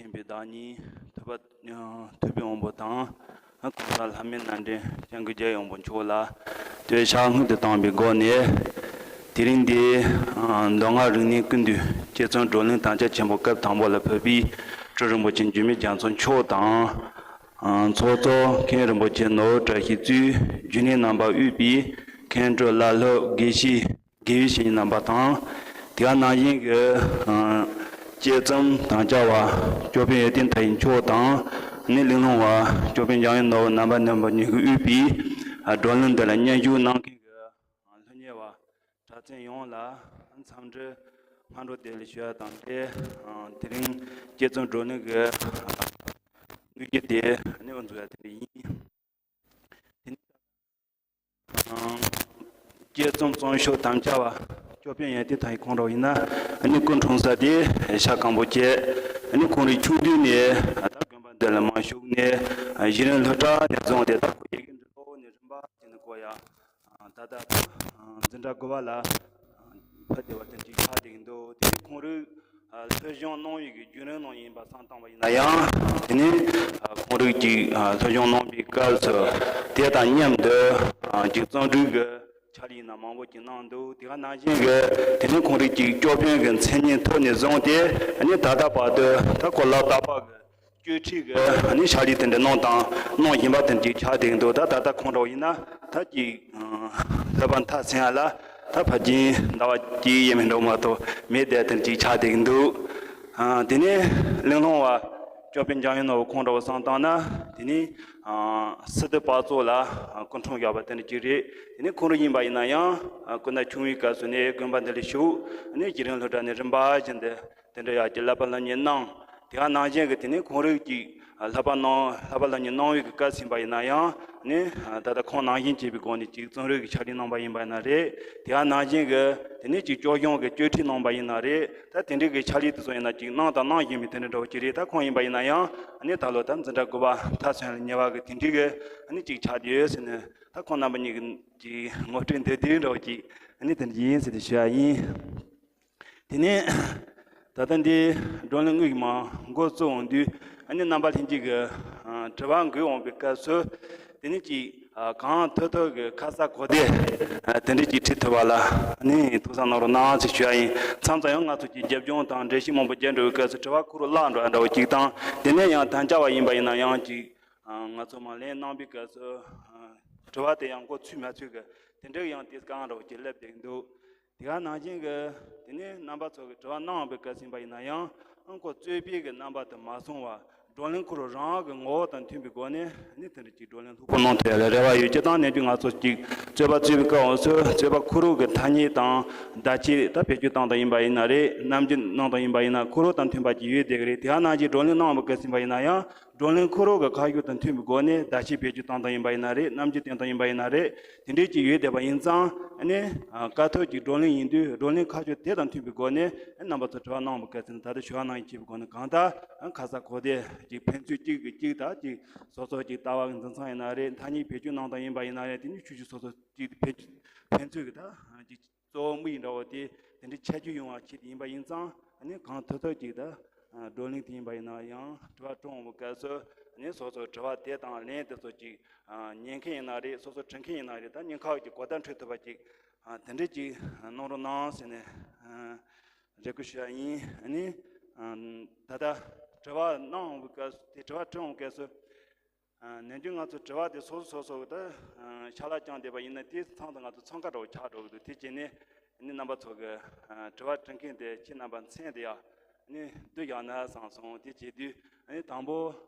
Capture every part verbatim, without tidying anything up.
ཡིན་པའི་བདག་ཉིད་ཐུབ་པ་ཐུབ་པའི་དབང་པོ་དང་གོང་ས་ལྷ་མིའི་རྣམ་འདྲེན་སྐྱབས་མགོན་རྒྱལ་བའི་དབང་པོ་མཆོག་ལ་དུས་ཕྱག་སྔོན་དུ་བཏང་བའི་སྒོ་ནས། དེ་རིང་འདི་མདོ་སྔགས་རིག་གནས་ཀུན་འདུས་དཔྱད་རྩོམ་བགྲོ་གླེང་དམ་བཅའ་ཆེན་པོ་སྐབས་དང་པོ་ལ་ཕེབས་པའི་སྤྲུལ་རིན་པོ་ཆེ་འཇིགས་མེད་རྒྱ་མཚོ་མཆོག་དང་། ཚོགས་གཙོ་མཁན་རིན་པོ་ཆེ་ནོར་བཀྲ་ཤིས་གཙོས་རྒྱུན་ལས་རྣམ་པ་དབུས་པའི་མཁན་སྤྲུལ་བླ་སློབ་དགེ་བཤེས། དགེ་བའི་བཤེས་གཉེན་རྣམ་པ་དང་། དེ་ག་ནང་བཞིན་གྱི་དཔྱད་རྩོམ་དམ་བཅའ་བ་ཀྱོག་པན་ཡོན་ཏན་མཐའ་ཡས་མཆོག་དང་། ནི་གླེང་སློང་བ་ཀྱོག་པན་འཇམ་དབྱངས་ནོར་བུ་རྣམ་པ་རྣམ་པ་གཉིས་ཀྱིས་དབུས་པའི་བགྲོ་གླེང་འདི་ལ་སྙན་ཞུ་གནང་མཁན་གྱི་སློབ་གཉེར་བ་གྲྭ་བཙུན་ཡོངས་ལ་འཚམས་འདྲི་སྔ་དྲོ་བདེ་ལེགས་ཞུ་ཡ་དང་འབྲེལ། དེ་རིང་དཔྱད་རྩོམ་བགྲོ་གླེང་གི་དངོས་བརྒྱུད་དེ་ནི་དབུ་འཛུགས་ཡ་དེ་འདྲ་ཡིན། དེ་ནི། དཔྱད་རྩོམ་རྩོམ་ཤོག་དམ་བཅའ་བ་ཀྱོག་པན་ཡོན་ཏན་མཐའ་ཡས་ཁོང་ར་བ་ཡིན་ན་ནི་སྐུ་འཁྲུངས་ས་དེ་ཤར་སྒམ་པོ་བཅས། ནི་ཁོང་རའི་ཆུང་དུས་ནས་ད་དགོན་པ་འདི་ལ་མ་ཞུགས་ནས་གཞི་རིམ་སློབ་གྲྭ་ནས་བཟུང་སྟེ་ད་ཁོ་ཡི་གེ་འབྲི་ཀློག་ནས་རིམ་པ་བྱས་ནས་གོ་ཡ། ད་ལྟ་འཛིན་གྲྭ་དགུ་པ་ལ་ཕེབས་བསྡད་པ་དེ་འདྲ་ཆགས་བསྡད་ཀྱི་འདུག་དེ་ནི་ཁོང་རའི་སློབ་སྦྱོང་གནང་བའི་གི་བརྒྱུད་རིམ་ནང་ཡིན་པ་བསམ་བཏང་བ་ཡིན་ན་ཡང་། དེ་ནི་ཁོང་རའི་གི་སློབ་སྦྱོང་གནང་བའི་སྐབས་སུ་དེ་དང་མཉམ་དུ་ཅིག་རྩོམ་སྒྲིག་གི་ཕྱག་ལས་ཡིན་ན་མང་པོ་ཅིག་གནང་འདུག་དེ་ག་ནང་བཞིན་གི་དེ་ནི་ཁོང་རའི་ཅིག་ཀྱོག་པན་གི་མཚན་སྙན་ཐོག་ནས་བཟུང་སྟེ་ནི་ད་ལྟ་བར་དུ་ད་གོ་ལག་རྟག་པར་གི་བཅོས་ཁྲིད་ཀྱི་ནི་ཕྱག་ལས་དེ་འདྲ་གནང་དང་གནང་བཞིན་པ་དེ་འདྲ་ཅིག་ཆགས་བསྡད་ཀྱི་འདུག་ད་ད་ལྟ་ཁོང་འདྲ་བོ་ཡིན་ན་ད་ཅིག་ལྷོད་པ་མཐའ་ཟིན་ཡ་ལ་ད་ཕལ་ཆེར་ཟླ་བ་གཅིག་ཡས་མས་འདྲ་བོ་མ་གཏོགས་མེད་བསྡད་དེ་འདྲ་ཅིག་ཆགས་བསྡད་ཀྱི་འདུག་དེ་ནས་གླེང་སློང་བ་ཀྱོག་པན་འཇམ་དབྱངས་ནོར་བུ་ཁོང་འདྲ་བོ་བསམ་བཏང་ན། དེ་ནས་སི་ཏུ་པ་ཙོ་ལ་སྐུ་འཁྲུངས་བཞག་པ་དེ་འདྲ་ཅིག་རེད། དེ་ནས་ཁོང་རང་ཡིན་པ་ཡིན་ན་ཡང་སྐུ་ན་ཆུང་བའི་སྐབས་སུ་ནས་དགོན་པ་འདི་ལ་ཞུགས་ནས་གཞི་རིམ་སློབ་གྲྭ་ནས་རིམ་པ་བཞིན་དུ། དེ་འདྲ་ཡག་གི་བསླབ་པ་སློབ་གཉེར་གནང་། དེ་ག་ནང་བཞིན་གྱི་དེ་ནས་ཁོང་རང་གིས་བསླབ་པ་གནང་བསླབ་པ་སློབ་གཉེར་གནང་བའི་གི་སྐབས་ཟིན་པ་ཡིན་ན་ཡང་ནི་ད་ལྟ་ཁོང་ནང་བཞིན་བྱས་པའི་སྒོ་ནས་ཅིག་རྩོམ་རིག་གི་ཕྱག་ལས་གནང་པ་ཡིན་པ་ཡིན་ན་རེད། དེ་ག་ནང་བཞིན་གྱི་དེ་ནས་ཅིག་སྐྱོར་སྦྱོང་གི་བཅོས་ཁྲིད་གནང་པ་ཡིན་ན་རེད། ད་དེ་འདྲའི་གི་ཕྱག་ལས་དེ་ཚོ་ཡིན་ན་ཅིག་གནང་དང་གནང་བཞིན་པའི་དེ་འདྲ་འདྲ་བོ་ཅིག་རེད། ད་ཁོང་ཡིན་པ་ཡིན་ན་ཡང་ནི་ད་ལོ་ད་འཛིན་གྲྭ་དགུ་པ་མཐར་སོན་ལ་ཉེ་བ་གི་དེ་འདྲའི་གི་ནི་ཅིག་ཆགས་བསྡད་ཡོད་ཟེར་ནས་ད་ཁོང་རྣམ་པ་གཉིས་ཀྱི་ཅིག་ངོ་སྤྲོད་འདི་དེ་འདྲ་བོ་ཅིག་ནི་དེ་འདྲ་ཡིན་ཟེར་ཏེ་ཞུ་ཡ་ཡིན། དེ་ནས་ད་ལྟ་འདི་བགྲོ་གླེང་དངོས་ཀྱི་མ་འགོ་བཙུགས་འོང་དུས་ཨ་ནི་རྣམ་པ་ལྷན་རྒྱས་ཀྱི་དྲི་བ་འགོད་འོང་པའི་སྐབས་སུ་དེ་ནས་ཅིག་གང་ཐུབ་ཐུབ་ཀྱི་ཁ་ས་གོ་བདེ་དེ་འདྲས་ཅིག་དྲི་ཐུབ་པ་ལ་ནི་ཐུགས་བསམ་གནང་རོགས་གནང་ཟེར་ཞུ་ཡ་ཡིན། མཚམས་མཚམས་ཡང་ང་ཚོ་ཅིག་རྒྱབ་ལྗོངས་དང་འགྲེལ་བཤད་མང་པོ་རྒྱག་འགྲོ་བའི་སྐབས་སུ་དྲི་བ་ཁོ་རང་བརླག་འགྲོ་ཡ་འདྲ་བོ་ཅིག་དང་། དེ་ནས་ཡང་དམ་བཅའ་བ་ཡིན་པ་ཡིན་ན་ཡང་ཅིག་ང་ཚོ་མར་ལན་གནང་པའི་སྐབས་སུ་དྲི་བ་དེ་ཡང་མགོ་ཚོས་མ་ཚོས་ཀྱི་དེ་འདྲའི་ཡང་དེ་གང་འདྲ་བོ་ཅིག་སླེབས་བསྡད་འདུག་དེ་ག་ནང་བཞིན་གྱི་དེ་ནས་རྣམ་པ་ཚོ་གི་དྲི་བ་གནང་བའི་སྐབས་ཟིན་པ་ཡིན་ན་ཡང་ཨང་ཀོ་རྩོད་པའི་གི་རྣམ་པ་དུ་མ་སོང་བར་བགྲོ་གླེང་ཁོ་རང་རང་གི་ངོ་བོ་དང་མཐུན་པའི་སྒོ་ནས་ནི་དེ་འདྲ་ཅིག་བགྲོ་གླེང་ལྷུག་པོ་གནང་ཐུབ་ཡ་ལ་རེ་བ་ཡོད། སྤྱིར་བཏང་ནས་ཀྱི་ང་ཚོ་ཅིག་རྩོད་པ་རྩོད་པའི་སྐབས་འོང་ཚོད་རྩོད་པ་ཁོ་རང་གི་ཐ་སྙད་དང་བརྡ་ཆད་ད་བེད་སྤྱོད་བཏང་སྟངས་ཡིན་པ་ཡིན་ན་རེད། རྣམ་འགྱུར་གནང་སྟངས་ཡིན་པ་ཡིན་ན་ཁོ་རང་དང་མཐུན་པ་ཅིག་ཡོད་བསྡད་ཀྱི་རེད། དེ་ག་ནང་བཞིན་བགྲོ་གླེང་གནང་བའི་སྐབས་ཟིན་པ་ཡིན་ན་ཡང་། བགྲོ་གླེང་ཁོ་རང་གི་ཁ་ཕྱོགས་དང་མཐུན་པའི་སྒོ་ནས་བརྡ་ཆད་བེད་སྤྱོད་བཏང་སྟངས་ཡིན་པ་ཡིན་ན་རེད། རྣམ་འགྱུར་སྟོན་སྟངས་ཡིན་པ་ཡིན་ན་རེད། དེ་འདྲས་ཅིག་ཡོད་བསྡད་པ་ཡིན་ཙང་ཨ་ནི་དཀའ་ཐུབ་ཀྱི་བགྲོ་གླེང་ཡིན་དུས་བགྲོ་གླེང་ཁ་ཕྱོགས་དེ་དང་མཐུན་པའི་སྒོ་ནས་རྣམ་པ་ཚོ་དྲི་བ་གནང་བ་གལ་སྲིད་ད་ལྟ་ཞུ་བ་གནང་ཡིན་ཅེས་པའི་སྒོ་ནས་གང་ལྟར་ཁ་ས་གོ་བདེ་ཅིག་ཕན་ཚུན་གཅིག་གིས་གཅིག་ད་ཅིག་སོ་སོ་ཅིག་ལྟ་བ་གི་འཛིན་སྟངས་ཡིན་ན་རེད། ཐ་སྙད་བེད་སྤྱོད་གནང་སྟངས་ཡིན་པ་ཡིན་ན་རེད། དེ་ནི་ཆུ་ཆུ་སོ་སོ་ཅིག་ཕན་ཕན་ཚུན་གི་ད་ཅིག་གཙོ་བོ་དམིགས་ཡུལ་འདྲ་བོ་དེ་དེ་འདྲའི་ཁྱད་ཆོས་ཡོང་བ་ཆེད་དུ་ཡིན་པ་ཡིན་ཙང་ཨ་ནི་གང་ཐུབ་ཐུབ་ཅིག་ད་བགྲོ་གླེང་དེ་ཡིན་པ་ཡིན་ན་ཡང་དྲི་བ་དྲི་འོང་བའི་སྐབས་སུ་ཨ་ནི་སོ་སོ་དྲི་བ་དེ་དང་ལན་དེ་ཚོ་ཅིག་ཉན་མཁན་ཡིན་ན་རེད། སོ་སོ་དྲི་མཁན་ཡིན་ན་རེད། ད་གཉིས་ཀ་གི་གོ་བརྡ་འཕྲོད་ཐུབ་པ་ཅིག་དེ་འདྲས་ཅིག་གནང་རོགས་གནང་ཟེར་ནས་རེ་སྐུལ་ཞུ་ཡ་ཡིན། ཨ་ནི་ད་ལྟ་དྲི་བ་གནང་འོང་བའི་སྐབས་སུ་དེ་དྲི་བ་དྲི་འོང་སྐབས་སུ། ནན་ཏན་ང་ཚོ་དྲི་བ་དེ་སོ་སོ་སོ་སོ་གི་ད་ཕྱག་ལ་བརྐྱངས་བསྡད་པ་ཡིན་ན་དེ་ཚང་དུ་ང་ཚོ་འཚང་ཁ་འདྲ་བོ་ཆགས་འགྲོ་གི་འདུག་དེ་བྱས་ནས་ནི་རྣམ་པ་ཚོ་གི་དྲི་བ་དྲི་མཁན་དེ་ཁྱེད་རྣམ་པ་མཚན་དེ་ཡང་ནི་བསྡུ་བཞག་ན་བསམ་སོང་། དེ་བྱེད་དུས་ནི་དང་པོ་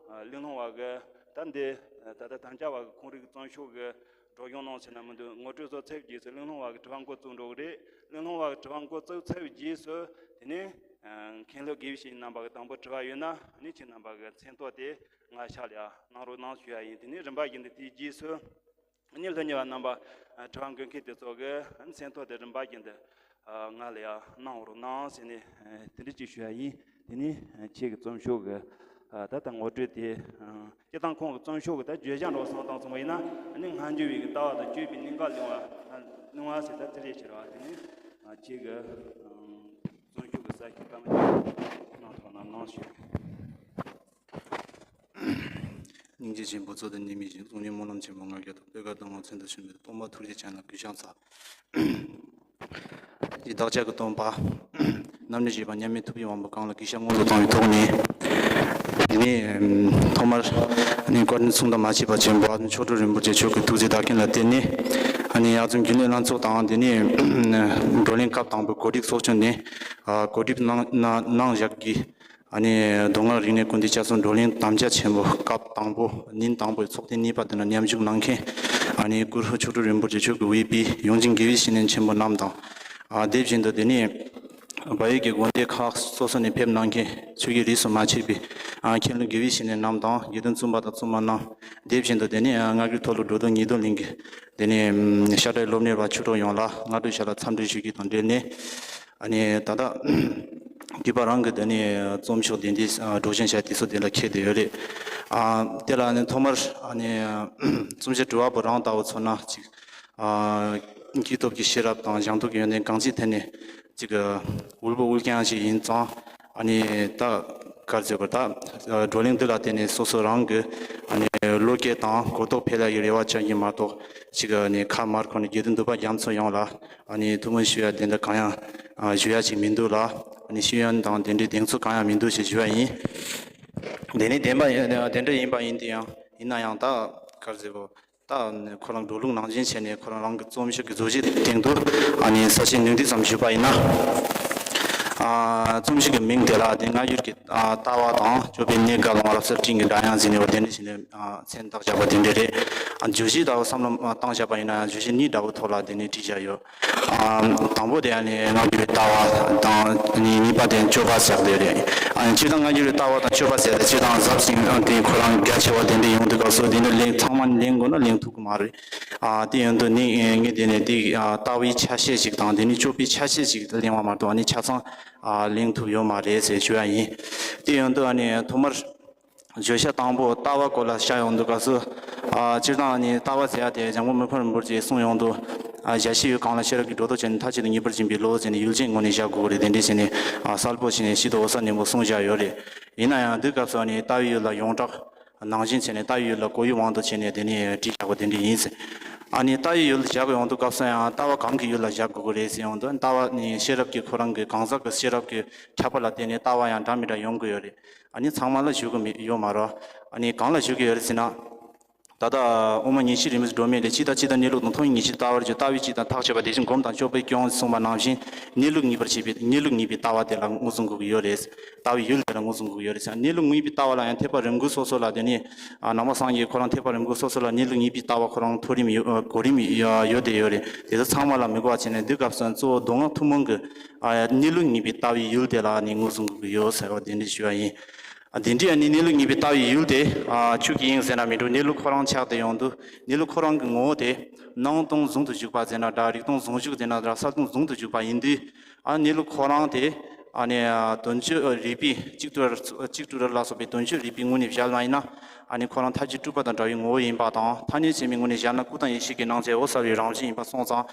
གླེང་སློང་བ་གི་ད་འདི་ད་ལྟ་དམ་བཅའ་བ་གི་ཁོང་རིགས་རྩོམ་ཤོག་གི་སྒྲོག་སྦྱང་གནང་ཟེར་ན་མི་འདུག་ངོ་སྤྲོད་ཚོ་ཚར་བའི་རྗེས་སུ་གླེང་སློང་བ་གི་དྲི་བ་འགོ་བཙུགས་འགྲོ་གི་རེད། གླེང་སློང་བ་གི་དྲི་བ་འགོ་བཙུགས་ཚར་བའི་རྗེས་སུ་དེ་ནས་མཁན་སློབ་དགེ་བའི་བཤེས་གཉེན་རྣམ་པ་གི་དང་པོ་དྲི་བ་ཡོད་ན་ནི་ཁྱེད་རྣམ་པ་གི་མཚན་ཐོ་དེ། ང་ཕྱག་ལ་གནང་རོགས་གནང་ཞུ་ཡ་ཡིན། དེ་ནས་རིམ་པ་བཞིན་དུ་དེའི་རྗེས་སུ་ནི་སློབ་གཉེར་བ་རྣམ་པ་དྲི་བ་འགོད་མཁན་དེ་ཚོ་གི་མཚན་ཐོ་དེ་རིམ་པ་བཞིན་དུ་ང་ལ་ཡང་གནང་རོགས་གནང་ཟེར་ནས་དེ་འདྲ་ཅིག་ཞུ་ཡ་ཡིན། དེ་ནས་ཁྱེད་ཀྱི་རྩོམ་ཤོག་གི་ད་ལྟ་ངོ་སྤྲོད་དེ་སྤྱིར་བཏང་ཁོང་གི་རྩོམ་ཤོག་གི་ད་བརྗོད་བྱ་འདྲ་བོ་བསམ་བཏང་སོང་བ་ཡིན་ན་ནི་སྔ་འགྱུར་བའི་གི་ལྟ་བ་དང་སྤྱོད་པའི་གནད་འགག་གླེང་བ་གླེང་བ་ཟེར་ད་དེ་རེད་ཟེར་བ། དེ་ནས་ཁྱེད་ཀྱི་རྩོམ་ཤོག་གི་གསལ་བཤད་བཀའ་མོལ་གནང་ཐུབ་ན་གནང་ཞུ། སྙིང་རྗེ་ཆེན་པོ་གཙོ་དང་གནད་མེད་ཅིང་། གཟུགས་བརྙན་སྨོན་ལམ་ཆེན་པོ་ང་རྒྱལ་དང་། པད་དཀར་སྟོན་མོ་མཚན་དང་ཆོས་མེད་དང་། སྟོང་པ་ཐུགས་རྗེ་ཅན་ལ་གུས་ཕྱག་འཚལ། ཡི་དྭགས་ལྕགས་ཀྱུ་སྟོན་པ། རྣམ་གནོན་བཞི་པ་མཉམ་མེད་ཐུབ་པའི་དབང་པོ་གང་ལ་གུས་ཕྱག་སྔོན་དུ་བཏང་བའི་ཐོག་ནས། དེ་ནས་ཐོག་མར་ནི་བཀའ་དྲིན་མཚུངས་ཟླ་མ་མཆིས་པ་ཆེན་པོ་ཨ་ནི་མཆོག་སྤྲུལ་རིན་པོ་ཆེ་མཆོག་གི་ཐུགས་རྗེ་བདག་རྐྱེན་ལ་བརྟེན་ནས། ཨ་ནི་ཡག་བཙུན་རྒྱུན་ལས་ལྷན་ཚོགས་དང་། དེ་ནས་བགྲོ་གླེང་སྐབས་དང་པོའི་གོ་སྒྲིག་ཚོགས་ཆུང་ནས་གོ་སྒྲིག་གནང་གནང་གནང་བཞག་གི། ཨ་ནི་མདོ་སྔགས་རིག་གནས་ཀུན་བཏུས་ཆ་ཚང་བགྲོ་གླེང་དམ་བཅའ་ཆེན་པོ་སྐབས་དང་པོ་ཉིན་དང་པོའི་ཚོགས་ཐེངས་གཉིས་པ་དེ་ལ་མཉམ་ཞུགས་གནང་མཁན། ཨ་ནི་གུ་རུ་མཆོག་སྤྲུལ་རིན་པོ་ཆེ་མཆོག་གི་དབུས་པའི་ཡོངས་འཛིན་དགེ་བའི་བཤེས་གཉེན་ཆེན་པོ་རྣམས་དང་། ཨ་དེ་བཞིན་དུ་དེ་ནས་བལ་ཡུལ་གྱི་དགོན་སྡེ་ཁག་སོ་སོ་ནས་ཕེབས་གནང་མཁན་ཆོས་ཀྱི་རིས་སུ་མ་ཆད་པའི་ཨ་མཁན་སློབ་དགེ་བའི་བཤེས་གཉེན་རྣམས་དང་། དགེ་འདུན་བཙུན་པ་དང་བཙུན་མ་རྣམས། དེ་བཞིན་དུ་དེ་ནས་ཨ་སྔ་འགྱུར་མཐོ་སློབ་འགྲོ་འདུག་ཉེས་ལྡན་གླིང་གི་དེ་ནས་ཤ་ཁྲག་སློབ་གཉེར་བ་ཆོས་གྲོགས་ཡོངས་ལ་སྔ་དྲོ་ཞག་ལ་འཚམས་འདྲི་ཞུ་རྒྱུ་དང་འབྲེལ་ནས། ཨ་ནི་ད་ལྟ་གུས་པ་རང་གི་དེ་ནས་རྩོམ་ཤོག་དེ་འདྲའི་སྒྲོག་སྦྱང་བྱ་དུས་ཚོད་དེ་ལ་འཁེལ་བསྡད་ཡོད་རེད། ཨ་དེ་ལ་ཨ་ནི་ཐོག་མར་ཨ་ནི་རྩོམ་བྱ་དྲི་བ་པོ་རང་ལྟ་བུ་མཚོན་ན་ཅིག་ཨ་སྐྱེས་སྟོབས་ཀྱི་ཤེས་རབ་དང་སྦྱངས་སྟོབས་ཀྱི་ཡོན་ཏན་གང་ཅིའི་ཐད་ནས་ཅིག་དབུལ་པོ་དབུལ་རྐྱང་ཞིག་ཡིན་ཙང་། ཨ་ནི་ད་ག་རེ་ཟེར་དགོས། ད་བགྲོ་གླེང་འདི་ལ་བརྟེན་ནས་སོ་སོ་རང་གི་ཨ་ནི་བློ་སྐྱེད་དང་གོ་རྟོགས་འཕེལ་ཡག་གི་རེ་བ་བཅངས་ཀྱི་མ་གཏོགས། ཅིག་ཨ་ནི་ཁ་མར་ཁོ་ནས་དགེ་འདུན་འདུས་པ་རྒྱ་མཚོ་ཡོངས་ལ་ཨ་ནི་ཐུགས་སྨོན་ཞུ་ཡ་དེ་འདྲ་གང་ཡང་ཨ་ཞུ་ཡ་ཅིག་མི་འདུག་ལ། ཨ་ནི་ཤེས་ཡོན་དང་དེ་འདྲའི་གདེང་ཚོད་གང་ཡང་མི་འདུག་ཞེས་ཞུ་བ་ཡིན། དེ་ནི་བདེན་པ་ཡིན། དེ་འདྲ་ཡིན་པ་ཡིན་དེ་ཡང་ཡིན་ན་ཡང་ད་ག་རེ་ཟེར་དགོས། ད་ཁོ་རང་འགྲོ་ལུགས་ནང་བཞིན་བྱས་ནས་ཁོ་རང་རང་གི་རྩོམ་ཤོག་གི་བརྗོད་གཞི་སྟེང་དུ་ཨ་ནི་ས་ཆེན་ནུས་ལྡན་ཙམ་ཞུས་པ་ཡིན་ན། ཨ་རྩོམ་ཤོག་གི་མིང་དེ་ལ་དེ་སྔ་འགྱུར་གྱི་ཨ་ལྟ་བ་དང་སྤྱོད་པའི་གནས་འགའ་ལ་ང་རབ་གསལ་སྤྲིན་གྱི་སྒྲ་དབྱངས་ཟེར་ནས་འོ་དེ་འདྲ་བྱས་ནས་ཨ་མཚན་བཏགས་བཞག་པ་དེ་འདྲ་རེད། ཨ་བརྗོད་གཞི་ལྟ་བུ་བསམ་བློ་བཏང་བཞག་པ་ཡིན་ན་བརྗོད་གཞི་གཉིས་འདྲ་བོ་ཐོག་ལ་དེ་ནས་བྲིས་བཞག་ཡོད། ཨ་དང་པོ་དེ་ཨ་ནི་སྔ་འགྱུར་བའི་ལྟ་བ་དང་ཨ་ནི་གཉིས་པ་དེ་སྤྱོད་པ་ཟེར་དེ་རེད། ཨ་ནི་སྤྱིར་བཏང་སྔ་འགྱུར་བའི་ལྟ་བ་དང་སྤྱོད་པ་ཟེར་དེ་སྤྱིར་བཏང་ཟབ་ཅིང་དེ་ཁོ་རང་རྒྱ་ཆེ་བ་དེ་འདྲ་ཡོང་དུས་སྐབས་སུ་དེ་འདྲ་གླེང་ཚང་མ་གླེང་དགོས་ན་གླེང་ཐུབ་ཀྱི་མ་རེད། ཨ་དེ་ཡོང་དུས་ནི་ངས་དེ་ནས་དེ་ཨ་ལྟ་བའི་ཆ་ཤས་ཤིག་དང་དེ་ནི་སྤྱོད་པའི་ཆ་ཤས་ཤིག་གླེང་བ་མ་གཏོགས་ཨ་ནི་ཆ་ཚང་ཨ་གླེང་ཐུབ་ཡོད་མ་རེད་ཟེར་ཞུ་ཡ་ཡིན། དེ་ཡོང་དུས་ཨ་ནི་ཐོག་མར་བརྗོད་བྱ་དང་པོ་ལྟ་བ་སྐོར་ལ་བཤད་ཡོང་དུས་སྐབས་སུ། ཨ་སྤྱིར་བཏང་ནི་ལྟ་བ་ཟེར་ཡ་དེ་འཇམ་མགོན་མི་ཕམ་རིན་པོ་ཆེས་གསུངས་ཡོང་དུས། ཨ་བྱ་བྱེད་ཡུལ་གང་ལ་ཤེས་རབ་ཀྱིས་སྒྲོ་འདོགས་བཅད་ནས་མཐའ་གཅིག་ཏུ་ངེས་པར་འབྱིན་པའི་བློ་ཟེར་ནས་ཡུལ་ཅན་ངོས་ནས་བཞག་དགོས་ཀྱི་རེད། དེ་འདྲ་བྱས་ནས་ཨ་གསལ་པོ་བྱས་ནས་ཞིབ་ཏུ་འོད་གསལ་ནན་པོ་གསུངས་བཞག་ཡོད་རེད། ཡིན་ན་ཡང་འདི་སྐབས་སུ་ནི་ལྟ་བའི་ཡུལ་ལ་ཡོངས་གྲགས་ནང་བཞིན་བྱས་ནས་ལྟ་བའི་ཡུལ་ལ་གོ་ཡུལ་དབང་དུ་བྱས་ནས་དེ་ནས་བྲིས་བཞག་པ་དེ་འདྲ་ཡིན་ཟེར། ཨ་ནི་ལྟ་བའི་ཡུལ་བཞག་ཡོང་དུས་སྐབས་སུ་ཡང་ལྟ་བ་གང་གི་ཡུལ་ལ་བཞག་དགོས་ཀྱི་རེད་ཟེར་ཡོང་དུས་ལྟ་བ་ནི་ཤེས་རབ་ཀྱི་ཁོ་རང་གི་གང་ཟག་གི་ཤེས་རབ་ཀྱི་ཁྱབ་པ་ལ་བརྟེན་ནས་ལྟ་བ་ཡང་འདྲ་མི་འདྲ་ཡོང་གི་ཡོད་རེད། ཨ་ནི་ཚང་མ་ལ་ཞུ་གི་མི་ཡོད་མ་རེད། ཨ་ནི་གང་ལ་ཞུ་གི་ཡོད་རེད་ཟེར་ན། ད་ལྟ་དབུ་མ་ཉི་ཤུའི་རིམ་གྲོ་མེད་ལས་གཅིག་དང་གཅིག་དང་གནས་ལུགས་དང་མཐོང་བའི་ངེས་ཤེས་ལྟ་བར་བྱ། ལྟ་བའི་གཅིག་དང་ཐག་ཆོད་པ་དེ་བཞིན་སྒོམ་དང་སྤྱོད་པས་སྐྱོང་གསུངས་པ་ནང་བཞིན་གནས་ལུགས་ངེས་པར་བྱེད་པའི་གནས་ལུགས་ངེས་པའི་ལྟ་བ་དེ་ལ་ངོས་བཟུང་དགོས་ཀྱི་ཡོད་རེད། ལྟ་བའི་ཡུལ་དེ་ལ་ངོས་བཟུང་དགོས་ཀྱི་ཡོད་རེད་ཟེར། གནས་ལུགས་ངེས་པའི་ལྟ་བ་ལ་ཡང་འཐད་པ་རིམ་དགུ་སོ་སོ་ལ་དེ་ནི་ནང་པ་སངས་རྒྱས་ཁོ་རང་འཐད་པ་རིམ་དགུ་སོ་སོ་ལ་གནས་ལུགས་ངེས་པའི་ལྟ་བ་ཁོ་རང་མཐོ་རིམ་ཡོད་གོ་རིམ་ཡོད་བསྡད་ཡོད་རེད། དེ་ཚོ་ཚང་མ་ལ་མི་གོ་བ་བྱས་ནས་འདི་སྐབས་སུ་གཙོ་བོ་མདོ་སྔགས་ཐུན་མོང་གི་གནས་ལུགས་ངེས་པའི་ལྟ་བའི་ཡུལ་དེ་ལ་ནི་ངོས་བཟུང་དགོས་ཀྱི་ཡོད་ཟེར་བ་དེ་འདྲ་ཞུ་བ་ཡིན། ཨ་དེ་འདྲའི་ཨ་ནི་གནས་ལུགས་ངེས་པའི་ལྟ་བའི་ཡུལ་དེ་ཨ་ཆོས་ཀྱི་དབྱིངས་ཟེར་ན་མི་འགྲོ། གནས་ལུགས་ཁོ་རང་ཆགས་ཏེ་ཡོང་དུས་གནས་ལུགས་ཁོ་རང་གི་ངོ་བོ་དེ་སྣང་སྟོང་ཟུང་དུ་འཇུག་པ་ཟེར་ན་འདྲ། རིག་སྟོང་ཟུང་འཇུག་ཟེར་ན་འདྲ། གསལ་སྟོང་ཟུང་དུ་འཇུག་པ་ཡིན་དུས་ཨ་གནས་ལུགས་ཁོ་རང་དེ་ཨ་ནི་ཨ་དོན་སྤྱོད་རིག་པའི་གཅིག་ཏུ་གཅིག་ཏུ་ར་ལ་སོགས་པའི་དོན་སྤྱོད་རིག་པའི་ངོས་ནས་བཞག་པ་ཡིན་ན་ཨ་ནི་ཁོ་རང་མཐའ་བཞི་སྤྲུལ་པ་དང་འདྲ་བའི་ངོ་བོ་ཡིན་པ་དང་། ཐ་སྙད་ཚད་མའི་ངོས་ནས་བཞག་ན་སྐུ་དང་ཡེ་ཤེས་ཀྱི་སྣང་ཚད་འོད་གསལ་བའི་རང་བཞིན་ཡིན་པ་སོང་ཙང་།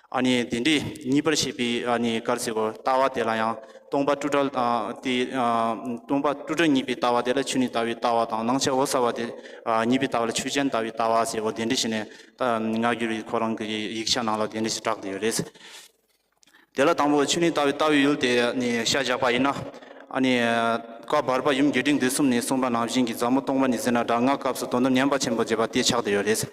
ཨ་ནི་དེ་འདྲའི་ངེས་པར་བྱེད་པའི་ཨ་ནི་ག་རེ་ཟེར་དགོས། ལྟ་བ་དེ་ལ་ཡང་སྟོང་པ་སྤྲོས་བྲལ་ཨ་དེ་ཨ་སྟོང་པ་སྤྲོས་བྲལ་ངེས་པའི་ལྟ་བ་དེ་ལ་ཆོས་ཉིད་ལྟ་བའི་ལྟ་བ་དང་། སྣང་ཆ་འོད་གསལ་བ་དེ་ཨ་ངེས་པའི་ལྟ་བ་ལ་ཆོས་ཅན་ལྟ་བའི་ལྟ་བ་ཟེར་བ་དེ་འདྲ་བྱས་ནས་ད་སྔ་འགྱུར་བའི་ཁོ་རང་གི་ཡིག་ཆ་ནང་ལ་དེ་འདྲ་ཞིག་གྲགས་བསྡད་ཡོད་རེད། དེ་ལ་དང་པོ་ཆོས་ཉིད་ལྟ་བའི་ལྟ་བའི་ཡུལ་དེ་ནི་བཤད་བཞག་པ་ཡིན་ན། ཨ་ནི་བཀའ་བར་པ་ཡུམ་རྒྱས་འབྲིང་བསྡུས་གསུམ་ནས་གསུངས་པ་ནང་བཞིན་གྱི་ཟབ་མོ་སྟོང་པ་ཉིད་ཟེར་ན་འདྲ། སྔ་སྐབས་སུ་དོན་དམ་མཉམ་པ་ཆེན་པོ་ཅེས་པ་དེ་ཆགས་བསྡད་ཡོད་རེད།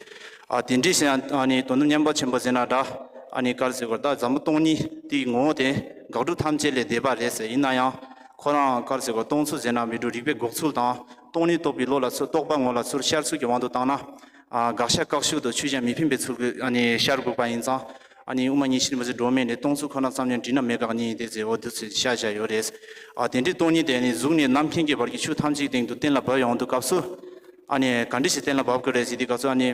ཨ་དེ་འདྲའི་ཟེར་ཡང་ཨ་ནི་དོན་དམ་མཉམ་པ་ཆེན་པོ་ཟེར་ན་འདྲ། ཨ་ནི་ག་རེ་ཟེར་དགོས་རེད། ད་ཟབ་མོ་སྟོང་ཉིད་དེའི་ངོ་བོ་དེ་དགག་སྒྲུབ་ཐམས་ཅད་ལས་འདས་པ་རེད་ཟེར། ཡིན་ན་ཡང་ཁོ་རང་ག་རེ་ཟེར་དགོས། སྟོང་ཚུལ་ཟེར་ན་མི་འགྲོ། རིགས་པས་འགོག་ཚུལ་དང་སྟོང་ཉིད་རྟོགས་པའི་བློ་ལ་ཚུར་རྟོག་པ་ངོ་ལ་ཚུར་ཤར་ཚུལ་གྱི་དབང་དུ་བཏང་ན། ཨ་དགག་བྱ་བཀག་ཤུགས་དང་ཆོས་ཅན་མི་ཕན་པའི་ཚུལ་གྱིས་ཨ་ནི་ཤར་དགོས་པ་ཡིན་ཙང་། ཨ་ནི་དབུ་མ་ཉི་ཤུ་རིམ་པ་ཟེར་སྒྲོན་མེ་ནས་སྟོང་ཚུལ་ཁོ་ན་ཙམ་ཡང་དྲིལ་ན་མེད་དགག་གཉིས་ཏེ་ཟེར་བ་འདི་ཚོ་བཤད་བཞག་ཡོད་རེད། ཨ་དེ་འདྲའི་སྟོང་ཉིད་དེ་ནི་གཟུགས་ནས་རྣམ་མཁྱེན་གྱི་བར་གྱི་ཆོས་ཐམས་ཅད་སྟེང་དུ་གཏན་ལ་ཕབ་ཡོང་དུས་སྐབས་སུ། ཨ་ནི་ག་འདྲ་ཞིག་གཏན་ལ་ཕབ་དགོས་རེད་ཟེར་དུས་སྐབས་སུ་ཨ་ནི།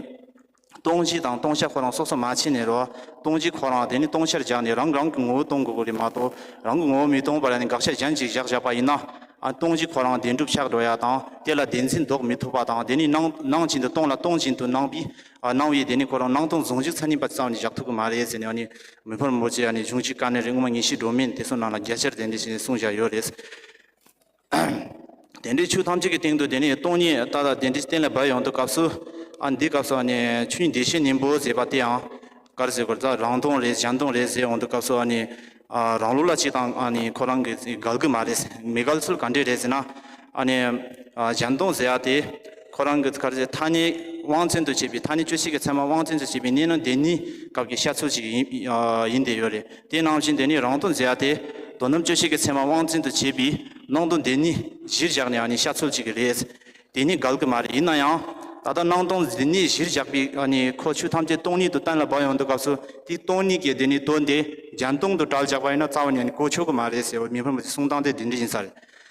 སྟོང་གཞི་དང་སྟོང་ཆ་ཁོ་རང་སོ་སོ་མ་ཕྱེ་ནས་རོ། སྟོང་གཞི་ཁོ་རང་དེ་ནི་སྟོང་ཆར་སྦྱར་ནས་རང་རང་གི་ངོ་བོ་སྟོང་དགོས་ཀྱི་རེད་མ་གཏོགས། རང་གི་ངོ་བོ་མི་སྟོང་བར་ནི་དགག་བྱ་གཞན་ཅིག་བཞག་བཞག་པ་ཡིན་ན། ཨ་སྟོང་གཞི་ཁོ་རང་བདེན་གྲུབ་ཆགས་འགྲོ་ཡ་དང་། དེ་ལ་བདེན་འཛིན་ལྡོག་མི་ཐུབ་པ་དང་། དེ་ནི་སྣང་སྣང་བཞིན་དུ་སྟོང་ལ་སྟོང་བཞིན་དུ་སྣང་བའི། ཨ་སྣང་བའི་དེ་ནི་ཁོ་རང་སྣང་སྟོང་ཟུང་འཇུག་མཚན་ཉིད་པ་རྩ་བ་ནས་བཞག་ཐུབ་ཀྱི་མ་རེད་ཟེར་ནས། ཨ་ནི་མི་ཕམ་རིན་པོ་ཆེ་ཨ་ནི་གཞུང་ཆེན་བཀའ་གནད་རེད། དབུ་མ་ཉི་ཤུའི་སྒྲོན་མེ་དེ་ཚོ་ནང་ལ་རྒྱ་ཆེར་དེ་འདྲ་ཞིག་གསུངས་བཞག་ཡོད་རེད། དེ་འདྲའི་ཆོས་ཐམས་ཅད་ཀྱི་སྟེང་དུ་དེ་ནས་སྟོང་ཉིད་ད་ལྟ་དེ་འདྲའི་གཏན་ལ་འབེབས་ཡོང་དུས་སྐབས་སུ། ཨ་འདི་སྐབས་སུ་ཨ་ནི་ཆོས་ཉིད་བདེ་གཤེགས་སྙིང་པོ་ཟེར་བ་དེའང་ག་རེ་ཟེར་དགོས་རེད། ད་རང་སྟོང་རེད། གཞན་སྟོང་རེད་ཟེར་ཡོང་དུས་སྐབས་སུ་ཨ་ནི་ཨ་རང་ལུགས་ལ་ཅིག་དང་ཨ་ནི་ཁོ་རང་གི་འགལ་གི་མ་རེད། མི་འགལ་ཚུལ་ག་འདྲས་རེད་ཟེར་ན། ཨ་ནི་ཨ་གཞན་སྟོང་ཟེར་ཡ་དེ་ཁོ་རང་གི་ག་རེ་ཟེར། ཐ་སྙད་དབང་བཙན་དུ་བྱས་པའི། ཐ་སྙད་དཔྱོད་བྱེད་ཀྱི་ཚད་མ་དབང་བཙན་དུ་བྱས་པའི་གནས་རྣམ་བདེན་གཉིས་སྐབས་ཀྱི་བཤད་ཚུལ་ཅིག་ཡིན་ཨ་ཡིན་བསྡད་ཡོད་རེད། དེ་ནང་བཞིན་དེ་ནས་རང་སྟོང་ཟེར་ཡ་དེ་དོན་དམ་དཔྱོད་བྱེད་ཀྱི་ཚད་མ་དབང་བཙན་དུ་བྱས་པའི་སྣང་སྟོང་བདེན་གཉིས་གཞིར་བཞག་ནས་ཨ་ནི་བཤད་ཚུལ་ཅིག་རེད། དེ་གཉིས་འགལ་གི་མ་རེད། ཡིན་ན་ཡང་ད་ལྟ་སྣང་སྟོང་བདེན་གཉིས་གཞིར་བཞག་པའི་ཨ་ནི་ཁོ་ཆོས་ཐམས་ཅད་སྟོང་ཉིད་དུ་གཏན་ལ་འབེབས་ཡོང་དུས་སྐབས་སུ་དེ་སྟོང་ཉིད་ཀྱི་དེ་ནི་དོན་དེ་གཞན་སྟོང་དུ་གྲལ་བཞག་པ་ཡིན་ན་རྩ་བ་ནས་ཨ་ནི་གོ་ཆོག་གི་མ་རེད་ཟེར་བ་མི་ཕམ་པོ་ཆེའི་གསུང་སྟངས་དེ་འདི་འདྲ་ཡིན་ས་རེད།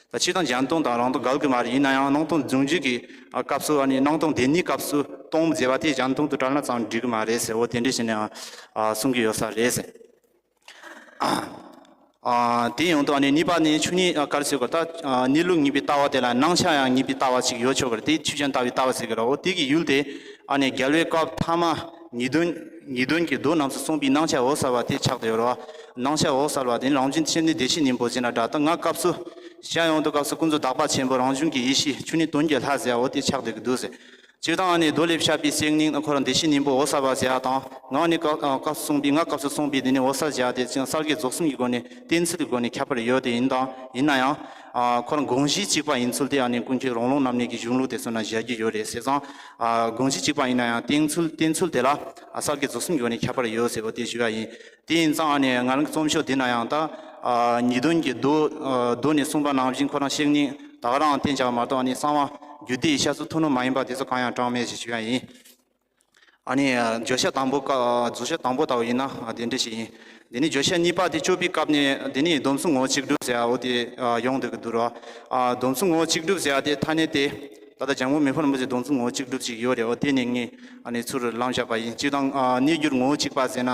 ད་སྤྱིར་བཏང་གཞན་སྟོང་དང་རང་སྟོང་འགལ་གི་མ་རེད། ཡིན་ན་ཡང་སྣང་སྟོང་ཟུང་འཇུག་གི་ཨ་སྐབས་སུ་ཨ་ནི་སྣང་སྟོང་བདེན་གཉིས་སྐབས་སུ་སྟོང་ཟེར་བ་དེ་གཞན་སྟོང་དུ་གྲལ་ན་ཙམ་འགྲིག་གི་མ་རེད་ཟེར། འོ་དེ་འདྲ་བྱས་ནས་ཨ་གསུང་གི་ཡོད་ས་རེད་ཟེར། ཨ་དེ་ཡོང་དུས་ཨ་ནི་གཉིས་པ་ནི་ཆོས་ཉིད་ཨ་ག་རེ་ཟེར་དགོས། ད་ཨ་གནས་ལུགས་ངེས་པའི་ལྟ་བ་དེ་ལ་སྣང་ཆ་ཡང་ངེས་པའི་ལྟ་བ་ཅིག་ཡོད་ཆོག་གི་རེད། དེ་ཆོས་ཅན་ལྟ་བའི་ལྟ་བ་ཟེར་གི་རེད། འོ་དེ་གི་ཡུལ་དེ་ཨ་ནི་རྒྱལ་བའི་བཀའ་ཐ་མ་ངེས་དོན་ངེས་དོན་གྱི་མདོ་རྣམས་སུ་གསུངས་པའི་སྣང་ཆ་འོད་གསལ་བ་དེ་ཆགས་བསྡད་ཡོད་རེད་བ། སྣང་ཆ་འོད་གསལ་བ་དེ་ནི་རང་བྱུང་ཆོས་ཉིད་བདེ་གཤེགས་སྙིང་པོ་ཟེར་ན་འདྲ། ད་སྔ་སྐབས་སུ་བཤད་ཡོང་དུས་སྐབས་སུ་ཀུན་རྫོབ་དག་པ་ཆེན་པོ་རང་བྱུང་གི་ཡེ་ཤེས་ཆོས་ཉིད་དོན་གྱི་ལྷ་ཟེར་བ་འོ་དེ་ཆགས་བསྡད་ཀྱི་འདུག་ཟེར། སྤྱིར་བཏང་ཨ་ནི་མདོ་ལས་བཤད་པའི་གསེར་སྙིང་ཁོ་རང་བདེ་གཤེགས་སྙིང་པོ་འོད་གསལ་བ་ཟེར་ཡ་དང་། ང་ནི་སྐབས་སྐབས་སུ་གསུངས་པའི་སྔ་སྐབས་སུ་གསུངས་པའི་དེ་ནི་འོད་གསལ་ཟེར་ཡ་དེ་ཅིག་གསལ་བྱེད་རྫོགས་གསུམ་གྱི་སྒོ་ནས་བསྟན་ཚུལ་གྱི་སྒོ་ནས་ཁྱད་པར་ཡོད་དེ། ཡིན་དང་ཡིན་ན་ཡང་ཨ་ཁོ་རང་དགོངས་གཞི་གཅིག་པ་ཡིན་ཚུལ་དེ་ཨ་ནི་ཀུན་མཁྱེན་རོང་ལུང་རྣམ་གཉིས་ཀྱི་གཞུང་ལུགས་དེ་ཚོ་ན་བཞག་གི་ཡོད་རེད། བྱས་ཙང་ཨ་དགོངས་གཞི་གཅིག་པ་ཡིན་ན་ཡང་བསྟན་ཚུལ་བསྟན་ཚུལ་དེ་ལ་ཨ་གསལ་བྱེད་རྫོགས་གསུམ་གྱི་སྒོ་ནས་ཁྱད་པར་ཡོད་ཟེར་བ་དེ་ཞུ་ཡ་ཡིན། དེ་ཡིན་ཙང་ཨ་ནི་ང་རང་གི་རྩོམ་ཤོག་འདི་ན་ཡང་ད་ཨ་ངེས་དོན་གྱི་མདོ་ཨ་མདོ་ནས་གསུངས་པ་ནང་བཞིན་ཁོ་རང་གསེར་སྙིང་ད་ག་རང་བསྟན་བྱ་བ་མ་གཏོགས་ཨ་ནི་གསང་བ་རྒྱུད་སྡེ་ཡི་བཤད་ཚུལ་ཐུན་མོང་མ་ཡིན་པ་དེ་ཚོ་གང་ཡང་དྲངས་མེད་ཅེས་ཞུ་ཡ་ཡིན། ཨ་ནི་བརྗོད་བྱ་དང་པོ་ཀ་བརྗོད་བྱ་དང་པོ་ལྟ་བུ་ཡིན་ན་དེ་འདྲ་ཞིག་ཡིན། དེ་ནས་བརྗོད་བྱ་གཉིས་པ་དེ་སྤྱོད་པའི་སྐབས་ནས་དེ་ནས་སྡོམ་གསུམ་ངོ་བོ་གཅིག་སྒྲུབ་ཟེར་བ་དེ་ཡོང་འདུག་གི་འདུག་རོ། སྡོམ་གསུམ་ངོ་བོ་གཅིག་སྒྲུབ་ཟེར་བ་དེ་ཐ་སྙད་དེ་ད་ལྟ་འཇམ་མགོན་མི་ཕམ་རིན་པོ་ཆེ་སྡོམ་གསུམ་ངོ་བོ་གཅིག་སྒྲུབ་ཅིག་ཡོད་རེད། འོ་དེ་ནས་ངས་ཨ་ནི་ཚུར་བླངས་བཞག་པ་ཡིན། སྤྱིར་བཏང་གནས་འགྱུར་ངོ་བོ་གཅིག་པ་ཟེར་ན་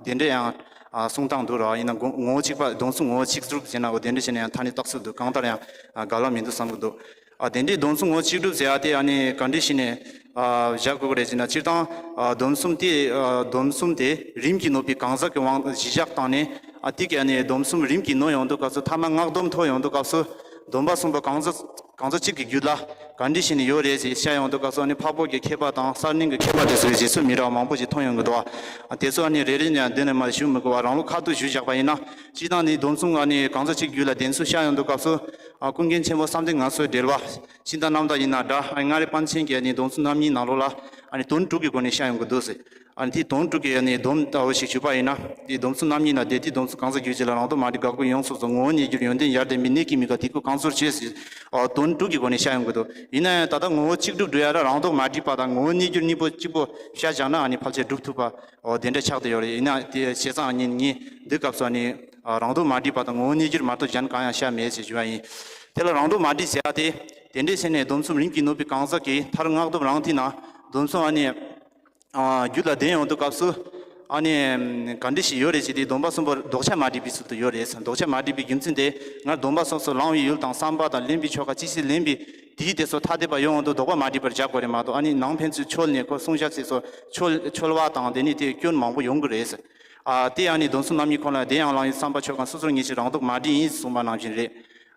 དེ་འདྲ་ཡང་གསུང་སྟངས་འདུག་རོ། ཡིན་ན་ངོ་ངོ་བོ་གཅིག་པ་སྡོམ་གསུམ་ངོ་བོ་གཅིག་སྒྲུབ་ཟེར་ན་འོ་དེ་འདྲ་བྱས་ན་ཡང་ཐ་སྙད་རྟགས་ཚུལ་འདུག་གང་ལྟར་ཡང་དགའ་ལ་མི་འདུག་བསམ་གི་འདུག་ཨ་དེ་འདྲའི་སྡོམ་གསུམ་ངོ་བོ་གཅིག་སྒྲུབ་ཟེར་ཡ་དེ་ཨ་ནི་ག་འདྲ་ཞིག་ནས་ཨ་བཞག་དགོས་ཀྱི་རེད་ཟེར་ན། སྤྱིར་བཏང་ཨ་སྡོམ་གསུམ་དེ་ཨ་སྡོམ་གསུམ་དེ་རིམ་གྱིས་ནོར་བའི་གང་ཟག་གི་དབང་གཞི་བཞག་བཏང་ནས་ཨ་དེ་ག་ནས་སྡོམ་གསུམ་རིམ་གྱིས་ནོར་ཡོང་དུས་སྐབས་སུ་ཐ་མ་སྔགས་སྡོམ་ཐོབ་ཡོང་དུས་སྐབས་སུ་སྡོམ་པ་གསུམ་པོ་གང་ཟག་གང་ཟག་གཅིག་གི་རྒྱུད་ལ་ག་འདྲ་ཞིག་ནས་ཡོད་རེད་ཅེས་བཤད་ཡོང་དུས་སྐབས་སུ་ཨ་ནི་འཕགས་པོ་གི་མཁས་པ་དང་གསར་རྙིང་གི་མཁས་པ་དེ་ཚོའི་བཞེད་ཚུལ་མི་འདྲ་བ་མང་པོ་ཞིག་མཐོང་ཡོང་གི་འདུག་ཨ་དེ་ཚོ་ཨ་ནི་རེ་རེ་ནས་འདི་ནས་མར་ཞུ་མི་དགོས་པ་རང་ལུགས་ཁ་ཐུག་ཞུས་བཞག་པ་ཡིན་ན། སྤྱིར་བཏང་ནི་སྡོམ་གསུམ་ཨ་ནི་གང་ཟག་གཅིག་རྒྱུད་ལ་བདེན་ཚུལ་བཤད་ཡོང་དུས་སྐབས་སུ་ཨ་ཀུན་མཁྱེན་ཆེན་པོ་བསམ་གཏན་ངལ་གསོའི་འགྲེལ་པ། ཤིང་རྟ་རྣམ་དག་ཡིན་ན་འདྲ། ཨ་ནི་མངའ་རིས་པཎ་ཆེན་གྱི་ཨ་ནི་སྡོམ་གསུམ་རྣམ་གཉིས་ནང་ལོགས་ལ་ཨ་ནི་དོན་དྲུག་གི་སྒོ་ནས་བཤད་ཡོང་གི་འདུག་ཟེར། ཨ་ནི་དེའི་དོན་དྲུག་གི་ཨ་ནི་སྡོམ་ལྟ་བུ་ཞིག་ཞུས་པ་ཡིན་ན། དེའི་སྡོམ་གསུམ་རྣམ་གཉིས་ན་དེ་དེའི་སྡོམ་གསུམ་གང་ཟག་རྒྱུད་གཅིག་ལ་རང་སྟོང་མ་འདྲེས་དགག་སྐུལ་ཡོངས་སུ་རྫོགས། ངོ་བོ་གནས་འགྱུར་ཡོན་ཏན་ཡར་ལྡན་པའི་གནད་ཀྱིས་དམིགས་པ་དེ་ཀོ་གང་ཟག་ཆོས་ཟེར། ཨོ་དོན་དྲུག་གི་སྒོ་ནས་བཤད་ཡོང་གི་འདུག་ཡིན་ན་ཡང་ད་ལྟ་ངོ་བོ་གཅིག་སྒྲུབ་སྒྲུབ་ཡ་ར་རང་སྟོང་མ་འདྲེས་པ་དང་ངོ་བོ་གནས་འགྱུར་གཉིས་པོ་གཅིག་པོ་བཤད་བཞག་ན་ཨ་ནི་ཕལ་ཆེར་སྒྲུབ་ཐུབ་པ་ཨོ་དེ་འདྲ་ཆགས་བསྡད་ཡོད་རེད། ཡིན་ན་དེ་བྱས་ཙང་ཨ་ནི་ངས་འདི་སྐབས་སུ་ཨ་ནི་ཨ་རང་སྟོང་མ་འདྲེས་པ་དང་ངོ་བོ་གནས་འགྱུར་མ་གཏོགས་གཞན་གང་ཡང་བཤད་མེད་ཅེས་ཞུ་བ་ཡིན། དེ་ལ་རང་སྟོང་མ་འདྲེས་ཟེར་ཡ་དེ་དེ་འདྲས་བྱས་ནས་སྡོམ་གསུམ་རིམ་གྱིས་ནོར་བའི་གང་ཟག་གིས་མཐར་སྔགས་སྡོམ་རང་མཐིལ་ན་སྡོམ་གསུམ་ཨ་ནི། ཨ་རྒྱུད་ལ་ལྡན་ཡོང་དུས་སྐབས་སུ་ཨ་ནི་ག་འདྲ་ཞིག་ཡོད་རེད་ཅེས་དེ་སྡོམ་པ་གསུམ་པོ་ལྡོག་ཆ་མ་འདྲེས་པའི་ཚུལ་དུ་ཡོད་རེད། ལྡོག་ཆ་མ་འདྲེས་པའི་རྒྱུ་མཚན་དེ་སྔར་སྡོམ་པ་གསུམ་སོགས་བླང་བའི་ཡུལ་དང་བསམ་པ་དང་ལེན་པའི་ཆོ་ག་ཅི་ཞིག་ལེན་པའི་དེའི་དེ་ཚོ་ཐ་དད་པ་ཡོང་དུས་ལྡོག་པ་མ་འདྲེས་པར་བཞག་དགོས་རེད་མ་གཏོགས་ཨ་ནི་ནང་ཕན་ཚུན་འཆོལ་ནས་ཁོ་བསྲུང་བྱ་ཚེ་སོགས་འཆོལ་འཆོལ་བ་དང་དེ་ནི་དེ་སྐྱོན་མང་པོ་ཡོང་གི་རེད། ཨ་དེ་ཨ་ནི་སྡོམ་གསུམ་རྣམ་གཉིས་ཁོ་ན་དེ་ཡང་བླང་བའི་བསམ་པ་ཆོ་ག་སོ་སོར་ངེས་ཤེས་རང་ལྡོག་མ་འདྲེས་ཡིན་གསུངས་པ་ནང་བཞིན་རེད།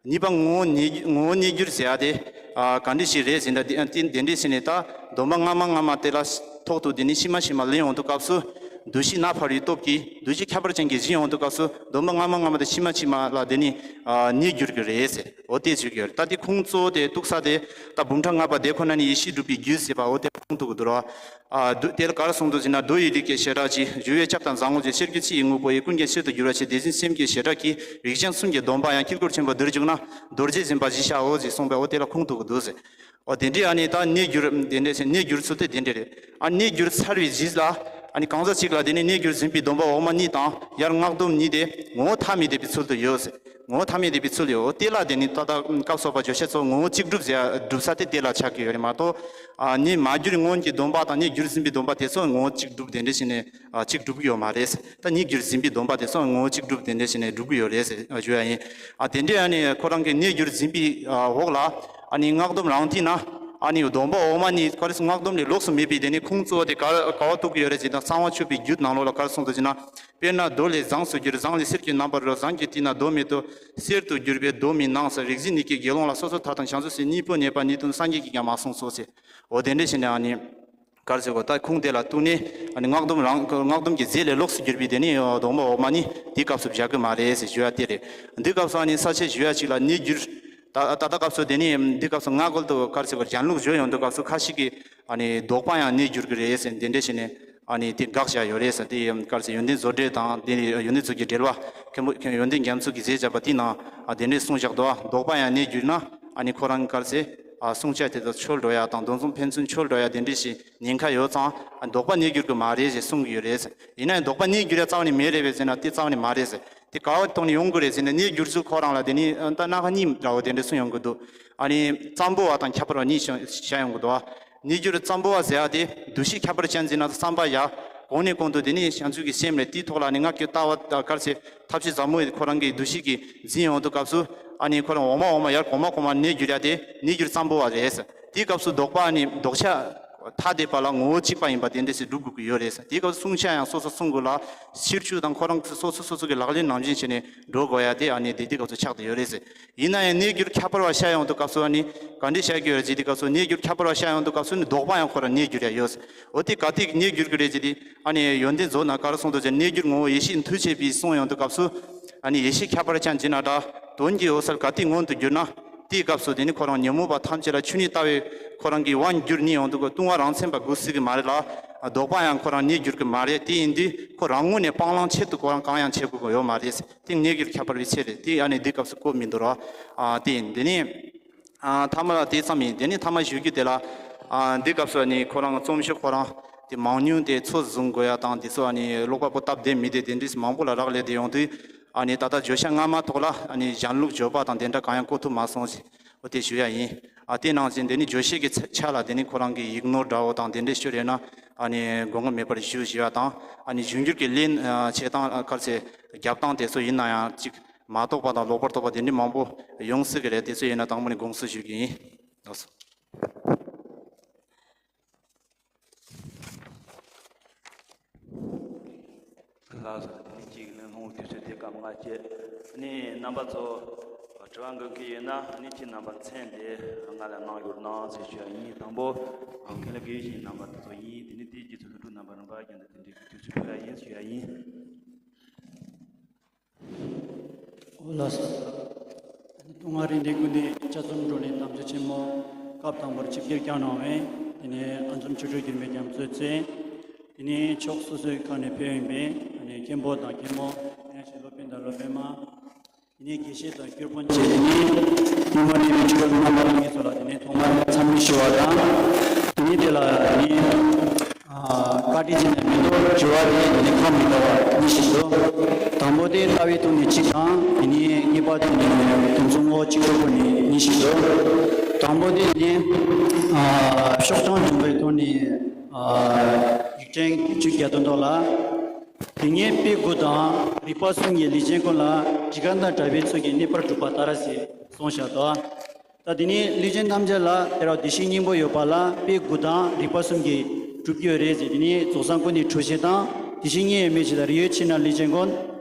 གཉིས་པ་ངོ་བོ་གནས་ངོ་བོ་གནས་འགྱུར་ཟེར་ཡ་དེ་ཨ་ག་འདྲ་ཞིག་རེད་ཟེར་ན། དེ་དེ་འདྲས་ཟེར་ནས་ད་སྡོམ་པ་སྔ་མ་སྔ་མ་དེ་ལ་ཐོག་ཏུ་དེ་ནི་ཕྱི་མ་ཕྱི་མ་ལེན་ཡོང་དུས་སྐབས་སུ་འདུ་ཤེས་ནམ་འཕར་བའི་སྟོབས་ཀྱིས་འདུ་བྱེད་ཁྱད་པར་ཅན་གྱི་གཞི་ཡོང་དུས་སྐབས་སུ་སྡོམ་པ་སྔ་མ་སྔ་མ་དེ་ཕྱི་མ་ཕྱི་མ་ལ་དེ་ནི་ཨ་གནས་འགྱུར་གྱི་རེད་ཟེར། འོ་དེ་བརྗོད་ཀྱི་ཡོད་རེད། ད་དེ་ཁུངས་གཙོ་བོ་དེ་གཏུགས་ས་དེ་ད་འབུམ་ཕྲག་ལྔ་པ་དེ་ཁོ་ན་ནི་ཡེ་ཤེས་སྒྲུབ་པའི་རྒྱུད་ཟེར་བ་འོ་དེ་ཁུངས་གཏུགས་ཀྱི་འདུག་ར། ཨ་མདོ་དེ་ལ་ག་རེ་གསུངས་འདུག་ཟེར་ན། མདོ་ཡི་རིགས་ཀྱི་བྱེ་བྲག་གཅིག་བཞུ་བའི་ལྕགས་དང་བཟང་པོ་བཅས། ཤེར་སྒྱུ་ཕྱི་ཡི་དངོས་པོ་ཡི། ཀུན་མཁྱེན་ཕྱིར་དུ་འགྱུར་བ་ཆེ། དེ་བཞིན་སེམས་ཀྱི་བྱེ་བྲག་གི་རིགས་ཅན་གསུམ་གྱི་སྡོམ་པ་ཡང་དཀྱིལ་འཁོར་ཆེན་པོ་འདིར་འཇུག་ན་རྡོ་རྗེ་འཛིན་པ་བཞི་བྱའོ་ཞེས་གསུངས་པས་འོ་དེ་ལ་ཁུངས་གཏུགས་ཀྱི་འདུག་ཟེར། འོ་དེ་འདྲའི་ཨ་ནི་ད་གནས་འགྱུར་དེ་འདྲའི་ཟེར་གནས་འགྱུར་ཚུལ་དེ་དེ་འདྲ་རེད། ཨ་གནས་འགྱུར་ཚར་བའི་རྗེས་ལ་ཨ་ནི་གང་ཟག་གཅིག་ལ་དེ་ནི་གནས་འགྱུར་འཛིན་པའི་སྡོམ་པ་འོག་མ་གཉིས་དང་ཡར་སྔགས་སྡོམ་གཉིས་དེ་ངོ་བོ་ཐ་མི་དད་པའི་ཚུལ་དུ་ཡོད་ཟེར། ངོ་བོ་ཐ་མི་དད་པའི་ཚུལ་ཡོད། དེ་ལ་དེ་ནི་ད་ལྟ་སྐབས་སུ་བབ་པ་བརྗོད་བྱ་ཚོ་ངོ་བོ་གཅིག་སྒྲུབ་ཟེར་སྒྲུབ་ས་དེ་དེ་ལ་ཆགས་ཀྱི་ཡོད་རེད་མ་གཏོགས། ཨ་ནི་མ་གྱུར་སྔོན་གྱི་སྡོམ་པ་དང་གནས་འགྱུར་འཛིན་པའི་སྡོམ་པ་དེ་ཚོ་ངོ་བོ་གཅིག་སྒྲུབ་དེ་འདྲ་ཞིག་ནས་ཨ་གཅིག་སྒྲུབ་ཀྱི་ཡོད་མ་རེད། ད་གནས་འགྱུར་འཛིན་པའི་སྡོམ་པ་དེ་ཚོ་ངོ་བོ་གཅིག་སྒྲུབ་དེ་འདྲ་ཞིག་ནས་སྒྲུབ་ཀྱི་ཡོད་རེད་ཟེར་ཞུ་ཡ་ཡིན། ཨ་དེ་འདྲའི་ཨ་ནི་ཁོ་རང་གི་གནས་འགྱུར་འཛིན་པའི་ཨ་འོག་ལ་ཨ་ནི་སྔགས་སྡོམ་རང་མཐིལ་ན། ཨ་ནི་སྡོམ་པ་འོག་མ་ནི་ག་རེ་ཟེར་སྔགས་སྡོམ་ལས་ལོགས་སུ་མེད་པས། དེ་ནི་ཁུངས་གཙོ་བོ་དེ་ག་ག་བ་གཏུག་གི་ཡོད་རེད་ཅེ་ན། གསང་བ་ཆོད་པའི་རྒྱུད་ནང་ལོགས་ལ་ག་རེ་གསུངས་འདུག་ཅེ་ན། དཔེར་ན་རྡོ་ལས་ཟངས་སུ་འགྱུར། ཟངས་ལས་གསེར་གྱི་རྣམ་པར་རོལ། ཟངས་ཀྱི་སྟེང་ན་རྡོ་མེད་དོ། གསེར་དུ་གྱུར་པས་རྡོ་མིན་སྣང་ཟེར། རིག་འཛིན་ནི་ཀའི་དགེ་སློང་ལ། སོ་སོར་ཐར་དང་བྱང་ཆུབ་སེམས། གཉིས་པོ་གནས་པ་ཉིད་དུ་སངས་རྒྱས་ཀྱིས་ཀྱང་མ་གསུངས་སོ་ཟེར། འོ་དེ་འདྲ་བྱས་ནས་ཨ་ནི། ག་རེ་ཟེར་གོ། ད་ཁུངས་དེ་ལ་གཏུགས་ནས་ཨ་ནི་སྔགས་སྡོམ་རང་སྔགས་སྡོམ་གྱི་རྫས་ལས་ལོགས་སུ་གྱུར་པའི་དེ་ནི་སྡོམ་པ་འོག་མ་ནི་དེའི་སྐབས་སུ་བཞག་གི་མ་རེད་ཟེར་ཞུ་ཡ་དེ་རེད། འདི་སྐབས་སུ་ཨ་ནི་ས་བཅད་ཞུ་ཡ་གཅིག་ལ་གནས་འགྱུར། ད་ད་ལྟ་སྐབས་སུ་དེ་ནི་འདི་སྐབས་སུ་སྔ་རྒོལ་དུ་ག་རེ་ཟེར་གོ། གཞན་ལུགས་བརྗོད་ཡོང་དུས་སྐབས་སུ་ཁ་ཅིག་གིས་ཨ་ནི་ལྡོག་པ་ཡང་གནས་འགྱུར་གྱི་རེད་ཟེར། དེ་འདྲ་བྱས་ནས་ཨ་ནི་དེ་དགག་བྱ་ཡོད་རེད་ཟེར། དེ་ག་རེ་ཟེར། ཡོན་ཏན་མཛོད་འགྲེལ་དང་དེ་ནི་ཡོན་ཏན་མཛོད་ཀྱི་འགྲེལ་པ། མཁན་པོ་ཡོན་ཏན་རྒྱ་མཚོ་གིས་མཛད་བྱས་པ་དེའི་ནང་ཨ་དེ་འདྲ་གསུངས་བཞག་འདུག་ལྡོག་པ་ཡང་གནས་འགྱུར་ན་ཨ་ནི་ཁོ་རང་ག་རེ་ཟེར། ཨ་བསྲུང་བྱ་དེ་དག་འཆོལ་འགྲོ་ཡ་དང་། སྡོམ་བཟུང་ཕན་ཚུན་འཆོལ་འགྲོ་ཡ་དེ་འདྲ་ཞིག་ཉེན་ཁ་ཡོད་ཙང་ལྡོག་པ་གནས་འགྱུར་གྱི་མ་རེད་ཅེས་གསུང་གི་ཡོད་རེད། ཡིན་ན་ཡང་ལྡོག་པ་གནས་འགྱུར་ཡ་རྩ་བ་ནས་མེད་རེད་པས་ཟེར་ན་དེ་རྩ་བ་ནས་མ་རེད་ཟེར། དེ་ག་བ་ཐོག་ནས་ཡོང་གི་རེད་ཟེར་ན། གནས་འགྱུར་ཚུལ་ཁོ་རང་ལ་དེ་ནི་ཨ་སྣ་ཁ་གཉིས་འདྲ་བོ་དེ་འདྲ་གསུངས་ཡོང་གི་འདུག་ཨ་ནི་ཙམ་པོ་བ་དང་ཁྱད་པར་བ་གཉིས་བཤད་ཡོང་གི་འདུག་གནས་འགྱུར་ཙམ་པོ་བ་ཟེར་ཡ་དེ་འདུ་ཤེས་ཁྱད་པར་ཅན་ཟེར་ན་བསམ་པ་ཡ་གོང་ནས་གོང་དུ་དེ་ནི་བྱང་ཆུབ་ཀྱི་སེམས་རེད། དེའི་ཐོག་ལ་ནི་སྔགས་ཀྱི་ལྟ་བ་ག་རེ་ཟེར། ཐབས་ཤེས་ཟབ་མོ་ཡི་ཁོ་རང་གི་འདུ་ཤེས་ཀྱིས་འཛིན་ཡོང་དུས་སྐབས་སུ་ཨ་ནི་ཁོ་རང་འོག་མ་འོག་མ་ཡར་གོང་མ་གོང་མ་གནས་འགྱུར་ཡ་དེ་གནས་འགྱུར་ཙམ་པོ་བ་རེད། དེའི་སྐབས་སུ་ལྡོག་པ་ཨ་ནི་ལྡོག་ཆ་ཐ་དད་པ་ལ་ངོ་བོ་གཅིག་པ་ཡིན་པ་དེ་འདྲ་ཞིག་སྒྲུབ་དགོས་ཀྱི་ཡོད་རེད། དེའི་སྐབས་སུ་བསྲུང་བྱ་ཡང་སོ་སོ་བསྲུང་དགོས་ལ། ཕྱིར་བཅོས་དང་ཁོ་རང་སོ་སོ་སོ་སོ་གི་ལག་ལེན་ནང་བཞིན་བྱས་ནས་འགྲོ་དགོས་ཡ་དེ་ཨ་ནི་དེ་དུས་སྐབས་སུ་ཆགས་བསྡད་ཡོད་རེད། ཡིན་ན་ཡང་གནས་འགྱུར་ཁྱད་པར་བ་བཤད་ཡོང་དུས་སྐབས་སུ་ཨ་ནི་ག་འདྲ་བཤད་ཀྱི་ཡོད་རེད་ཟེར་དུས་སྐབས་སུ། གནས་འགྱུར་ཁྱད་པར་བ་བཤད་ཡོང་དུས་སྐབས་སུ་ནི་ལྡོག་པ་ཡང་ཁོ་རང་གནས་འགྱུར་ཡ་ཡོད། འོ་དེ་ག་དུས་གནས་འགྱུར་གྱི་རེད་ཟེར་དུས་ཨ་ནི་ཡོན་ཏན་མཛོད་ནང་ག་རེ་གསུངས་འདུག་ཟེར། གནས་འགྱུར་ངོ་བོ་ཡེ་ཤེས་མཐུ་ཆེན་པོས་གསུངས་ཡོང་དུས་སྐབས་སུ་ཨ་ནི་ཡེ་ཤེས་ཁྱད་པར་ཅན་ཅི་ན་འདྲ་དོན་གྱི་འོད་གསལ་ག་དུས་མངོན་དུ་གྱུར་ན། དེའི་སྐབས་སུ་དེ་ནི་ཁོ་རང་ཉོན་མོངས་པ་ཐམས་ཅད་ལ་ཆོས་ཉིད་ལྟ་བའི་ཁོ་རང་གི་དབང་བསྒྱུར་ནི་ཡོང་དུས་ལྟུང་བ་རང་མཚན་པ་དགོས་སྲིད་ཀྱི་མ་རེད་ལ། ལྡོག་པ་ཡང་ཁོ་རང་གནས་འགྱུར་གྱི་མ་རེད། དེ་ཡིན་དུས་ཁོ་རང་ངོས་ནས་སྤང་བླང་ཆེད་དུ་ཁོ་རང་གང་ཡང་བྱེད་དགོས་ཀྱི་ཡོད་མ་རེད། དེ་གནས་འགྱུར་ཁྱད་པར་བའི་ཆེད་རེད། དེ་ཨ་ནི་འདི་སྐབས་སུ་གོ་མི་འདུག་ར། ཨ་དེ་ཡིན། དེ་ནི་ཨ་ཐ་མ་ལ་དེ་ཙམ་ཡིན། དེ་ནི་ཐ་མ་ཞུ་རྒྱུ་དེ་ལ་ཨ་འདི་སྐབས་སུ་ཨ་ནི་ཁོ་རང་རྩོམ་ཞིབ་ཁོ་རང་དེ་མང་ཉུང་དེ་ཚོད་བཟུང་དགོས་ཡ་དང་། དེ་ཚོ་ཨ་ནི་ཀློག་པ་པོ་སྟབས་བདེ་མི་བདེ་དེ་འདྲ་མང་པོ་ལ་རག་ལས་དེ་ཡོང་དུས་ཨ་ནི་ད་ལྟ་བརྗོད་བྱ་སྔ་མ་ཐོག་ལ་ཨ་ནི་གཞན་ལུགས་བརྗོད་པ་དང་དེ་འདྲ་གང་ཡང་གོ་ཐུབ་མ་སོང་ཞེས། འོ་དེ་ཞུ་ཡ་ཡིན། ཨ་དེ་ནང་བཞིན་དེ་ནི་བརྗོད་བྱེད་ཀྱི་ཚ་ཆ་ལ་དེ་ནི་ཁོ་རང་གི་ཡིག་ནོར་འདྲ་བོ་དང་དེ་འདྲ་ཤོར་ཡོད་ན་ཨ་ནི་དགོས་ངེས་མེད་པར་ཞུ་ཞུ་ཡ་དང་། ཨ་ནི་གཞུང་འགྱུར་གྱི་ལེན་ཨ་བྱེད་སྟངས་ཨ་ག་རེ་ཟེར་རྒྱབ་སྟངས་དེ་ཚོ་ཡིན་ན་ཡང་ཅིག་མ་རྟོགས་པ་དང་ལོག་པར་རྟོག་པ་དེ་འདྲ་མང་པོ་ཡོང་སྲིད་ཀྱི་རེད། དེ་ཚོ་ཡིན་ན་དང་པོ་ནས་དགོངས་སེལ་ཞུ་གི་ཡིན། ལགས་སོ། ལགས་སོ། དེ་ནི་གཅིག་ལན་སློང་དུས་ཚོད་དེ་སྐབས་ལྔ་བཅད། ཨ་ནི་རྣམ་པ་ཚོ་དྲི་བ་འགོད་མཁན་ཡོད་ན་ཨ་ནི་ཁྱེད་རྣམ་པ་མཚན་དེ་ང་ལ་གནང་ཡོད་གནང་ཟེར་ཞུ་ཡ་ཡིན། དང་པོ་མཁན་སློབ་དགེ་བཤེས་རྣམ་པ་དེ་ཚོ་ཡིན། དེ་ནི་དེའི་རྗེས་སུ་སློབ་ཕྲུག་རྣམ་པ་རིམ་པ་བཞིན་དུ་དེ་འདྲའི་དུས་ཚོད་སྤྲོད་ཡ་ཡིན་ཞུ་ཡ་ཡིན། འོ་ལགས་སོ། ད་ནི་ཐུགས་སྣང་རིན་ལྡན་ཀུན་ལྡན་དཔྱད་རྩོམ་བགྲོ་གླེང་དམ་བཅའ་ཆེན་མོ་སྐབས་དང་པོར་ཆིབས་བསྒྱུར་བསྐྱངས་གནང་བའི་དེ་ནས་ཨ་འཛོམས་ཆོས་གྲོགས་འགྱུར་མེད་རྒྱ་མཚོའི་གཙོས། དེ་ནས་ཕྱོགས་སོ་སོའི་ཁག་ནས་ཕེབས་ཡོད་པའི་དེ་ནས་མཁན་པོ་དང་མཁན་མོ། དེ་ནས་སློབ་དཔོན་དང་སློབ་དཔོན་མ། དེ་ནས་དགེ་བཤེས་དང་སྐྱོར་དཔོན་བཅས། དེ་ནས་སྙིང་པོ་ནས་མི་ཁྱོད་རྣམ་པ་ལྷན་རྒྱས་ཚོ་ལ་དེ་ནས་ཐོག་མར་འཚམས་འདྲི་ཞུ་བ་དང་། དེ་ནས་དེ་ལ་དེ་ནས་ཨ་བཀའ་དྲིན་ཅན་ནས་མི་འདུག་དྲི་བ་དེ་དེ་ནས་ཁག་མི་འདུག་པ་གཉིས་ཤིག་འདུག་དང་པོ་དེ་ལྟ་བའི་ཐོག་ནས་གཅིག་དང་། དེ་ནས་གཉིས་པ་དེ་ནས་དོན་ཚན་ངོ་བོ་གཅིག་པོའི་སྐོར་ནས་གཉིས་ཤིག་འདུག་དང་པོ་དེ་ནས་ཨ་ཕྱོགས་སྐྱོང་འབྱུང་བའི་ཐོག་ནས་ཨ་ཡིག་ཕྲེང་བཅུ་གྱ་བདུན་ཐོག་ལ། དེ་སྔའི་དཔེ་དགུ་དང་རིགས་པ་གསུམ་གྱི་ལས་ཅན་ཀུན་ལ་དྲི་ག་དང་བྲལ་བའི་ཚུལ་གྱིས་གནས་པར་གྲུབ་པ་ལྟར་ཟེར་གསུངས་བཞག་འདུག་ད་དེ་ནི་ལས་ཅན་ཐམས་ཅད་ལ་དེ་ར་བདེ་གཤེགས་སྙིང་པོ་ཡོད་པ་ལ་དཔེ་དགུ་དང་རིགས་པ་གསུམ་གྱིས་གྲུབ་ཀྱི་ཡོད་རེད་ཟེར། དེ་ནི་རྫོགས་སངས་སྐུ་ནི་གྲུབ་བྱེད་དང་། བདེ་གཤེགས་སྙིང་པོ་མེད་བྱེད་དང་། རིགས་ཡོད་ཕྱིར་ན་ལས་ཅན་ཀུན།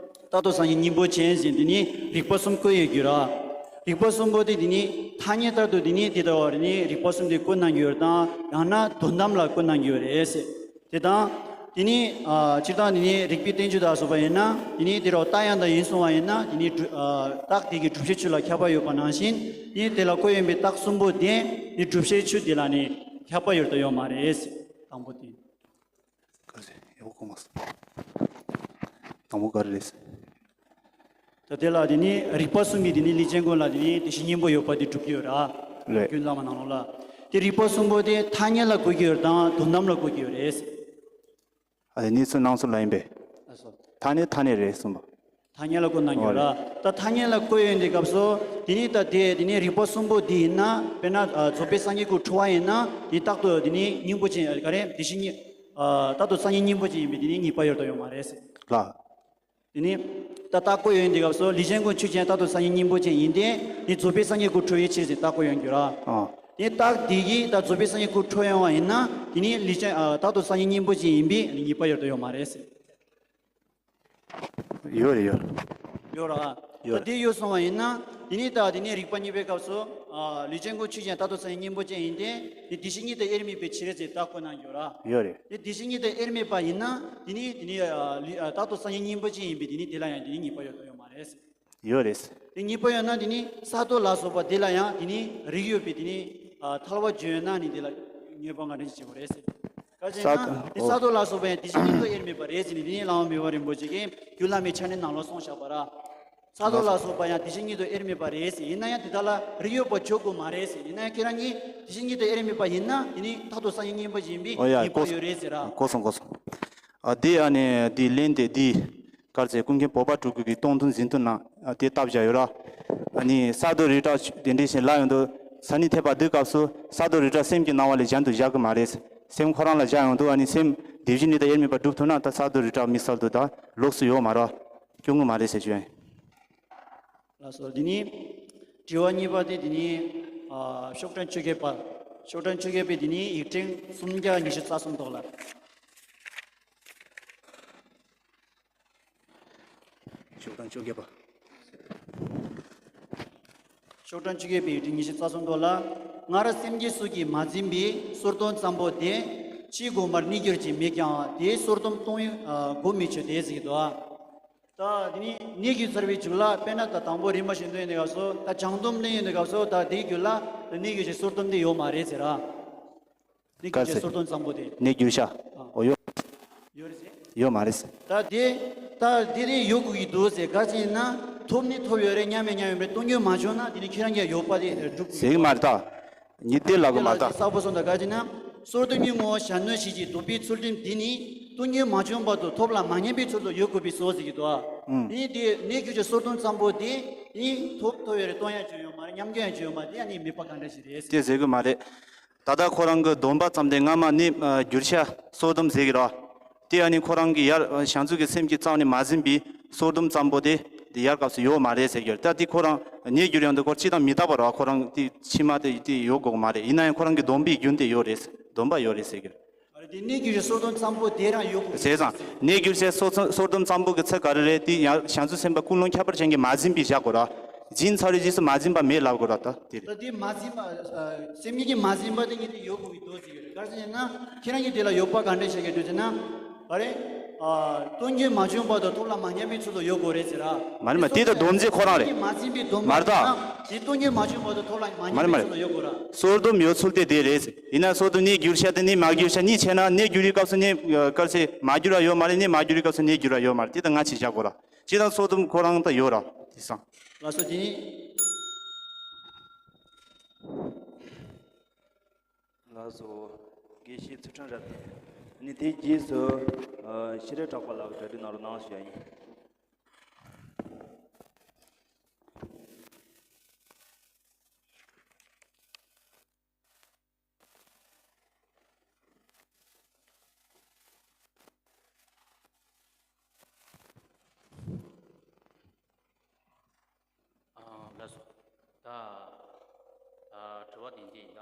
རྟག་ཏུ་སངས་རྒྱས་སྙིང་པོ་ཅན་ཟེར། དེ་ནི་རིགས་པ་གསུམ་བཀོད་ཡོད་རྒྱུ་ར། རིགས་པ་གསུམ་པོ་དེ་དེ་ནི་ཐ་སྙད་ལྟར་དུ་དེ་ནི་དེ་ལྟ་བུ་རེད། ནི་རིགས་པ་གསུམ་དེ་བཀོད་གནང་རྒྱུ་ཡོད་དང་། ཡང་ན་དོན་དམ་ལ་བཀོད་གནང་རྒྱུ་ཡོད་རེད་ཟེར། དེ་དང་། དེ་ནི་ཨ་སྤྱིར་བཏང་དེ་ནི་རིགས་པའི་བསྟན་བཅོས་དང་སོགས་པ་ཡིན་ན་དེ་ནི་དེ་རུ་རྟགས་ཡང་དག་ཡིན་གསུངས་པ་ཡིན་ན་དེ་ནི་གྲུབ་ཨ་རྟགས་དེ་གི་སྒྲུབ་བྱེད་ཆོས་ལ་ཁྱབ་པ་ཡོད་པ་ནང་བཞིན་དེ་ནི་དེ་ལ་བཀོད་ཡོད་པའི་རྟགས་གསུམ་པོ་དེ་ནི་སྒྲུབ་བྱེད་ཆོས་དེ་ལ་ནི་ཁྱབ་པ་ཡོད་དང་ཡོད་མ་རེད། དང་པོ་དེ། ག་ཟེ་ཡག་པོ་གོ་མ་སོང་། དང་པོ་ག་རེ་རེད། ད་དེ་ལ་དེ་ནི་རིགས་པ་གསུམ་གྱི་དེ་ནི་ལས་ཅན་ཀུན་ལ་དེ་ནི་བདེ་གཤེགས་སྙིང་པོ་ཡོད་པ་དེ་གྲུབ་ཀྱི་ཡོད་ར། རེད། ཀུན་བླ་མ་ནང་ལོགས་ལ། དེ་རིགས་པ་གསུམ་པོ་དེ་ཐ་སྙད་ལ་བཀོད་ཀྱི་ཡོད་དང་དོན་དམ་ལ་བཀོད་ཀྱི་ཡོད་རེད། ཨ་ནི་གནས་ཚུལ་སྣང་ཚུལ་ལ་ཡིན་པས། ཨ་སོ། ཐ་སྙད་ཐ་སྙད་རེད་གསུངས་པ། ཐ་སྙད་ལ་བཀོད་གནང་ཡོད་ར། ཨོ་རེད། ད་ཐ་སྙད་ལ་བཀོད་ཡོད་འདི་སྐབས་སུ་དེ་ནི་ད་དེ་དེ་ནི་རིགས་པ་གསུམ་པོ་འདི་ཡིན་ན་དཔེར་ན་ཨ་རྫོགས་པའི་སངས་རྒྱས་ཀྱི་འཁྲུལ་བ་ཡིན་ན་དེ་རྟག་ཏུ་དེ་ནི་སྙིང་པོ་ཅན་ག་རེ་བདེ་གཤེགས་སྙིང་ཨ་རྟག་ཏུ་སངས་རྒྱས་སྙིང་པོ་ཅན་ཡིན་པས་དེ་ནི་ངེས་པ་ཡོད་དང་ཡོད་མ་རེད་ཟེར། ལགས། དེ་ནི་ད་རྟགས་བཀོད་ཡོད་འདི་སྐབས་སུ་ལས་ཅན་ཀུན་ཆོས་ཅན་རྟག་ཏུ་སངས་རྒྱས་སྙིང་པོ་ཅན་ཡིན་ཏེ་ནི་རྫོགས་པའི་སངས་རྒྱས་ཀྱི་འཁྲུལ་བའི་ཕྱིར་ཟེར་རྟགས་བཀོད་ཡོད་འགྱུར་ར། ཨ། དེ་རྟགས་དེ་གིས་ད་རྫོགས་པའི་སངས་རྒྱས་སྐུ་འཕྲོད་ཡོང་བ་ཡིན་ན། དེ་ནི་ལུས་ཅན་ཨ་རྟག་ཏུ་སངས་རྒྱས་སྙིང་པོ་ཅན་ཡིན་པས་ངེས་པ་ཡོད་དོ་ཡོད་མ་རེད་ཟེར། ཡོད་རེད་ཡོད། ཡོད་ར། ཡོད། ད་དེ་ཡོད་སོང་བ་ཡིན་ན། དེ་ནི་ད་དེ་ནི་རིགས་པ་གཉིས་པའི་སྐབས་སུ། ཨ་ལུས་ཅན་སྐུ་ཆོས་ཅན་རྟག་ཏུ་སངས་རྒྱས་སྙིང་པོ་ཅན་ཡིན་ཏེ། དེ་དེ་བཞིན་ཉིད་དུ་དབྱེར་མེད་པའི་ཕྱིར་ཟེར་རྟགས་བཀོད་གནང་ཡོད་ར། ཡོད་རེད། དེ་དེ་བཞིན་ཉིད་དུ་དབྱེར་མེད་པ་ཡིན་ན། དེ་ནི་དེ་ནི་ཨ་ལུས་ཨ་རྟག་ཏུ་སངས་རྒྱས་སྙིང་པོ་ཅན་ཡིན་པས་དེ་ནི་དེ་ལ་ཡང་དེ་ནི་ངེས་པ་ཡོད་དོ་ཡོད་མ་རེད་ཟེར། ཡོད་རེད། དེ་གཉིས་པོ་ཡོད་ན་དེ་ནི་གསར་གཏོད་ལ་སོགས་པ་དེ་ལ་ཡང་དེ་ནི་རིགས་ཡོད་པས་དེ་ནི་ཨ་ཐལ་བ་བརྗོད་ཡོད་ན་ནི་དེ་ལ་ངེས་པ་ང་འདྲེན་བྱེད་པ་རེད་ཟེར། ག་ཅི་ན་གསར་དེ་གསར་གཏོད་ལ་སོགས་པ་ཡང་དེ་བཞིན་ཉིད་དུ་དབྱེར་མེད་པ་རེད་ཟེར་ནས། དེ་ནི་བླ་མ་མི་དབང་རིན་པོ་ཆེ་གིས་རྒྱུད་བླ་མའི་ཆ་ནས་ནང་ལོགས་གསུངས་བཞག་པ་ར། གསར་གཏོད་ལ་སོགས་པ་ཡང་དེ་བཞིན་ཉིད་དུ་དབྱེར་མེད་པ་རེད་ཟེར། ཡིན་ན་ཡང་དེ་དག་ལ་རིགས་ཡོད་པ་འཇོག་དགོས་མ་རེད་ཟེར། ཡིན་ན་ཡང་ཁྱེད་རང་གཉིས་དེ་བཞིན་ཉིད་དུ་དབྱེར་མེད་པ་ཡིན་ན་དེ་ནི་རྟག་ཏུ་སངས་རྒྱས་སྙིང་པོ་ཅན་ཡིན་པས་ཨོ་ཡ་ངེས་པ་གོ་ཡོད་རེད་ཟེར་ར། གོ་སོང་གོ་སོང་། ཨ་འདི་ཨ་ནི་འདི་ལན་དེ་འདི། གར་ཚེ་ཀུན་མཁྱེན་བོད་པ་སྤྲུལ་སྐུ་གི་སྟོང་ཐུན་གཟིམ་ཐུན་ནང་ཨ་དེ་བཏབ་བཞག་ཡོད་ར། ཨ་ནི་གསར་གཏོད་རི་བྲག་དེ་འདྲའི་ཞིག་ལ་ཡོང་དུས་ས་ནི་ཐེག་པ་འདི་སྐབས་སུ་གསར་གཏོད་རི་བྲག་སེམས་ཀྱི་སྣང་བ་ལས་གཞན་དུ་བཞག་གི་མ་རེད། སེམས་ཁོ་རང་ལ་བཞག་ཡོང་དུས་ཨ་ནི་སེམས་དེ་བཞིན་ཉིད་དུ་དབྱེར་མེད་པར་སྒྲུབ་ཐུབ་ན་ད་གསར་གཏོད་རི་བྲག་དམིགས་བསལ་དུ་ད་ལོགས་སུ་ཡོད་མ་རེད། སྐྱོན་གི་མ་རེད་ཟེར་ཞུ་ཡིན། ལགས་སོ། འདི་ནི་དྲི་བ་གཉིས་པ་དེ་འདི་ནི་ཨ་ཤོག་གྲངས་བཅོ་བརྒྱད་པ། ཤོག་གྲངས་བཅོ་བརྒྱད་པའི་འདི་ནི་ཡིག་ཕྲེང་སུམ་བརྒྱ་ཉི་ཤུ་རྩ་གསུམ་ཐོག་ལ། ཤོག་གྲངས་བཅོ་བརྒྱད་པ། ཤོག་གྲངས་བཅོ་བརྒྱད་པའི་ཡིག་ཕྲེང་ཉི་ཤུ་རྩ་གསུམ་ཐོག་ལ། སྔར་སེམས་བསྐྱེད་སོགས་ཀྱིས་མ་ཟིན་པའི་གསོལ་སྡོམ་ཙམ་པོ་དེ། ཕྱིས་གོམས་པར་གནས་གྱུར་ཅིང་མེད་ཀྱང་དེའི་གསོལ་སྡོམ་གཏོང་ཡུལ་ཨ་གོ་མི་ཆོད་དེ་ཟེར་གྱི་འདུག་ཨ། ད་དེ་ནི་གནས་གྱུར་ཚར་བའི་རྒྱུད་ལ། དཔེར་ན་ད་དང་པོ་རིམ་པ་བཞིན་དུ་ཡིན་ནི་སྐབས་སུ་ད་བྱང་སྡོམ་གནས་ཡིན་ནི་སྐབས་སུ་ད་དེའི་རྒྱུད་ལ་གནས་གྱུར་ཅིང་གསོལ་སྡོམ་དེ་ཡོད་མ་རེད་ཟེར་ར། གནས་གྱུར་ཅིང་གསོལ་སྡོམ་ཙམ་པོ་དེ། གནས་གྱུར་ཤ། ཨོ་ཡོད། ཡོད་རེད་ཟེར། ཡོད་མ་རེད་ཟེར། ད་དེ་ད་དེ་རེད་ཡོད་དགོས་ཀྱི་འདུག་ཟེར། ག་ཅི་ཡིན་ན་ཐོབ་ནི་ཐོབ་ཡོད་རེད། ཉམས་ནི་ཉམས་ཡོད་རེད། གཏོང་རྒྱུ་མ་བྱུང་ན་དེ་ནི་ཁྱེད་རང་གི་ཡོད་པ་དེ་སྒྲུབ་དགོས་ཟེར་གྱི་མ་རེད་ད། ཉིད་དེ་ལ་གོ་མ་ད། གསལ་པོ་སོང་ད། ག་ཅི་ན། གསོལ་སྡོམ་གྱི་ངོ་བོ་གཞལ་ནུས་ཤིག་གི་སྡོམ་པའི་ཚུལ་ཁྲིམས་འདི་ནི་གཏོང་རྒྱུ་མ་བྱུང་བར་དུ་ཐོབ་ལ་མ་ཉམས་པའི་ཚུལ་དུ་ཡོད་དགོས་པས་སོ་ཟེར་གྱི་འདུག་ཨ། ཨུམ། འདི་གནས་གྱུར་ཅིང་གསོལ་སྡོམ་ཙམ་པོ་དེ་ནི་ཐོབ་ཐོབ་ཡོད་རེད། གཏོང་ཡ་ཅིག་ཡོད་མ་རེད། ཉམས་རྒྱུ་ཡ་ཅིག་ཡོད་མ་རེད། དེ་ཡང་ནི་མེད་པ་ག་འདྲ་ཞིག་རེད་ཟེར། དེ་ཟེར་གི་མ་རེད། ད་ལྟ་ཁོ་རང་གི་སྡོམ་པ་ཙམ་དེ་སྔ་མ་ནི་ཨ་གྱུར་ཤ་གསོལ་སྡོམ་ཟེར་གི་རེད། དེ་ཨ་ནི་ཁོ་རང་གི་ཡར་བྱང་ཆུབ་ཀྱི་སེམས་ཀྱི་རྩ་བ་ནས་མ་ཟིན་པའི་གསོལ་སྡོམ་ཙམ་པོ་དེ་དེ་ཡར་སྐབས་སུ་ཡོད་མ་རེད་ཟེར་གྱི་རེད། ད་དེ་ཁོ་རང་གནས་གྱུར་ཡོང་དུས་ཁོ་སྤྱི་དང་མི་རྟག་པ་རེད་བ། ཁོ་རང་དེ་ཕྱི་མ་དེ་དེ་ཡོད་དགོས་མ་རེད། ཡིན་ན་ཡང་ཁོ་རང་གི་སྡོམ་པའི་རྒྱུན་དེ་ཡོད་རེད། སྡོམ་པ་ཡོད་རེད་ཟེར་གྱི་རེད། ཨ་རེ་དེ་གནས་གྱུར་ཅིང་གསོལ་སྡོམ་ཙམ་པོ་དེ་རང་ཡོད་དགོས་ཟེར་ཙང་། གནས་གྱུར་ཅིང་གསོལ་སྡོམ་གསོལ་སྡོམ་ཙམ་པོ་གི་ཚིག་ག་རེ་རེད། དེ་ཡང་བྱང་ཆུབ་སེམས་དཔའ་ཀུན་སློང་ཁྱད་པར་ཅན་གྱིས་མ་ཟིན་པའི་བཞག་དགོས་ར། སྦྱིན་ཚར་བའི་རྗེས་སུ་མ་ཟིན་པ་མེད་ལབ་དགོས་ར། ད་དེ་རེད། ད་དེ་མ་ཟིན་པ་ཨ་སེམས་ཉིད་ཀྱིས་མ་ཟིན་པ་དེ་ངས་དེ་ཡོད་དགོས་ཀྱི་འདུག་ཟེར་གྱི་རེད། ག་རེ་ཟེར་ན་ཁྱེད་རང་གིས་དེ་ལ་ཡོད་པ་ག་འདྲས་བྱ་གི་འདུག་ཟེར་ན། ཨ་རེ། ཨ་གཏོང་རྒྱུ་མ་བྱུང་བར་དུ་ཐོབ་ལ་མ་ཉམས་པའི་ཚུལ་དུ་ཡོད་དགོས་རེད་ཟེར་ར། མ་རེད་མ་རེད། དེ་ད་སྡོམ་རྫས་ཁོ་རང་རེད། མ་ཟིན་པའི་སྡོམ་པ་མ་རེད་ད། དེ་གཏོང་རྒྱུ་མ་བྱུང་བར་དུ་ཐོབ་ལ་མ་མ་རེད་མ་ཉམས་པའི་རེད། ཚུལ་དུ་ཡོད་དགོས་ར། གསོལ་སྡོམ་ཡོད་ཚུལ་དེ་དེ་རེད། ཡིན་ན་གསོལ་སྡོམ་གནས་གྱུར་ཤ་དེ་གནས་མ་གྱུར་ཤ་གཉིས་ཕྱེ་ན། གནས་གྱུར་བའི་སྐབས་སུ་གནས་གར་ཚེ་མ་གྱུར་བ་ཡོད་མ་རེད། གནས་མ་གྱུར་བའི་སྐབས་སུ་གནས་གྱུར་བ་ཡོད་མ་རེད། དེ་ད་ང་ཆེ་བཞག་དགོས་ར། སྤྱིར་བཏང་གསོལ་སྡོམ་ཁོ་རང་ད་ཡོད་ར། དེ་སང་། ལགས་སོ། དེ་ནི། ལགས་སོ། དགེ་བཤེས་ཚུལ་ཁྲིམས་རབ་བརྟན། ནི་དེའི་རྗེས་སུ་ཨ་ཤེས་རབ་གྲགས་པ་ལགས་ཀྱིས་གྲ་སྒྲིག་གནང་རོགས་གནང་ཞུ་ཡ་ཡིན། ཨ་ལགས་སོ། ད་ཨ་དྲི་བ་དེ་འདི་ཡིན་ད།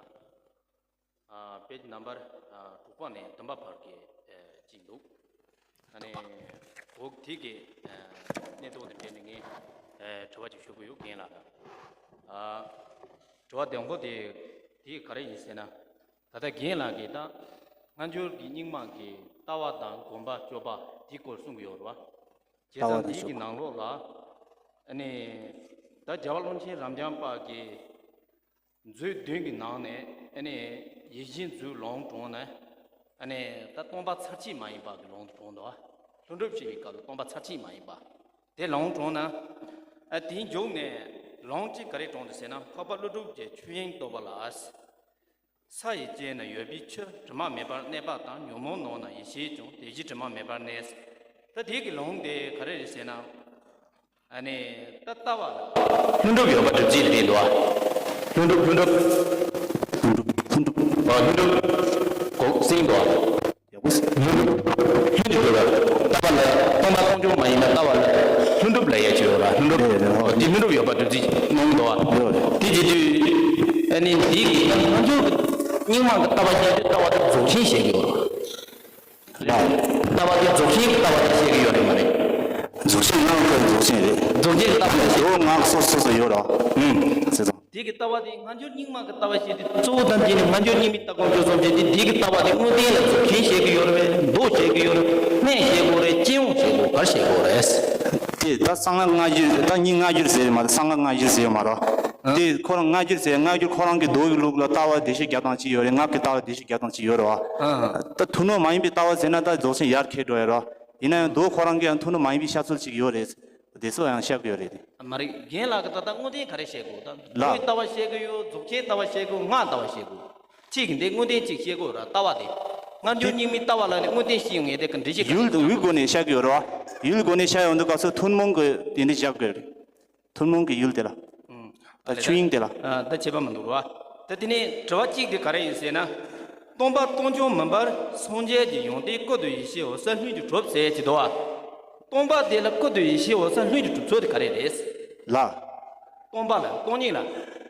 ཨ་པེ་ཇི་ནམ་བར་ཨ་དྲུག་པ་ནས་བདུན་པ་བར་གྱི་ཨ་ཅིག་འདུག་ཨ་ནི་འོག་དེ་གི་ཨ་གནས་སྟངས་དེ་འབྲེལ་ནས་ངས་ཨ་དྲི་བ་ཅིག་ཞུ་གི་ཡོད། རྒན་ལགས་ལ། ཨ་དྲི་བ་དང་པོ་དེ་དེ་ག་རེ་ཡིན་ཟེར་ན། ད་ལྟ་རྒན་ལགས་ཀྱིས་ད་སྔ་འགྱུར་གྱི་རྙིང་མ་གི་ལྟ་བ་དང་སྒོམ་པ་སྤྱོད་པ་དེའི་སྐོར་གསུང་གི་ཡོད་རེད་བ། བྱས་ཙང་དེའི་གི་ནང་ལོགས་ལ་ཨ་ནི་ད་རྒྱལ་བ་ཀློང་ཆེན་རབ་འབྱམས་པ་གི་མཛོད་བདུན་གྱི་ནང་ནས་ཨ་ནི་ཡིད་བཞིན་མཛོད་ལུང་དྲངས་ནས་ཨ་ནི་ད་སྟོང་པ་ཚར་གཅིག་མ་ཡིན་པ་གི་ལུང་དྲངས་འདུག་ལྷུན་གྲུབ་ཞེས་པའི་སྐབས་ལ་སྟོང་པ་ཚར་གཅིག་མ་ཡིན་པ་དེ་ལུང་དྲངས་ན། ཨ་དེའི་མཇུག་ནས་ལུང་གཅིག་ག་རེ་དྲངས་འདུག་ཟེར་ན། འཕགས་པ་ཀླུ་སྒྲུབ་ཀྱི་ཆོས་དབྱིངས་རྟོགས་པ་ལ། ས་ཡི་སྤྱན་ན་ཡོད་པའི་ཆུ། དྲི་མ་མེད་པར་གནས་པ་དང་། ཉོན་མོངས་ནང་ན་ཡེ་ཤེས་ཀྱང་། དེ་བཞིན་དྲི་མ་མེད་པར་གནས། ད་དེ་གི་ལུང་དེ་ག་རེ་རེད་ཟེར་ན། ཨ་ནི་ད་ལྟ་བ་ལ་ལྷུན་གྲུབ་ཡོད་པ་སྒྲུབ་བྱེད་ལ་བསྟན་འདུག་ལྷུན་གྲུབ་ལྷུན་གྲུབ་ལྷུན་གྲུབ་ལྷུན་གྲུབ་ཨ་ལྷུན་གྲུབ་གོ་སེང་འདུག་ལྷུན་གྲུབ་ལྷུན་གྱིས་གྲུབ་པ་ལྟ་བ་ལ་སྟོང་པ་སྟོང་རྐྱང་མ་ཡིན་པ་ལྟ་བ་ལ་ལྷུན་གྲུབ་ལ་ཡ་ཆེ་བ་ལྷུན་གྲུབ་དེ་ལྷུན་གྲུབ་ཡོད་པ་སྒྲུབ་བྱེད་གནང་འདུག་དེ་བྱེད་དུས་ཨ་ ནི་འདི་གི་ད་སྔ་འགྱུར་གྱི་རྙིང་མ་གི་ལྟ་བ་བཤད་དུས་ལྟ་བ་དེ་རྫོགས་ཆེན་བཤད་ཀྱི་ཡོད་རེད། ལྟ་བ་དེ་རྫོགས་ཆེན་གྱི་ལྟ་བ་དེ་བཤད་ཀྱི་ཡོད་རེད་མ་རེད། རྫོགས་ཆེན་ནང་གི་རྫོགས་ཆེན་རེད། རྫོགས་ཆེན་གྱི་ལྟ་བ་བཤད། ལོ་ངག་སོ་སོ་སོ་ཡོད་རེད། ཨུམ། ཟེར་སོང་། དེ་གི་ལྟ་བ་དེ་སྔ་འགྱུར་རྙིང་མ་གི་ལྟ་བ་བཤད་དུས་གཙོ་བོ་ཐམས་ཅད་ནི་སྔ་འགྱུར་རྙིང་མའི་ལྟ་སྒོམ་སྤྱོད་བཟོ་བྱེད་དེ། འདི་གི་ལྟ་བ་དེ་དངོས་བསྟན་ལ་རྫོགས་ཆེན་བཤད་ཀྱི་ཡོད་རེད་པས། མདོ་བཤད་ཀྱི་ཡོད་རེད། སྨན་བཤད་དགོས་རེད། སྤྱི་ཡོངས་བཤད་དགོས། ག་རེ་བཤད་དགོས་རེད། དེ་ད་གསང་སྔགས་སྔ་འགྱུར། ད་རྙིང་སྔ་འགྱུར་ཟེར་མ་རེད། གསང་སྔགས་སྔ་འགྱུར་ཟེར་མ་རེད། ཨ། དེ་ཁོ་རང་སྔ་འགྱུར་ཟེར། སྔ་འགྱུར་ཁོ་རང་གི་མདོ་ཡི་ལུགས་ལ་ལྟ་བ་བདེ་གཤེགས་བརྒྱ་དང་གཅིག་ཡོད་རེད། སྔགས་ཀྱི་ལྟ་བ་བདེ་གཤེགས་བརྒྱ་དང་གཅིག་ཡོད་རེད་བ། ཨ། ད་ཐུན་མོང་མ་ཡིན་པའི་ལྟ་བ་ཟེར་ན་ད་རྫོགས་ཆེན་ཡར་འཁྱེར་འགྲོ་ཡ་རེད། ཡིན་ན་ཡང་མདོ་ཁོ་རང་གི་ཡང་ཐུན་མོང་མ་ཡིན་པའི་བཤད་ཚུལ་ཅིག་ཡོད་རེད། དེ་ཚོ་ཡང་བཤད་ཀྱི་ཡོད་རེད་དེ། མ་རེད། རྒན་ལགས་ཀྱིས་ད་ལྟ་དངོས་བསྟན་ག་རེ་བཤད་དགོས། ད་ལ། མདོའི་ལྟ་བ་བཤད་ཀྱི་ཡོད། རྫོགས་ཆེན་ལྟ་བ་བཤད་དགོས། སྔགས་ལྟ་བ་བཤད་དགོས། གཅིག་གིས་འདི་དངོས་བསྟན་གཅིག་བཤད་དགོས་ར། ལྟ་བ་དེ། སྔ་འགྱུར་རྙིང་མའི་ལྟ་བ་ལ་ནི་དངོས་བསྟན་བཤད་ཡོང་ངེས་དེ་ག་འགྲེལ་བཤད་ག་རེ། ཡུལ་དང་ཡུལ་སྒོ་ནས་བཤད་ཀྱི་ཡོད་རེད་བ། ཡུལ་སྒོ་ནས་བཤད་ཡོང་དུས་སྐབས་སུ་ཐུན་མོང་གི་དེ་འདྲ་བཞག་དགོས་རེད། ཐུན་མོང་གི་ཡུལ་དེ་ལ། ཨུམ། ད་ཆོས་དབྱིངས་དེ་ལ། ཨ། ད་ཁྱད་པར་མི་འདུག་ར། ད་དེ་ནས་དྲི་བ་གཅིག་དེ་ག་རེ་ཡིན་ཟེར་ན། སྟོང་པ་སྟོང་རྐྱང་མིན་པར་སངས་རྒྱས་ཀྱི་ཡོན་ཏན་ཀུན་ཏུ་ཡེ་ཤེས་འོད་གསལ་ལྷུན་གྱིས་གྲུབ་ཟེར་གྱི་འདུག་བ། སྟོང་པ་དེ་ལ་ཀུན་ཏུ་ཡེ་ཤེས་འོད་གསལ་ལྷུན་གྱིས་གྲུབ་ཚུལ་དེ་ག་རེ་རེད། ལ། སྟོང་པ་ལ། སྟོང་ཉིད་ལ།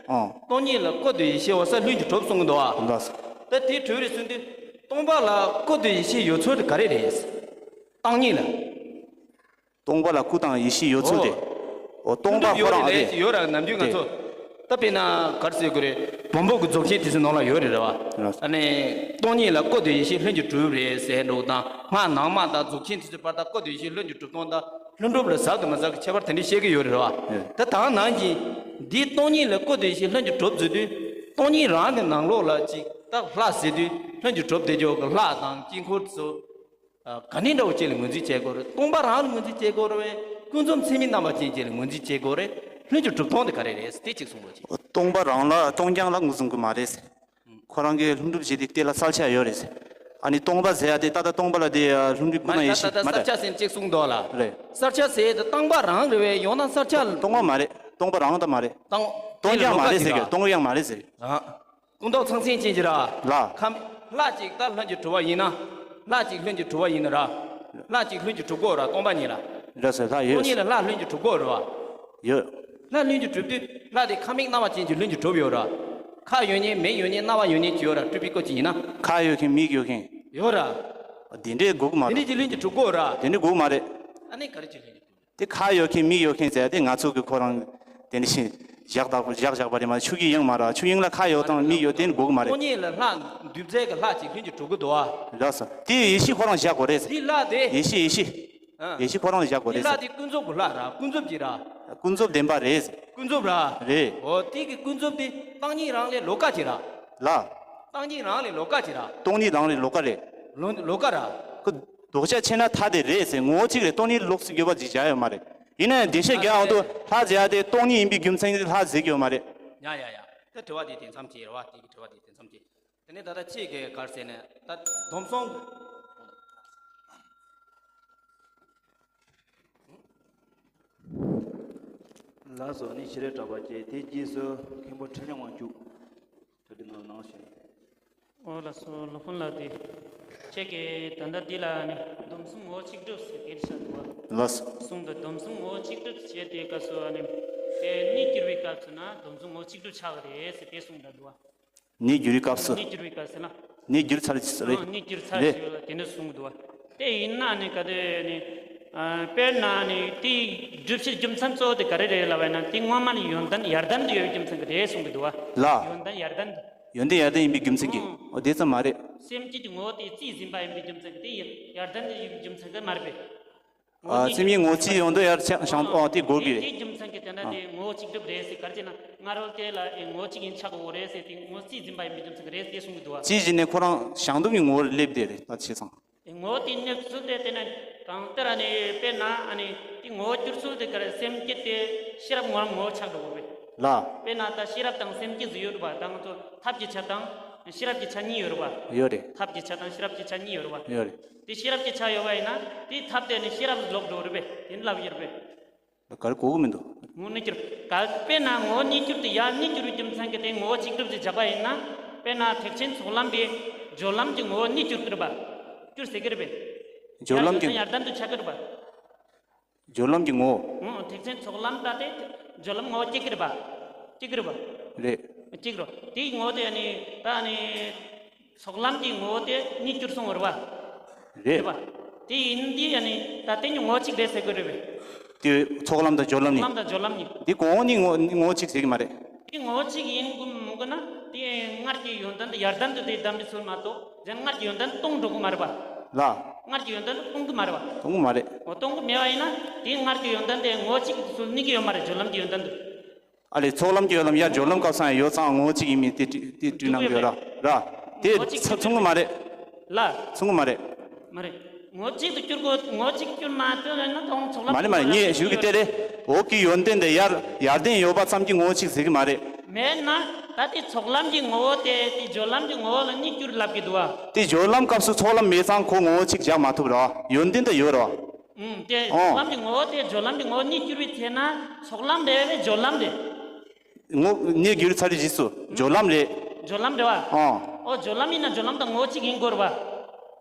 ཨང་། སྟོང་ཉིད་ལ་ཀུན་ཏུ་ཡེ་ཤེས་འོད་གསལ་ལྷུན་གྱིས་གྲུབ་གསུང་གི་འདུག་བ། ལགས་སོ། ད་དེ་དྲི་བ་རེ་གསུང་དུས། སྟོང་པ་ལ་ཀུན་ཏུ་ཡེ་ཤེས་ཡོད་ཚུལ་དེ་ག་རེ་རེད། སྟོང་ཉིད་ལ། སྟོང་པ་ལ་སྐུ་དང་ཡེ་ཤེས་ཡོད་ཚུལ་དེ། ཨོ། ཨོ། སྟོང་པ་ཁོ་རང་ཨ་དེ། ཡོད་ར། ནམ་རྒྱུན་ང་ཚོ། ད་དཔེར་ན་ག་རེ་ཟེར་དགོས་རེད། བོན་པོ་གི་རྫོགས་ཆེན་དེ་ཚོའི་ནང་ལ་ཡོད་རེད་ར་བ། ལགས། ཨ་ནི། སྟོང་ཉིད་ལ་ཀུན་ཏུ་ཡེ་ཤེས་ལྷུན་གྱིས་གྲུབ་རེད་ཟེར་འགྲོ་དང་། སྔགས་ནང་མ་དང་རྫོགས་ཆེན་དེ་ཚོའི་བར་དུ་ཀུན་ཏུ་ཡེ་ཤེས་ལྷུན་གྱིས་གྲུབ་སྟངས་དང་། ལྷུན་གྲུབ་ལ་ཟབ་དང་མ་ཟབ་ཀྱི་ཁྱད་པར་དེ་འདྲ་བཤད་ཀྱི་ཡོད་རེད་ར་བ། ཨེ། ད་དེ་ནང་བཞིན། འདིའི་སྟོང་ཉིད་ལ་ཀུན་ཏུ་ཡེ་ཤེས་ལྷུན་གྱིས་གྲུབ་ཟེར་དུས། སྟོང་ཉིད་རང་གི་ནང་ལོགས་ལ་ཅིག་ད་ལྷ་ཟེར་དུས་ལྷུན་གྱིས་གྲུབ་བསྡད་ཀྱོག་གི་ལྷ་དང་དཀྱིལ་འཁོར་ཚོ། ཨ། ག་ནས་འདྲ་བོ་ཅིག་ལ་ངོས་འཛིན་བྱེད་དགོས་རེད། སྟོང་པ་རང་ལ་ངོས་འཛིན་བྱེད་དགོས་རེད་པས། ཀུན་རྫོབ་ཚད་མའི་རྣམ་པ་ཅན་ཅིག་ལ་ངོས་འཛིན་བྱེད་དགོས་རེད། ལྷུན་གྱིས་གྲུབ་སྟངས་དེ་ག་རེ་རེད། དེ་གཅིག་གསུང་རོགས་གྱིས། སྟོང་པ་རང་ལ། སྟོང་རྐྱང་ལ་ངོས་བཟུང་གི་མ་རེད། ཁོ་རང་གིས་ལྷུན་གྲུབ་བྱེད་དེ་དེ་ལ་གསལ་ཆ་ཡོད་རེད། ཨ་ནི་སྟོང་པ་ཟེར་ཡ་དེ་ད་ལྟ་སྟོང་པ་ལ་དེ་ལྷུན་གྱིས་ཀུན་མ་རེད། ཡེ་ཤེས་ད་ལྟ་མ་གསལ་རེད། ཆ་ཟེར་གཅིག་གསུངས་འདུག་ལ། རེད། གསལ་ཆ་ཟེར་དེ་སྟོང་པ་རང་རེད་པས། ཡང་ན་གསལ་ཆ། སྟོང་པ་མ་རེད། སྟོང་པ་རང་ད་མ་རེད། སྟོང་། སྟོང་རྐྱང་མ་རེད་ཟེར་གི། སྟོང་རྐྱང་མ་རེད་ཟེར་གི། ཨ། སྐུ་མདོག་ཚང་ཚིང་ཅན་གྱི་ར། ལ། ཁམས། ལྷ་གཅིག་ད་ལྷུན་གྱིས་གྲུབ་པ་ཡིན་ན། ལྷ་གཅིག་ལྷུན་གྱིས་གྲུབ་པ་ཡིན་ན་ར། ལྷ་གཅིག་ལྷུན་གྱིས་གྲུབ་དགོས་ར། སྟོང་པ་ཉིད་ལ། རེད་ཟེར། ལྷ་ཡོད། སྟོང་ཉིད་ལ་ལྷ་ལྷུན་གྱིས་གྲུབ་དགོས་ར་བ། ཡོད། ལྷ་ལྷུན་གྱིས་གྲུབ་དུས་ལྷ་དེ་ཁ་མིག་རྣ་བ་ཅན་གྱིས་ལྷུན་གྱིས་གྲུབ་ཡོད་ར། ཁ་ཡོད་མཁན། མིག་ཡོད་མཁན། རྣ་བ་ཡོད་མཁན་གྱི་ཡོད་ར། སྤྲུལ་པའི་སྐུ་ཅིག་ཡིན་ན། ཁ་ཡོད་མཁན། མིག་ཡོད་མཁན། ཡོད་ར། དེ་འདྲའི་དགོས་ཀྱི་མ་རེད། དེ་འདྲའི་ཅིག་ལྷུན་གྱིས་གྲུབ་དགོས་ར། དེ་འདྲའི་དགོས་ཀྱི་མ་རེད། ཨ་ནི་ག་རེ་ཅིག་ལྷུན་གྱིས། དེ་ཁ་ཡོད་མཁན་མིག་ཡོད་མཁན་ཟེར་ཡ་དེ་ང་ཚོ་གི་ཁོ་རང་དེ་འདྲ་ཞིག་བཞག་བཞག་བཞག་པ་རེད་མ་གཏོགས། ཆོས་ཀྱི་དབྱིངས་མ་རེད། ཆོས་དབྱིངས་ལ་ཁ་ཡོད་དང་མིག་ཡོད་དེ་དགོས་ཀྱི་མ་རེད། སྟོང་ཉིད་ལ་ལྷ་འདུས་ཚད་ཀྱི་ལྷ་ཅིག་ལྷུན་གྱིས་གྲུབ་ཀྱི་འདུག་ཨ། ལགས་སོ། དེ་ཡེ་ཤེས་ཁོ་རང་བཞག་དགོས་རེད། དེ་ལྷ་དེ། ཡེ་ཤེས། ཡེ་ཤེས། ཨ། ཡེ་ཤེས་ཁོ་རང་ལ་བཞག་དགོས་རེད། དེ་ལྷ་དེ་ཀུན་རྫོབ་ཀྱི་ལྷ་ར། ཀུན་རྫོབ་ཀྱི་ར། ཀུན་རྫོབ་བདེན་པ་རེད། ཀུན་རྫོབ་ར། རེད། འོ། དེ་གི་ཀུན་རྫོབ་དེ་སྟོང་ཉིད་རང་ལས་ལོགས་ཀ་ཅིག་ར། ལ། སྟོང་ཉིད་རང་ལས་ལོགས་ཀ་ཅིག་ར། སྟོང་ཉིད་རང་ལས་ལོགས་ཀ་རེད། ལོ། ལོགས་ཀ་ར། ཁོ་ལྡོག་ཆ་ཕྱེ་ན་ཐ་དད་རེད་ཟེར། ངོ་བོ་གཅིག་རེད། སྟོང་ཉིད་ལོགས་སུ་གྱུར་པ་ཅིག་བཞག་ཡོད་མ་རེད། ཡིན་ན་ཡང་འགྲེལ་བཤད་རྒྱག་ཡོང་དུས་ལྷ་ཟེར་ཡ་དེ་སྟོང་ཉིད་ཡིན་པའི་རྒྱུ་མཚན་གྱིས་ལྷ་ཟེར་གྱི་ཡོད་མ་རེད། ཡ་ཡ་ཡ། ད་དྲི་བ་དེ་དེ་མཚམས་ཅིག་རེད་བ། དེ་གི་དྲི་བ་དེ་དེ་མཚམས་ཅིག། དེ་ནས་ད་ལྟ་ཁྱེད་ཀྱིས་ག་རེ་ཟེར་ནས་ད་སྡོམ་གསུམ། ལགས་སོ། ནི་ཞི་རེ་གྲགས་པ་བཅས། དེའི་རྗེས་སུ་མཁན་པོ་ཁྲི་ལོ་དབང་ཕྱུག་གྲ་སྒྲིག་གནང་གནང་ཞིང་། ཨོ་ལགས་སོ། སློབ་དཔོན་ལགས་དེ། ཁྱེད་ཀྱིས་ད་ལྟ་འདི་ལ་ནི་སྡོམ་གསུམ་ངོ་བོ་གཅིག་གྲུབ་ཟེར་གྱི་རེད་ཤག་འདུག་བ། ལགས་སོ། གསུངས་འདུག། སྡོམ་གསུམ་ངོ་བོ་གཅིག་གྲུབ་ཟེར་དེའི་སྐབས་སུ་ནི། དེ་གཉིས་བསྒྱུར་བའི་སྐབས་སུ་ན་སྡོམ་གསུམ་ངོ་བོ་གཅིག་གྲུབ་ཆགས་ཀྱི་རེད་ཟེར་དེ་གསུངས་འདུག་བ། གཉིས་བསྒྱུར་བའི་སྐབས་སུ། གཉིས་བསྒྱུར་བའི་སྐབས་སུ་ན། གཉིས་བསྒྱུར་ཚར་རེད། ཨང་། གཉིས་བསྒྱུར་ཚར་རེད། ཞེས་ལ་དེ་འདྲ་གསུངས་འདུག་བ། དེ་ཡིན་ན་ནི་ག་དེ་ནི། ཨ། དཔེར་ན་ནི་དེའི་སྒྲུབ་བྱེད་རྒྱུ་མཚན་གཙོ་བོ་དེ་ག་རེ་རེད་ལབ་པ་ཡིན་ན། དེ་སྔོན་མ་ནི་ཡོན་ཏན་ཡར་ལྡན་དུ་ཡོད་པའི་རྒྱུ་མཚན་གྱིས་རེད་གསུངས་ཀྱི་འདུག་བ། ལ། ཡོན་ཏན་ཡར་ལྡན་དུ། ཡོན་ཏན་ཡར་ལྡན་ཡིན་པའི་རྒྱུ་མཚན་གྱིས། ཨང་། འོ། དེ་ཙམ་མ་རེད། སེམས་བསྐྱེད་ཀྱི་ངོ་བོ་དེ་རྩིས་ཟིན་པ་ཡིན་པའི་རྒྱུ་མཚན་གྱིས་དེ་ཡར་ལྡན་དུ་ཡོད་པའི་རྒྱུ་མཚན་གྱིས་མ་རེད་པས། ཨ། སེམས་ཀྱི་ངོ་བོ་རྩིས་ཡོང་དུས་ཡར་ཆ་བཞེངས། ཨོ། དེ་དགོས་ཀྱི་རེད། དེའི་རྒྱུ་མཚན་གྱིས་དེ་འདྲ། ཨ། དེ་ངོ་བོ་གཅིག་གྲུབ་རེད་ཟེར། ག་རེ་ཟེར་ན་སྔ་རོལ་དེ་ལ་ངོ་བོ་གཅིག་ཡིན་ཆགས་དགོས་རེད་ཟེར། དེ་ངོ་བོ་རྩིས་ཟིན་པ་ཡིན་པའི་རྒྱུ་མཚན་གྱིས་རེད་ཟེར་གསུང་གི་འདུག་བ། རྩིས་ཟིན་ནས་ཁོ་རང་བྱང་སྡོམ་གྱི་ངོ་བོར་སླེབས་བསྡད་རེད། ད་བྱས་ཙང་། ངོ་བོ་དེ་གནས་ཚུལ་དེ་དེ་ནས་གང་ལྟར་ཨ་ནི་དཔེར་ན་ཨ་ནི་དེ་ངོ་བོ་བསྒྱུར་ཚུལ་དེ་ག་རེ། སེམས་བསྐྱེད་དེ་ཤེས་རབ་ངོ་རང་ངོ་བོ་ཆགས་འགྲོ་དགོས་པས། ལ། དཔེར་ན་ད་ཤེས་རབ་དང་སེམས་བསྐྱེད་ཟེར་ཡོད་རེད་པ། ད་ང་ཚོ་ཐབས་ཀྱི་ཆ་དང་ཤེས་རབ་ཀྱི་ཆ་གཉིས་ཡོད་རེད་པ། ཡོད་རེད། ཐབས་ཀྱི་ཆ་དང་ཤེས་རབ་ཀྱི་ཆ་གཉིས་ཡོད་རེད་པ། ཡོད་རེད། དེ་ཤེས་རབ་ཀྱི་ཆ་ཡོད་པ་ཡིན་ན་དེའི་ཐབས་དེ་ནི་ཤེས་རབ་ལོག་འགྲོ་རེད་པས། དེ་ལབ་ཡོད་རེད་པས། ག་རེ་གོ་གི་མི་འདུག། ངོ་བོ་གཉིས་བསྒྱུར། གལ་དཔེར་ན་ངོ་བོ་གཉིས་བསྒྱུར་དེ་ཡར་གཉིས་བསྒྱུར་བའི་རྒྱུ་མཚན་གྱིས་དེ་ངོ་བོ་གཅིག་གྲུབ་ཅེས་བཞག་པ་ཡིན་ན། དཔེར་ན་ཐེག་ཆེན་ཚོགས་ལམ་པའི་སྦྱོར་ལམ་གྱི་ངོ་བོ་གཉིས་བསྒྱུར་གྱི་རེད་པ། བསྒྱུར་ཟེར་གྱི་རེད་པས། སྦྱོར་ལམ་གྱི། ཡར་ཡར་ལྡན་དུ་ཆགས་ཀྱི་རེད་པ། སྦྱོར་ལམ་གྱི་ངོ་བོ། ཨང་། ཐེག་ཆེན་ཚོགས་ལམ་ད་དེ་སྦྱོར་ལམ་ངོ་བོ་གཅིག་གི་རེད་པ། གཅིག་གི་རེད་པ། རེད། གཅིག་རོ། དེའི་ངོ་བོ་དེ་ནི་ད་ནི་ཚོགས་ལམ་གྱི་ངོ་བོ་དེ་གཉིས་གྱུར་སོང་བ་རེད་བ། རེད། རེད་བ། དེ་ཡིན་དུས་ནི་ད་དེ་གཉིས་ངོ་བོ་གཅིག་རེད་ཟེར་དགོས་རེད་བས། དེ་ཚོགས་ལམ་དང་སྦྱོར་ལམ་གཉིས། ཚོགས་ལམ་དང་སྦྱོར་ལམ་གཉིས། དེ་གོང་འོག་གཉིས་ངོ་ངོ་བོ་གཅིག་ཟེར་གྱི་མ་རེད། དེ་ངོ་བོ་གཅིག་ཡིན་དགོས་མི་དགོས་ན་དེ་སྔར་གྱི་ཡོན་ཏན་དེ་ཡར་ལྡན་དུ་དེ་གདམས་པའི་ཚུལ་མ་གཏོགས་གཞན་སྔར་གྱི་ཡོན་ཏན་གཏོང་འགྲོ་གི་མ་རེད་པ། ལ། སྔར་གྱི་ཡོན་ཏན་དེ་གཏོང་གི་མ་རེད་པ། གཏོང་གི་མ་རེད། འོ་གཏོང་གི་མེད་པ་ཡིན་ན་དེ་སྔར་གྱི་ཡོན་ཏན་དེ་ངོ་བོ་གཅིག་གི་ཚུལ་གནས་ཀྱི་ཡོད་མ་རེད། སྦྱོར་ལམ་གྱི་ཡོན་ཏན་དེ། ཨ་ལས་ཚོགས་ལམ་གྱི་ཡོད་ལམ་ཡར་སྦྱོར་ལམ་སྐབས་སུ་ཡང་ཡོད་ཙང་ངོ་བོ་གཅིག་ཡིན་མིན་དེ་དེ་དྲི་གནང་གི་ཡོད་ར། ར། དེ་ངོ་བོ་གཅིག་ཚ་མཚུངས་གི་མ་རེད། ལ། མཚུངས་གི་མ་རེད། མ་རེད། ངོ་བོ་གཅིག་ཏུ་གྱུར་དགོས། ངོ་བོ་གཅིག་གྱུར་མ་ཐུབ་ན་གཏོང་ཚོགས་ལམ། མ་རེད་མ་རེད། ངས་ཞུ་གི་དེ་རེད། འོག་གི་ཡོན་ཏན་དེ་ཡར་ཡར་ལྡན་ཡོད་པ་ཙམ་གྱིས་ངོ་བོ་གཅིག་ཟེར་གི་མ་རེད། མེད་ན་ད་དེ་ཚོགས་ལམ་གྱི་ངོ་བོ་དེ་དེ་སྦྱོར་ལམ་གྱི་ངོ་བོ་ལ་གཉིས་གྱུར་ལབ་ཀྱི་འདུག་བ། དེ་སྦྱོར་ལམ་སྐབས་སུ་ཚོགས་ལམ་མེད་ཙང་ཁོ་ངོ་བོ་གཅིག་བཞག་མ་ཐུབ་ར། ཡོན་ཏན་དེ་ཡོད་ར། ཨུམ། དེ་ཨོ། ཚོགས་ལམ་གྱི་ངོ་བོ་དེ་སྦྱོར་ལམ་གྱི་ངོ་བོ་གཉིས་གྱུར་བའི་ཚེ་ན་ཚོགས་ལམ་རེད་རེད། སྦྱོར་ལམ་རེད། ངོ་གནས་འགྱུར་ཚར་རེ་རྗེས་སུ་སྦྱོར་ལམ་རེད། སྦྱོར་ལམ་རེད་བ། ཨོ། ཨོ་སྦྱོར་ལམ་ཡིན་ན་སྦྱོར་ལམ་དང་ངོ་བོ་གཅིག་ཡིན་དགོས་རེད་བ།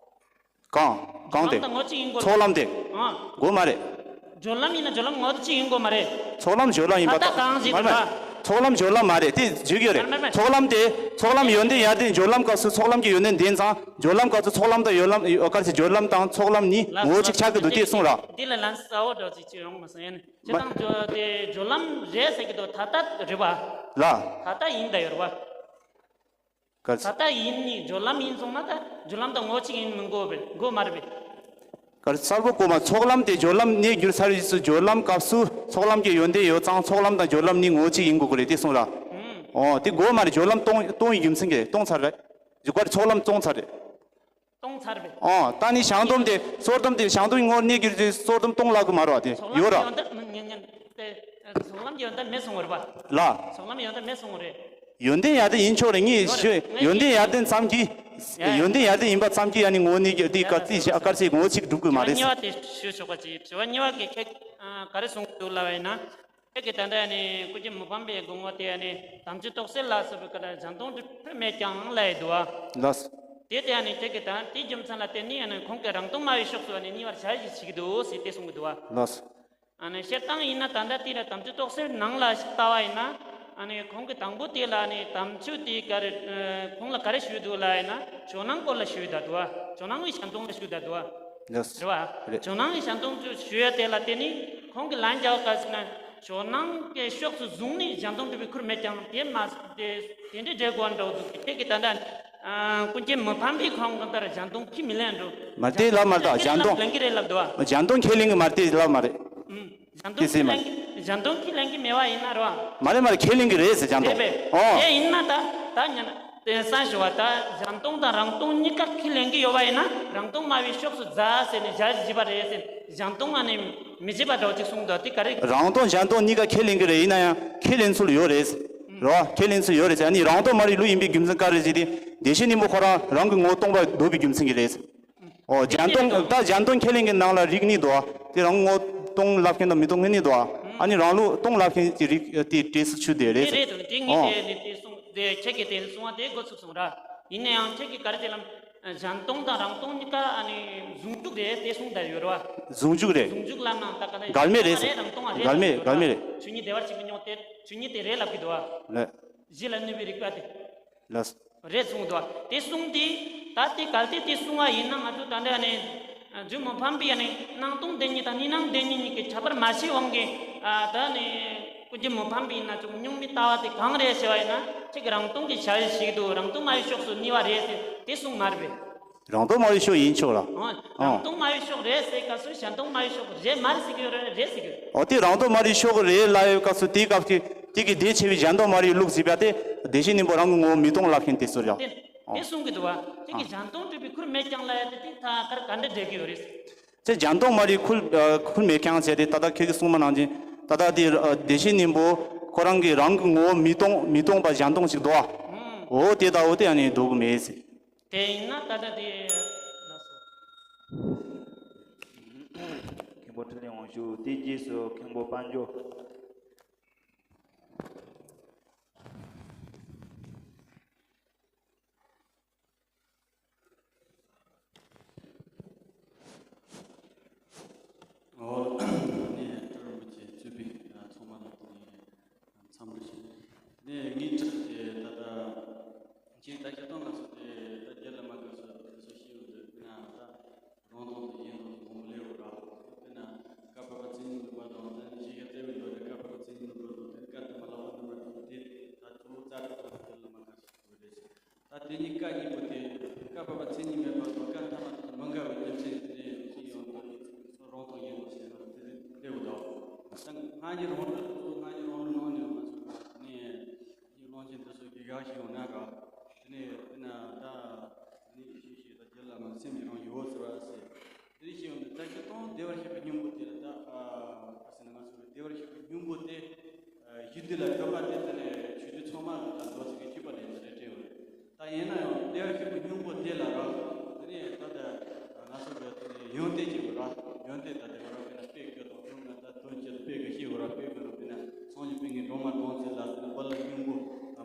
གང་། གང་དེ། སྦྱོར་ལམ་དང་ངོ་བོ་གཅིག་ཡིན་དགོས་རེད། ཚོགས་ལམ་དེ། ཨ། དགོས་མ་རེད། སྦྱོར་ལམ་ཡིན་ན་སྦྱོར་ལམ་ངོ་བོ་གཅིག་ཡིན་དགོས་མ་རེད། ཚོགས་ལམ་སྦྱོར་ལམ་ཡིན་པ། ད་ལྟ་གང་ཞིག་མ་རེད་མ་རེད། ཚོགས་ལམ་སྦྱོར་ལམ་མ་རེད། དེ་བརྗོད་ཀྱི་ཡོད་རེད། མ་རེད་མ་རེད། ཚོགས་ལམ་དེ། ཚོགས་ལམ་ཡོན་ཏན་ཡར་ལྡན་སྦྱོར་ལམ་སྐབས་སུ་ཚོགས་ལམ་གྱི་ཡོན་ཏན་ལྡན་ཙང་སྦྱོར་ལམ་སྐབས་སུ་ཚོགས་ལམ་དང་ཡོད་ལམ། ཨ། ག་རེ་ཟེར། སྦྱོར་ལམ་དང་ཚོགས་ལམ་གཉིས་ལ། ངོ་བོ་གཅིག་ཆགས་ཀྱི་འདུག་དེ་གསུངས་ར། འདི་ལ་ལན་གསལ་བོ་འདྲ་ཅིག་ཅིག་ཡོང་མ་སོང་། ཡ་ནི་སྤྱིར་བཏང་སྦྱོར་དེ་སྦྱོར་ལམ་རེད་ཟེར་གྱི་འདུག་ད་ལྟ་རེད་བ། ལ། ད་ལྟ་ཡིན་ད་ཡོད་རེད་བ། ག་རེ། ད་ལྟ་ཡིན་ནི་སྦྱོར་ལམ་ཡིན་སོང་ན་ད་སྦྱོར་ལམ་དང་ངོ་བོ་གཅིག་ཡིན་མི་དགོས་པས། དགོས་མ་རེད་པས། ག་རེ། གསལ་པོ་གོ་མ། ཚོགས་ལམ་དེ་སྦྱོར་ལམ་གནས་འགྱུར་ཚར་རྗེས་སུ་སྦྱོར་ལམ་སྐབས་སུ་ཚོགས་ལམ་གྱི་ཡོན་ཏན་ཡོད་ཙང་ཚོགས་ལམ་དང་སྦྱོར་ལམ་གཉིས་ངོ་བོ་གཅིག་ཡིན་དགོས་ཀྱི་རེད་དེ་གསུངས་ར། ཨུམ། ཨོ་དེ་དགོས་མ་རེད། སྦྱོར་ལམ་སྟོང་སྟོང་བའི་རྒྱུ་མཚན་གྱིས་སྟོང་ཚར་རེད། ག་རེ། ཚོགས་ལམ་སྟོང་ཚར་རེད། སྟོང་ཚར་བས། ཨོ་ད་ནི་བྱང་སྡོམ་དེ་སོར་སྡོམ་དེ་བྱང་སྡོམ་ངོར་གནས་འགྱུར་དེ་སོར་སྡོམ་སྟོང་ལབ་གི་མ་རེད་བ། དེ་ཚོགས་ཡོད་ལམ་ར། ཡོན་ཏན་མི་ཉན་ཉན་དེ་ཚོགས་ལམ་གྱི་ཡོན་ཏན་མེད་སོང་བ་རེད་བ། ལ། ཚོགས་ལམ་ཡོན་ཏན་མེད་སོང་བ་རེད། ཡོན་ཏན་ཡར་ལྡན་ཡིན་ཆོག་རེད། ངས་ཞུ། ཡོན་ཏན་ཡར་ལྡན་ཙམ་གྱིས། ཡ་ཡ། ཡོན་ཏན་ཡར་ལྡན་ཡིན་པ་ཙམ་གྱིས་ཡ་ནི་ངོ་བོ་གནས་འགྱུར་དེ་ག་ཚིག་བཞག་ག་རེ་ཟེར། ངོ་བོ་གཅིག་སྒྲུབ་དགོས་མ་རེད། དྲི་བ་གཉིས་པ་དེ་ཞུ་ཆོག་པ་ཅིག་དྲི་བ་གཉིས་པ་གི་ཁྱེད་ག་རེ་གསུངས་འདུག་ལབ་པ་ཡིན་ན། ཁྱེད་ཀྱིས་ད་ལྟ་ནི་ཀུན་མཁྱེན་མི་ཕམ་པའི་དགོངས་པ་དེ་ནི་དམ་ཆོས་རྟོགས་སད་ལ་སོགས་པའི་སྐབས་ལ་གཞན་སྟོང་སྒྲུབ་ཁུལ་མེད་ཀྱང་ལབ་ཡོད་འདུག་བ། ལགས། དེ་དེ་ནི་ཁྱེད་ཀྱིས་ད་དེའི་རྒྱུ་མཚན་ལ་བརྟེན་ནས་ཁོང་གིས་རང་སྟོང་སྨྲ་བའི་ཕྱོགས་སུ་ནི་གཉིས་པར་བྱ་ཞིག་བྱེད་ཀྱི་འདུག་ཟེར་དེ་གསུང་གི་འདུག་བ། ལགས། ཨ་ནི་བཤད་སྟངས་ཡིན་ན་ད་ལྟ་དེ་ལ་དམ་ཆོས་རྟོགས་སད་ནང་ལ་ཞིག་ལྟ་བ་ཡིན་ན། ཨ་ནི་ཁོང་གིས་དང་པོ་དེ་ལ་ནི་དམ་ཆོས་དེ་ག་རེ། ཨ། ཁོང་ལ་ག་རེ་ཞུས་འདུག་ལབ་ཡིན་ན་ཇོ་ནང་སྐོར་ལ་ཞུས་ད་འདུག་བ། ཇོ་ནང་གི་གཞན་སྟོང་ལ་ཞུས་ད་འདུག་བ། ལགས། རེད་བ། རེད། ཇོ་ནང་གི་གཞན་སྟོང་ཞུ་ཡ་དེ་ལ་བརྟེན་ནས་ཁོང་གིས་ལན་རྒྱག་ག་ཟེར་ན་ཇོ་ནང་གི་ཕྱོགས་སུ་བཟུང་ནས་གཞན་སྟོང་སྒྲུབ་པའི་ཁུར་མེད་ཀྱང་དེ་མ་དེ་དེ་འདྲའི་འགྲེལ་དགོས་འདྲ་བོ་འདུག་ཁྱེད་ཀྱིས་ད་ལྟ། ཨ། ཀུན་མཁྱེན་མི་ཕམ་པའི་ཁོང་གི་ལྟར་གཞན་སྟོང་ཁས་མི་ལེན་འགྲོ། མ་རེད་དེ་ལབ་མ་རེད། ད་གཞན་སྟོང་ལེན་གྱི་རེད་ལབ་འདུག་བ། གཞན་སྟོང་ཁས་ལེན་གྱི་མ་རེད་དེ་ལབ་མ་རེད། ཨུམ། གཞན་སྟོང་དེ་ཟེར་མ་ཁས་ལེན་གྱི། གཞན་སྟོང་ཁས་ལེན་གྱི་མེད་པ་ཡིན་ན་རོ། མ་རེད་མ་རེད། ཁས་ལེན་གྱི་རེད་ཟེར་གཞན་སྟོང་། རེད་པས། ཨོ། དེ་ཡིན་ན་ད་ད་ཉན་དེ་གསན་ཞུ་བ། ད་གཞན་སྟོང་དང་རང་སྟོང་གཉིས་ཀ་ཁས་ལེན་གྱི་ཡོད་པ་ཡིན་ན་རང་སྟོང་སྨྲ་བའི་ཕྱོགས་སུ་རྫ་ཟེར་ནས་བྱ་བྱེད་པ་རེད་ཟེར། གཞན་སྟོང་ཨ་ནི་མི་བྱེད་པ་འདྲ་བོ་ཅིག་གསུངས་འདུག་དེ་ག་རེ། རང་སྟོང་གཞན་སྟོང་གཉིས་ཀ་ཁས་ལེན་གྱི་རེད། ཡིན་ན་ཡང་ཁས་ལེན་ཚུལ་ཡོད་རེད། རོ། ཁས་ལེན་ཚུལ་ཡོད་རེད་ཟེར། ཨ་ནི་རང་སྟོང་སྨྲ་བའི་ལུགས་ཡིན་པའི་རྒྱུ་མཚན་ག་རེ་ཟེར་ཏེ། བདེ་གཤེགས་སྙིང་པོ་ཁོ་རང་རང་གི་ངོ་བོ་སྟོང་པར་འདོད་པའི་རྒྱུ་མཚན་གྱིས་རེད། ཨོ། གཞན་སྟོང་། ད་གཞན་སྟོང་ཁས་ལེན་གྱི་ནང་ལ་རིགས་གཉིས་འདུག་བ། དེ་རང་ངོ་སྟོང་ལབ་མཁན་དང་མི་སྟོང་མཁན་གཉིས་འདུག་བ། ཨ་ནི་རང་ལུགས་སྟོང་ལབ་མཁན་གྱི་རིགས་དེ་འགྲེལ་ཚུལ་ཆུ་དེ་རེད། དེ་རེད་དང་དེ་ངས་ཨོ། དེ་ནི་དེ་གསུང་དེ་ཁྱེད་ཀྱིས་དེ་གསུང་བ་དེ་འགོ་ཚུགས་སོང་ར། ཡིན་ན་ཡང་ཁྱེད་ཀྱིས་ག་རེ་དེ་ལམ་གཞན་སྟོང་དང་རང་སྟོང་གཉིས་ཀ་ཨ་ནི་ཟུང་འཇུག་རེད་དེ་གསུངས་བསྡད་ཡོད་ར་བ། ཟུང་འཇུག་རེད། ཟུང་འཇུག་ལབ་ན་ད་ག་ནས་འགལ་མེད་རེད་ཟེར། རང་སྟོང་བ་རེད། འགལ་མེད། འགལ་མེད་རེད། ཆོས་ཉིད་བདེ་བར་གཤེགས་པའི་མྱོང་དེ་ཆོས་ཉིད་དེ་རེད་ལབ་ཀྱི་འདུག་བ། ལགས། གཞི་ལ་གནས་པའི་རིགས་པ་དེ། ལགས། རེད་གསུངས་འདུག་དེ་གསུངས་དུས་ད་དེ་གལ་ཏེ་དེ་གསུང་བ་ཡིན་ན་ང་ཚོ་ད་ལྟ་ནས་རྒྱུ་མི་ཕམ་པའི་ནས་སྣང་སྟོང་བདེན་གཉིས་དང་གཉིས་སྣང་བདེན་གཉིས་གཉིས་ཀྱི་ཁྱད་པར་མ་ཕྱེ་དབང་གིས་ད་ནས་ཀུན་མཁྱེན་མི་ཕམ་པའི་ན་ཅུང་གཉུག་མའི་ལྟ་བ་དེ་གང་རེད་ཞེས་པ་ཡིན་ན་ཁྱེད་ཀྱི་རང་སྟོང་གི་བྱ་བ་ཞིག་འདུག་རང་སྟོང་སྨྲ་བའི་ཕྱོགས་སུ་གནས་པ་རེད་ཟེར་དེ་གསུངས་མ་རེད་པས། རང་སྟོང་སྨྲ་བའི་ཕྱོགས་ཡིན་ཆོག་ལ། ཨང་། རང་སྟོང་སྨྲ་བའི་ཕྱོགས་རེད་ཟེར་སྐབས་སུ་གཞན་སྟོང་སྨྲ་བའི་ཕྱོགས་རེད་མ་རེད་ཟེར་གྱི་ཡོད་རེད། རེད་ཟེར་གྱི་ཡོད། ཨོ་དེ་རང་སྟོང་སྨྲ་བའི་ཕྱོགས་རེད་ལབ་ཡོད་སྐབས་སུ་དེའི་སྐབས་ཀྱི་དེ་གི་དེ་ཆེ་བའི་གཞན་སྟོང་སྨྲ་བའི་ལུགས་ཟེར་བ་དེ་བདེ་གཤེགས་སྙིང་པོ་རང་གི་ངོ་བོ་མི་སྟོང་ལབ་མཁན་དེ་ཚོ་རེད། དེ་ཨང་། དེ་གསུང་གི་འདུག་བ། ཁྱེད་ཀྱིས་གཞན་སྟོང་སྒྲུབ་པའི་ཁུར་མེད་ཀྱང་ལབ་ཡ་དེ་དེ་ཐ་གར་ག་འདྲ་འགྲེལ་གྱི་ཡོད་རེད། ཁྱེད་གཞན་སྟོང་སྨྲ་བའི་ཁུར་ཁུར་མེད་ཀྱང་ཟེར་ཏེ་ད་ལྟ་ཁྱེད་ཀྱིས་གསུངས་པ་ནང་བཞིན་ད་ལྟ་དེ་བདེ་གཤེགས་སྙིང་པོ་ཁོ་རང་གི་རང་གི་ངོ་བོ་མི་སྟོང་མི་སྟོང་པ་གཞན་སྟོང་ཞིག་འདུག་བ། ཨང་། འོ་དེ་ལྟ་བུ་དེ་ཡང་ནི་འདུག་གི་མེད་ཟེར། དེ་ཡིན་ན་ད་ལྟ་དེ་ལགས་སོ། མཁན་པོ་འཕྲིན་ལས་དབང་ཕྱུག་དེ་རྗེས་སུ་མཁན་པོ་དཔལ་འབྱོར། འོ། ནས་སྤྲུལ་རིན་པོ་ཆེ་གཙོས་པའི་ཚང་མ་ལ་འཚམས་འདྲི་ཞུ། ནས་ངའི་དྲི་བ་དེ་ད་ བཀའ་བབས་པ་མཚན་ཉིད་མེད་པ་དང་བཀའ་ཐ་མ་དང་མི་འགལ་བའི་རྒྱུ་མཚན་དེ་འདྲའི་ཅིག་ཡོང་དུས་སོ་རང་དང་ཡིན་ནོ་ཞེས་པ་དེ་དེ་འདྲ་བོ་དང་། སྔ་འགྱུར་རང་ལུགས་སོ་སྔ་འགྱུར་རང་ལུགས་ནང་ནས་ང་ཚོ་ནས་ཡིག་ལོན་ཅན་དེ་ཚོ་གི་ག་ཞིག་ཡོང་ན་ར། དེ་ནས་དེ་ན་ད་ནི་ཤེས་ཤེས་ད་རྒྱུད་བླ་མ་སེམས་ཀྱི་རང་ཡོད་ཟེར་བ་ཟེར། དེ་ནས་ཤེས་ཡོང་དུས་ད་སྤྱིར་བཏང་བདེ་བར་གཤེགས་པའི་སྙིང་པོ་དེ་ལ་ད་ཨ་ཟེར་ན་ང་ཚོ་གི་བདེ་བར་གཤེགས་པའི་སྙིང་པོ་དེ་ཡིད་བདེ་ལ་འདོད་པ་དེ་དེ་ནས་ཆོས་དུས་ཚང་མ་ལ་ད་མདོ་ཚིག་གི་སྤྱོད་པ་ལས་དེ་རེད་བྲིས་ཡོད་རེད། ད་ཡིན་ན་ཡང་བདེ་བར་གཤེགས་པའི་སྙིང་པོ་དེ་ལ་ར། དེ་ནས་ད་ལྟ་ང་ཚོ་གི་དེ་ནས་ཡོན་ཏན་གྱི་ར། ཡོན་ཏན་ད་དེ་བ་ར་དཔེར་ན་དཔེ་དགུ་དང་དུ་ན་ད་དོན་གྱི་དཔེ་དགུ་ཤེས་བ་ར། དཔེ་དགུ་ར་དཔེར་ན་སངས་རྒྱས་པའི་ངའི་སྒྲོལ་མ་སྒྲོལ་མཚོ་ལ་དེ་ནས་བ་ལ་སྙིང་པོ་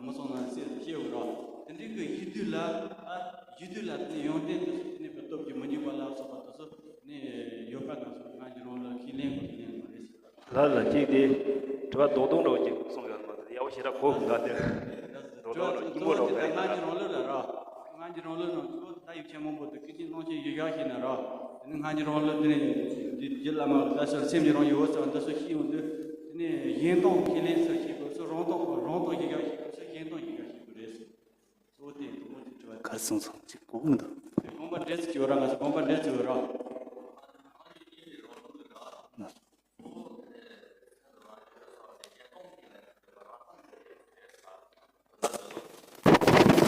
མི་གསུང་ན་སྲིད་ཤེས་བ་ར། དེ་འདྲའི་གི་ཡིད་བདེ་ལ་ཨ་ཡིད་བདེ་ལ་དེ་ནས་ཡོན་ཏན་དེ་ཚོ་དེ་ནས་བ་སྟོབས་ཀྱིས་མི་འཇིགས་པ་ལ་སོགས་པ་དེ་ཚོ་ནས་ཡོད་པ་ང་ཚོ་སྔ་འགྱུར་རང་ལུགས་ལ་ཁས་ལེན་དགོས་ཀྱི་ཡིན་པ་རེད། ལ་ལ་གཅིག་དེ་དྲི་བ་རྡོག་རྡོག་འདྲ་བོ་ཅིག་གསུངས་ཡོད་མ་རེད། ཡག་པོ་ཞེ་དྲག་གོ་གི་འདུག་དེ་རྡོག་རྡོག་འདྲ་སྙིང་པོ་འདྲ་བོ་མེད་ན། སྔ་འགྱུར་རང་ལུགས་ལ་ར། སྔ་འགྱུར་རང་ལུགས་ནང་གཙོ་བོ་ད་ཡིག་ཆེན་མང་པོ་འདུག་ཀུན་མཁྱེན་ཀློང་ཆེན་ཡི་གེ་ཤེས་ན་ར། དེ་ནི་སྔ་འགྱུར་རང་ལུགས་དེ་ནི་འདི་རྒྱུད་བླ་མ་ལ་ཟེར་སེམས་ཀྱི་རང་ཡུལ་ཟེར་བ་འདི་ཚོ་ཤེས་ཡོང་དུས་དེ་ནི་གཞན་སྟོང་ཁས་ལེན་ཟེར་ཤེས་དགོས་སོ། རང་སྟོང་རང་སྟོང་ཡི་གེ་ཤེས་དགོས་སོ། གཞན་སྟོང་ཡི་གེ་ཤེས་དགོས་རེད། གཙོ་བོ་དེ་དང་པོ་དེ་དྲི་བ་ག་རེ་གསུངས་སོང་ཅིག་གོ་གི་མི་འདུག་དགོངས་པ་འགྲེལ་ཚིག་ཅིག་ཡོད་ར། ང་ཚོ་དགོངས་པ་འགྲེལ་ཚིག་ཡོད་ར། རང་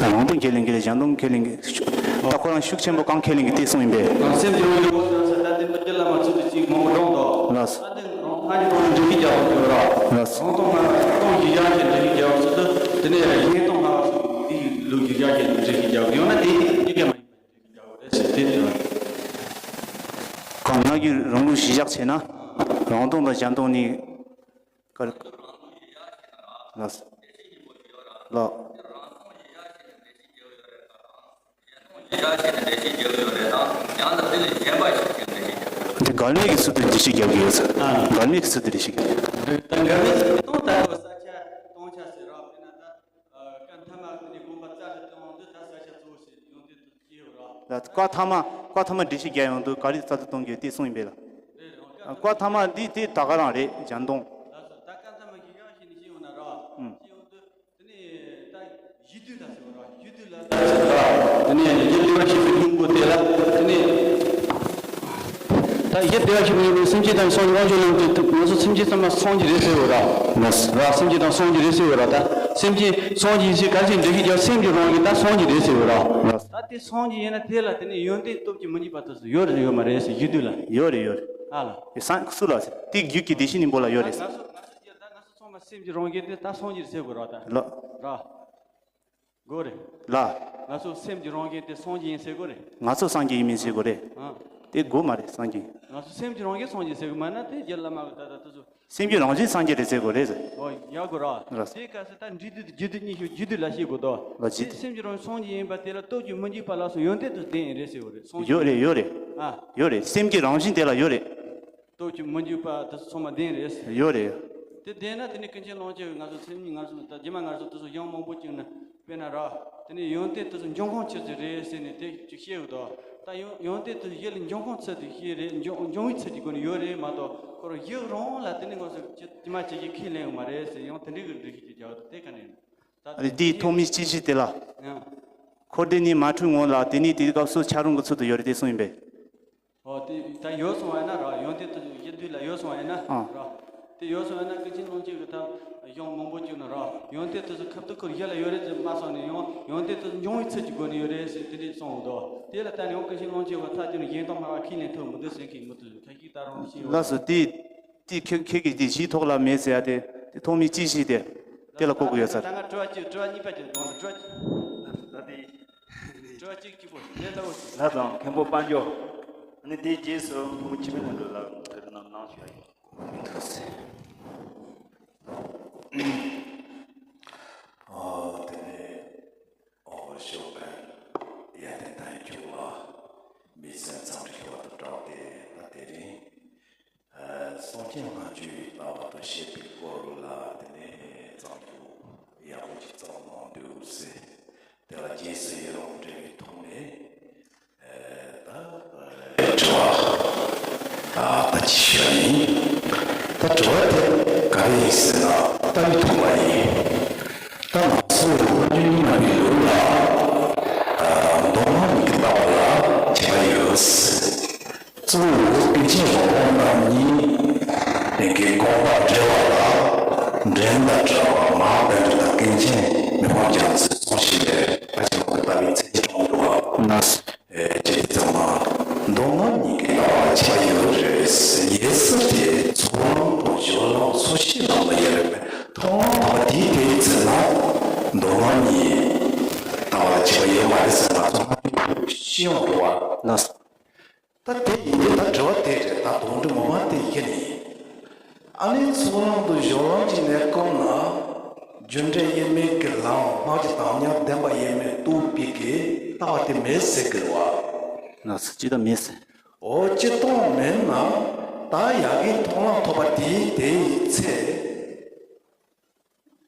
སྟོང་ཁས་ལེན་གྱི་རེད། གཞན་སྟོང་ཁས་ལེན་གྱི་ད་ཁོ་རང་ཤུགས་ཆེན་པོ་གང་ཁས་ལེན་གྱི་དེ་གསུངས་ཡིན་པས། སེམས་ཀྱི་རང་ཡུལ་ཟེར་ད་དེ་མི་རྒྱུད་བླ་མ་ཚུལ་དུ་ཅིག་མང་པོ་སྒྲོག་འདུག་ལགས། ད་དེ་རང་ཁ་ཉིད་རང་འགྲེལ་གྱི་རྒྱལ་པོ་ཡོད་ར། ལགས། རང་སྟོང་མ་སྟོང་གཞི་བཞག་གི་འགྲེལ་གྱི་རྒྱལ་པོ་ཚུལ་དུ་དེ་ནས་གཞན་སྟོང་སྨྲ་བ་ཚུལ་དུ་དེའི་ལུགས་ཀྱི་བཞག་གི་འགྲེལ་གྱི་རྒྱལ་པོ་ཡོད་ན་དེ་ཡི་གེ་མ་ཡིན་པ་འགྲེལ་གྱི་རྒྱལ་པོ་རེད་ཟེར་དེ་དྲི་བ། གང་སྔ་རྒྱུད་རང་ལུགས་གཞི་བཞག་བྱས་ན་རང་སྟོང་དང་གཞན་སྟོང་གཉིས། ཀར། ལགས། ལགས། འདི་འགལ་མེད་ཀྱི་ཚུལ་དུ་འགྲེལ་བཤད་རྒྱབ་ཀྱི་ཡོད་ཟེར། འགལ་མེད་ཀྱི་ཚུལ་དུ་འགྲེལ་བཤད་རྒྱབ་ཀྱི་ཡོད། ད་འགལ་མེད་ཀྱི་ཚུལ་དུ་འགྲེལ་བཤད་རྒྱབ་ཀྱི་ཡོད། ད་འགལ་མེད་ཀྱི་ཚུལ་དུ་འགྲེལ་བཤད་རྒྱབ་ཀྱི་ཡོད། སྟོང་ལྟ་བུ་ས་ཆ་སྟོང་ཆ་ཟེར་རོགས་དཔེར་ན་ད། ཨ། བཀའ་ཐ་མ་དེ་ནས་དགོངས་པ་རྩ་ལ་གཏོང་དུས་ད་ས་ཆ་གཙོ་བོ་ཞིག་ཡོང་དུས་དུ་སྐྱེ་བ་ར། ད་བཀའ་ཐ་མ་བཀའ་ཐ་མ་འགྲེལ་བཤད་རྒྱག་ཡོང་དུས་ག་རེ་རྩ་དུ་གཏོང་དགོས་དེ་གསུངས་ཡིན་པས་ལ། རེད་རེད། བཀའ་ཐ་མ་འདི་དེ་ད་ག་རང་རེད། གཞན་སྟོང་། ལགས་སོ། ད་བཀའ་ཐ་མ་གི་ཡང་ཤེས་ནས་ཤེས་ཡོང་ན་ར། ཨུམ། ཤེས་ཡོང་དུས་དེ་ནས་ད་ཡིད་བདེ་ལ་ཟེར་བ་ར། ཡིད་བདེ་ལ་ཟེར་བ་ར། དེ་ནས་ཡིད་བདེ་བར་གཤེགས་པའི་སྙིང་པོ་དེ་ལ་དེ་ནས། ད་ཡིད་བདེ་བར་གཤེགས་པའི་སྙིང་པོ་སེམས་ཅན་དང་སངས་རྒྱས་དབང་ཕྱུག་རྣམས་ཀྱི་ང་ཚོ་སེམས་ཅན་ཚང་མ་སངས་རྒྱས་རེད་ཟེར་བ་ར། ལགས། ར་སེམས་ཅན་དང་སངས་རྒྱས་རེད་ཟེར་བ་ར། ད་སེམས་ཅན་སངས་རྒྱས་ཡིན་ཟེར་ག་རེ་ཟེར་འགྲེལ་བཤད་རྒྱག་སེམས་ཀྱི་རང་བཞིན་ད་སངས་རྒྱས་རེད་ཟེར་བ་ར། ལགས། ད་དེ་སངས་རྒྱས་ཡིན་ན་དེ་ལ་དེ་ནས་ཡོན་ཏན་སྟོབས་ཀྱིས་མི་འཇིགས་པ་དེ་ཚོ་ཡོད་རེད་ཡོད་མ་རེད་ཟེར་ཡིད་བདེ་ལ། ཡོད་རེད་ཡོད་རེད། ཨ་ལ། དེ་སངས་སུ་ལ་ཟེར་དེ་རྒྱུད་ཀྱི་བདེ་གཤེགས་སྙིང་པོ་ལ་ཡོད་རེད་ཟེར། ང་ཚོ་ང་ཚོ་ཡོད་ད་ང་ཚོ་ཚང་མ་སེམས་ཀྱི་རང་བཞིན་དེ་ད་སངས་རྒྱས་རེད་ཟེར་དགོས་ར་ད། ལགས། ར། དགོས་རེད། ལགས། ང་ཚོ་སེམས་ཀྱི་རང་བཞིན་དེ་སངས་རྒྱས་ཡིན་ཟེར་དགོས་རེད། ང་ཚོ་སངས་རྒྱས་ཡིན་མིན་ཟེར་དགོས་རེད། ཨ། དེ་དགོས་མ་རེད་སངས་རྒྱས། ང་ཚོ་སེམས་ཀྱི་རང་བཞིན་སངས་རྒྱས་ཟེར་དགོས་མ་ན་དེ་རྒྱུད་བླ་མ་གི་ད་ལྟ་དུ་ཚོ། སེམས་ཀྱི་རང་བཞིན་སངས་རྒྱས་རེད་ཟེར་དགོས་རེད་ཟེར། ཨོ་ཡག་གོ་ར། ར། དེ་སྐབས་སུ་ད་འབྲས་དུས་དེ་རྒྱུད་དུ་གཉིས་ཤོག་རྒྱུད་དུ་ལ་ཤེས་དགོས་དོ། ལ་རྒྱུད་དེ་དུ། སེམས་ཀྱི་རང་བཞིན་སངས་རྒྱས་ཡིན་པ་དེ་ལ་སྟོབས་ཀྱིས་མི་འཇིགས་པ་ལ་སོགས་ཡོན་ཏན་དུ་ལྡན་ཡིན་རེད་ཟེར་བ་རེད་སངས་རྒྱས། ཡོད་རེད་ཡོད་རེད། ཨ། ཡོད་རེད་སེམས་ཀྱི་རང་བཞིན་དེ་ལ་ཡོད་རེད། སྟོབས་ཀྱིས་མི་འཇིགས་པ་དེ་ཚོ་ཚང་མ་ལྡན་རེད། ཡོད་རེད། དེ་ལྡན་ན་དེ་ནི་ཀུན་མཁྱེན་ཀློང་ཆེན་ང་ཚོ་སེམས་ཉིད་ང་ཚོ་ད་རྗེས་མ་ང་ཚོ་དེ་ཚོ་ཡང་མང་པོ་བཅུག་ན་དཔེར་ན་ར། དེ་ནི་ཡོན་ཏན་དེ་ཚོ་འབྱུང་ཁུངས་ཆི་ཟིག་རེད་ཟེར་ནས་དེ་ཅིག་བཤད་འོ་དོ། ད་ཡོན་ཡོན་ཏན་དེ་ཡིད་ལ་འབྱུང་ཁུངས་ཚུལ་དུ་ཤེས་རེད། འབྱུང་འབྱུང་བའི་ཚུལ་གྱི་སྒོ་ནས་ཡོད་རེད་མ་གཏོགས་ཁོ་རང་ཡིད་རང་ལ་དེ་ནི་ང་ཚོ་ཅི་ཅི་མ་ཅི་ཞིག་ཁས་ལེན་ཡོད་མ་རེད་ཟེར་ཡང་དེ་འདྲའི་གི་འགྲེལ་བཤད་ཅིག་རྒྱག་འོ་དོ་དེ་ག་ནས་ཡིན། ད་ཨ་རེ་འདིའི་ཐོག་མའི་སྤྱི་གཞི་དེ་ལ། ཡང་། འཁོར་འདས་གཉིས་མ་འཁྲུལ་ངང་ལ་དེ་ནི་དེའི་སྐབས་སུ་ཆ་རོང་གི་ཚུལ་དུ་ཡོད་རེད་དེ་གསུངས་ཡིན་པས། ཨོ་དེ་ད་ཡོད་སོང་བ་ཡིན་ན་ར་ཡོན་ཏན་དེ་ཚོ་ཡིད་བདེ་ལ་ཡོད་སོང་བ་ཡིན་ན་ཨ། ར། དེ་ཡོད་སོང་བ་ཡིན་ན་ཀུན་མཁྱེན་ཀློང་ཆེན་གྱི་ཐབས་གཞུང་མང་པོ་བཅུག་ན་ར་ཡོན་ཏན་དེ་ཚོ་ཁབ་ཏུ་ཁུར་ཡིད་ལ་ཡོད་རེད་ཟེར་མ་སོང་ནས་ཡང་ཡོན་ཏན་དེ་ཚོ་འབྱུང་བའི་ཚུལ་གྱི་སྒོ་ནས་ཡོད་རེད་ཟེར་དེ་འདྲས་གསུངས་འོ་དོ། དེ་ལ་ལྟ་ནས་ཡང་ཀུན་མཁྱེན་ཀློང་ཆེན་གྱི་ཐབས་ཀྱི་ནི་གཞན་དང་སྨྲ་བ་ཁས་ལེན་ཐུབ་མི་འདུག་ཟེར་མཁན་མི་འདུག་ཁ་ཤས་ད་རུང་ཤེས་ཡོད། ལགས་སོ་དེ་དེ་ཁྱེད་ཁྱེད་ཀྱིས་དེ་གཞིའི་ཐོག་ལ་མེད་ཟེར་ཡ་དེ་དེ་ཐོག་མའི་སྤྱི་གཞི་དེ་དེ་ལ་གོ་དགོས་ཡོད་ས་རེད། ད་ང་དྲི་བ་གཅིག་དྲི་བ་གཉིས་པ་ཅིག་དགོངས་དྲི་བ་གཅིག་ད་དེ། དྲི་བ་གཅིག་གཅིག་པོ་དེ་ལྟ་བུ། ལགས་དང་མཁན་པོ་དཔལ་འབྱོར། ཨ་ནི་དེའི་རྗེས་སུ་ཁོང་སྤྱི་པའི་ལྷན་གྲོགས་ལ་དེར་རྣམ་སྣང་ཞུ་ཡ་ཡིན། ཨོ་དེ་ནས་ཨོ་ཞོགས་པ་ཡ་དེ་ད་ཡིན་ཆོག་ལ་མི་སེམས་ཙམ་ཞུ་བ་དང་འདྲ་བ་དེ་ད་དེ་རིང་། སངས་རྒྱས་སྔ་རྒྱུད་ལྟ་བ་དང་བཤད་པའི་སྐོར་ལ་དེ་ནས་རྩོམ་རྒྱུ་ཡག་པོ་ཅིག་བརྩམས་གནང་འདུག་ཟེར། དེ་ལ་རྗེས་སུ་ཡི་རང་འབྲེལ་བའི་ཐོག་ནས་ད་དྲི་བ་ད་ད་ཅི་ཞུ་ཡ་ཡིན། ད་དྲི་བ་དེ་ག་རེ་ཡིན་ཟེར་ན་ལྟ་བའི་ཐོག་མ་ཡིན། ད་ང་ཚོ་སྔ་རྒྱུད་རྙིང་མ་གི་ལུགས་ལ་མདོ་སྔགས་ཀྱི་ གཙོ་བོ་ཀུན་མཁྱེན་རང་དབང་རྣམ་གཉིས་དེ་གའི་དགོངས་པ་འགྲེལ་བ་ལ། འགྲེལ་དང་བྲལ་བ་མ་པཎྜི་ཏ་ཀུན་མཁྱེན་མི་ཕམ་རྒྱ་མཚོས་གསུངས་བཞིན་པའི་ཨ་ཅེ་མ་ཀུན་ལྟ་བའི་མཚན་ཉིད་དྲང་པོ་འདུག་བ། ལགས། ཨེ་ཅེས་ཙམ་མ། མདོ་སྔགས་གཉིས་ཀྱི་ལྟ་བ་ཁྱད་པར་ཡོད་རེད། ཡེ་སྲིད་དེ་ཚོགས་ལམ་དང་སྦྱོར་ལམ་ཚོགས་ཞིང་ལམ་ལ་ཡོད་རེད་པས། མཐོང་ལམ་དང་དེའི་དེའི་ཚེ་ན་མདོ་སྔགས་གཉིས་ལྟ་བ་ཁྱད་པར་ཡོད་མ་རེད་ཟེར་ང་ཚོ་ཤེས་ཡོང་འགྲོ་བ། ལགས། ད་དེ་ཡིན་དུས་ད་དྲི་བ་དེ་རེད། ད་དོན་འགྲུབ་ངོ་མ་དེ་ཡིན་ནི། ཨ་ནི་ཚོགས་ལམ་དུ་སྦྱོར་ལམ་གྱི་གནས་སྐབས་ན། རྒྱུ་འབྲས་དབྱེར་མེད་ཀྱི་ལམ་སྔགས་ཀྱི་བདག་ཉིད་བདེན་པ་དབྱེར་མེད་རྟོགས་པའི་གི་ལྟ་བ་དེ་མེད་ཟེར་གི་རེད་བ། ལགས་སོ། ཅི་ལྟར་མེད་ཟེར། འོ་ཅི་ལྟར་མེད་ན། ད་ཡ་གིའི་མཐོང་ལམ་ཐོབ་པ་དེའི་དེའི་ཚེ།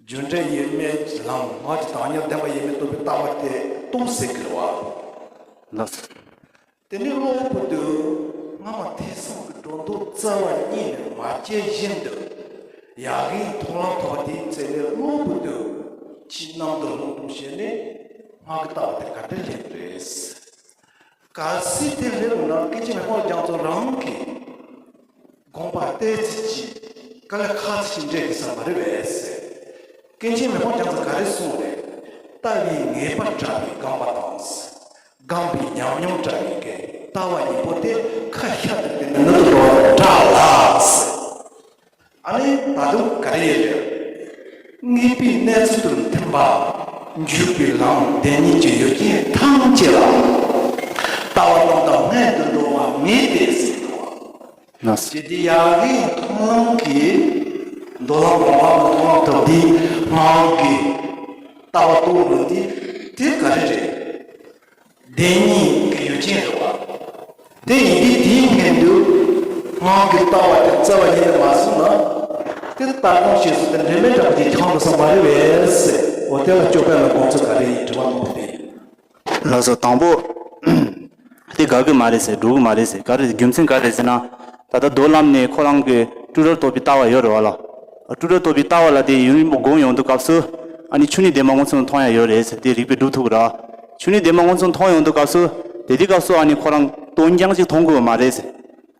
རྒྱུ་འབྲས་དབྱེར་མེད་ལམ་སྔགས་ཀྱི་བདག་ཉིད་བདེན་པ་དབྱེར་མེད་རྟོགས་པའི་ལྟ་བ་དེ་རྟོགས་ཟེར་གི་རེད་བ། ལགས་སོ། དེ་ནས་གློ་བུར་དུ་སྔ་མ་ཐེ་ཚོམ་གྱི་སྒྲོ་འདོགས་རྩ་བ་ཉིད་ནས་མ་བཅད་བཞིན་དུ། ཡ་གིའི་མཐོང་ལམ་ཐོབ་པ་དེའི་ཚེ་ནས་གློ་བུར་དུ་ཕྱི་ནང་དུ་ལྷུང་ལྷུང་བྱས་ནས་སྔགས་ཀྱི་ལྟ་བ་དེ་ག་འདྲ་སླེབས་རེད། གལ་སྲིད་དེ་སླེབས་ན་ཀུན་མཁྱེན་མི་ཕམ་རྒྱ་མཚོ་རང་གིས་དགོངས་པ་གཏད་ཚིག་ཅིག་དཀའ་ལས་ཁག་ཅིག་འདྲེན་གྱི་ས་མ་རེད་པས་ཟེར། ཀུན་མཁྱེན་མི་ཕམ་རྒྱ་མཚོ་ག་རེ་གསུངས་རེད། ལྟ་བའི་ངེས་པ་བྲལ་བའི་རྐང་པ་དང་། སྒོམ་པའི་ཉམས་མྱོང་བྲལ་བའི་སྐད། ལྟ་བ་གཉིས་པོ་དེ་ཁ་ཤ་དེ་དེ་ནི་ནུ་དུ་འགྲོ་བ་དང་འདྲ་ལ་ཟེར། ཨ་ནི་ད་དུང་ག་རེ་ཡོད་རེད། དངོས་པོའི་གནས་ཚུལ་དང་མཐུན་པ། འཇུག་པའི་ལམ་བདེན་གཉིས་ཀྱི་ཡུལ་ཅན་ཐམས་ཅད་ལ། ལྟ་བ་རྣམ་དག་སྔོན་དུ་འགྲོ་བ་མེད་དེ་ཟེར་བ། ལགས། ཇི་སྟེ་ཡ་གིའི་མཐོང་ལམ་གྱིས། མདོ་ལམ་རང་ལམ་དུ་མཐོང་ལམ་ཐོབ་འདི་སྔགས་ཀྱི་ལྟ་བ་རྟོགས་འགྲོ་འདི་དེ་ག་རེ་རེད། བདེན་གཉིས་ཀྱི་ཡུལ་ཅན་རེད་བ། དེ་ཡིན་དུས་དེའི་སྔོན་དུ་སྔགས་ཀྱི་ལྟ་བ་དེ་རྩ་བ་ཉིད་ནས་མ་བཟུང་ན། དེ་ལྟ་སྒོམ་བྱེད་ཚུལ་དེ་འབྲེལ་མེད་འདྲ་པོ་ཅིག་འཆང་འགྲོ་ས་མ་རེད་པས་ཟེར། འོ་དེ་ལ་སྐྱོ་པའི་ལ་དགོངས་ཚུལ་ག་རེ་ཡིན་དྲི་བ་མང་པོ་དེ་ཡིན། ལགས་སོ། དང་པོ། དེ་དགའ་གི་མ་རེད་ཟེར། འགྲོ་གི་མ་རེད་ཟེར། ག་རེ་རྒྱུ་མཚན་ག་རེ་ཟེར་ན། ད་ལྟ་མདོ་ལམ་ནས་ཁོ་རང་གི་སྤྲོས་བྲལ་རྟོགས་པའི་ལྟ་བ་ཡོད་རེད་བ་ལ། སྤྲོས་བྲལ་རྟོགས་པའི་ལྟ་བ་ལ་དེ་ཡུན་རིང་པོ་སྒོམ་ཡོང་དུས་སྐབས་སུ། ཨ་ནི་ཆོས་ཉིད་བདེན་པ་མངོན་སུམ་མཐོང་ཡ་ཡོད་རེད་ཟེར། དེ་རིགས་པས་སྒྲུབ་ཐུབ་ཀྱི་རེད་བ། ཆོས་ཉིད་བདེན་པ་མངོན་སུམ་མཐོང་ཡོང་དུས་སྐབས་སུ། དེ་དུས་སྐབས་སུ་ཨ་ནི་ཁོ་རང་དོན་རྐྱང་གཅིག་མཐོང་དགོས་པ་མ་རེད་ཟེར།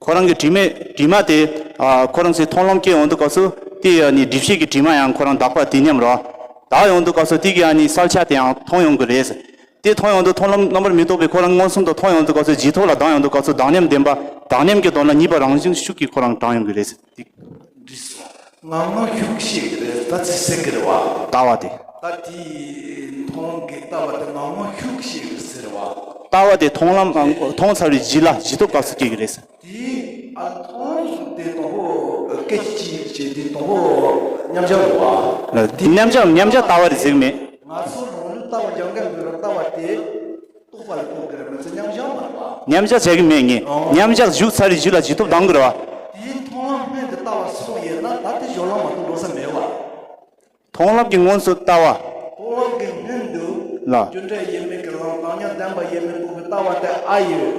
ཁོ་རང་གི་དྲི་མས་དྲི་མ་དེ། ཨ་ཁོ་རང་ཚོའི་མཐོང་ལམ་སྐྱེ་ཡོང་དུས་སྐབས་སུ། དེ་ཨ་ནི་སྒྲིབ་བྱེད་ཀྱི་དྲི་མ་ཡང་ཁོ་རང་དག་པ་དེ་མཉམ་རེད་བ། དག་ཡོང་དུས་སྐབས་སུ་དེ་གི་ཨ་ནི་བསལ་བྱ་དེ་ཡང་མཐོང་ཡོང་གི་རེད་ཟེར། དེ་མཐོང་ཡོང་དུས་མཐོང་ལམ་རྣམ་པར་མི་རྟོག་པའི་ཁོ་རང་མངོན་སུམ་དུ་མཐོང་ཡོང་དུས་སྐབས་སུ་རྗེས་ཐོབ་ལ་ལྡང་ཡོང་དུས་སྐབས་སུ་བདག་མཉམ་བདེན་པ། བདག་མཉམ་གྱི་དོན་ལ་གཉིས་པ་རང་བཞིན་ཤུགས་ཀྱིས་ཁོ་རང་དྲངས་ཡོང་གི་རེད་ཟེར། འདི་སོང་། ངང་ངམ་ཤུགས་ཤིག་རེད། ད་ཚིག་ཟེར་གི་རེད་བ། ལྟ་བ་དེ། ད་དེའི་མཐོང་གི་ལྟ་བ་དེ་ངང་ངམ་ཤུགས་ཤིག་རེད་ཟེར་བ། ལྟ་བ་དེ་མཐོང་ལམ་མཐོང་ཚར་བའི་རྗེས་ལ་རྗེས་ཐོབ་སྐབས་སུ་སྐྱེ་གི་རེད་ཟེར། དེ་ཨ་མཐོང་དེ་དང་པོ་སྐད་ཅིག་བྱས་དེ་དང་པོ་མཉམ་གཞག་རེད་བ། དེ་མཉམ་གཞག་མཉམ་གཞག་ལྟ་བ་རེད་ཟེར་གི་མེད། ང་ཚོ་རང་ལུགས་ལྟ་བ་སྦྱང་མཁན་པོའི་ལྟ་བ་དེ་རྟོགས་པ་ལ་གོ་གི་རེད། མི་ཚེ་མཉམ་གཞག་མ་རེད་བ། མཉམ་གཞག་བྱེད་ཀྱི་མེད་ངས། ཨོ། མཉམ་གཞག་བཞུགས་ཚར་རེད། རྗེས་ལ་རྗེས་ཐོབ་ལྡང་གི་རེད་བ། དེའི་མཐོང་ལམ་སྔོན་དུ་ལྟ་བ་སོང་ཡོད་ན་ད་དེ་སྦྱོར་ལམ་མ་གཏོགས་འགྲོ་ས་མེད་བ། མཐོང་ལམ་གྱི་སྔོན་དུ་ལྟ་བ། མཐོང་ལམ་གྱི་སྔོན་དུ། ལ། རྒྱུ་འབྲས་དབྱེར་མེད་ཀྱི་ལམ་བདག་མྱང་བདེན་པ་དབྱེར་མེད་རྟོགས་པའི་ལྟ་བ་དེ་ཨ་ཡོད།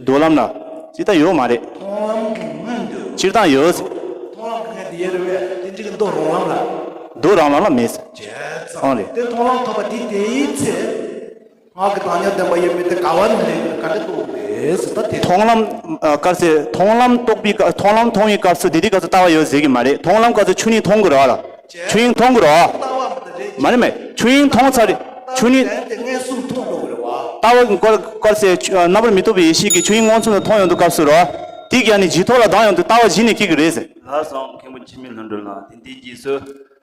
མདོ་ལམ་ལ། ཇི་ལྟར་ཡོད་མ་རེད། མཐོང་ལམ་གྱི་སྔོན་དུ། སྤྱིར་བཏང་ཡོད། མཐོང་ལམ་གྱི་སྔོན་དུ་ཡོད་རེད་པས། དེ་འདྲ་གི་མདོ་རང་ལམ་ལ། མདོ་རང་ལམ་ལ་མེད། བྱས་ཙང་། ཨང་རེད། དེ་མཐོང་ལམ་ཐོབ་པ་དེ་དེའི་ཚེ། སྔགས་ཀྱི་བདག་ཉིད་བདེན་པ་དབྱེར་མེད་དེ་ག་བ་ནས་སླེབས་པའི་ག་འདྲ་རྟོགས་རེད་ཟེར། ད་དེ། མཐོང་ལམ། ཨ་ག་རེ་ཟེར། མཐོང་ལམ་རྟོགས་པའི་སྐབས། མཐོང་ལམ་མཐོང་བའི་སྐབས་སུ་དེ་དུས་སྐབས་སུ་ལྟ་བ་ཡོད་ཟེར་གི་མ་རེད། མཐོང་ལམ་སྐབས་སུ་ཆོས་ཉིད་མཐོང་དགོས་རེད་བ་ལ། ཆོས་ཉིད་མཐོང་དགོས་རེད་བ། ལྟ་བ་མ་རེད། མ་རེད་མེད། ཆོས་ཉིད་མཐོང་ཚར་རེད། ཆོས་ཉིད། ལྟ་བ་དེ་མངོན་སུམ་མཐོང་དགོས་རེད་བ། ལྟ་བ་གི་སྐོར་སྐོར་ཟེར་ཆོས་རྣམ་པར་མི་རྟོག་པའི་ཡེ་ཤེས་ཀྱིས་ཆོས་ཉིད་མངོན་སུམ་དུ་མཐོང་ཡོང་དུས་སྐབས་སུ་རེད་བ། དེ་གི་ཨ་ནི་རྗེས་ཐོབ་ལ་ལྡང་ཡོང་དུས་ལྟ་བ་གཞི་ནས་སྐྱེ་གི་རེད་ཟེར། ལགས་སོ། མཁན་པོ་འཆི་མེད་ལྷུན་གྲུབ་ལགས། དེ་འདིའི་རྗེས་སུ་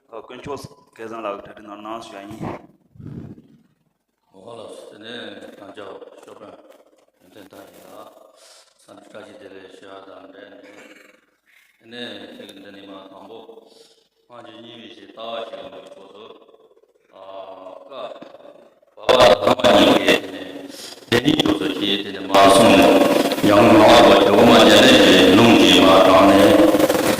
དཀོན་མཆོག་སྐལ་བཟང་ལགས་ཀྱི་གྲ་སྒྲིག་གནང་གནང་ཞུ་ཡ་ཡིན། འོ་ལགས་སོ། དེ་ནས་གང་ལྕོགས་ཤོག་དཔོན་ཡོན་ཏན་ཐར་ཡིན་ལ། ས་འདི་བཀྲ་ཤིས་བདེ་ལེགས་ཞུ་བ་དང་འབྲེལ་ནས། དེ་ནས་ཁྱེད་ཀྱི་འདི་ནས་མ་དང་པོ། སྔ་འགྱུར་རྙིང་མའི་ཞེས་ལྟ་བ་ཞེས་པ་ནི་ཁོ་ཚོ། ཨ་ཀ་བ་བ་དང་པ་གཉིས་ཀྱིས་དེ་ནས་བདེན་གཉིས་སྐྱོབ་སོ་ཞེས་དེ་ནས་མ་གསུངས་ནས། ཡང་ངག་པ་ཇོ་བོ་རྗེ་བླ་མ་འཇམ་དཔལ་གྱིས་ལུང་གིས་མ་དྲངས་ནས།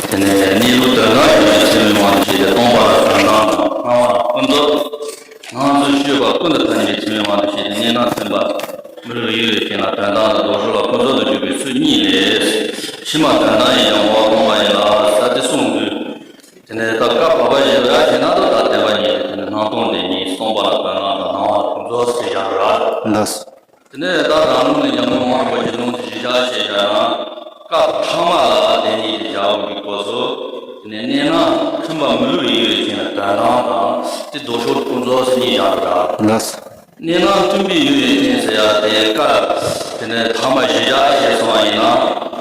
དེ་ནས་གནས་ལུགས་དོན་དམ་ཡིན་པའི་ཚུལ་མི་མང་དུ་བྱས་ཏེ་སྟོང་པ་ལ་དོན་དམ་དང་སྣང་བ་ལ་ཀུན་རྫོབ། ང་ཚོས་ཞུས་པ་ཀུན་ཏུ་ཐ་སྙད་ཀྱི་ཚུལ་མི་མང་དུ་བྱས་ཏེ་གནས་དང་མཚན་པ། མི་རིགས་ལ་ཡུལ་ལས་བྱུང་ལ་དོན་དམ་དང་ལྡོག་ཕྱོགས་ལ་ཀུན་རྫོབ་ཏུ་འཇུག་པའི་ཚུལ་གཉིས་ལས། ཕྱི་མ་དོན་དམ་ཡིན་ཀྱང་འོག་སྟོང་པ་ཡིན་ལ་ཟེར་ཏེ་གསུངས་དུས། དེ་ནས་ད་ཀ་བ་བ་ཞེས་པ་ཡང་ཞེ་ན་དུ་ད་བདེན་པ་གཉིས་ཏེ། དེ་ནས་སྣང་སྟོང་དེ་གཉིས་སྟོང་པ་ལ་དོན་དམ་དང་སྣང་བ་ལ་ཀུན་རྫོབ་ཟེར་བཞག་ར། ལགས། དེ་ནས་ད་རང་ལུགས་ནས་ཉམས་མྱོང་མང་པོ་ཞིག་ལུང་དུ་གཞི་བཞག་བྱས་བཞག་ན། སྐབས་ཐ་མ་ལ་བདེན་གཉིས་ཀྱི་བྱ་བ་གི་སྐོར་སོ། དེ་ནས་གནས་སྣང་མཐུན་པ་མི་སླུ་བའི་ཡུལ་ཅན་ལ་དོན་དམ་དང་དེ་ལྡོག་ཕྱོགས་ཀུན་རྫོབ་ཟེར་གཉིས་བཞག་འདུག་ག་གནས་སྣང་མཐུན་པའི་ཡུལ་ཡུལ་ཅན་ཟེར་ཡ་དེ་སྐབས་དེ་ནས་ཐ་མ་གཞི་བཞག་བྱས་སོང་བ་ཡིན་ན།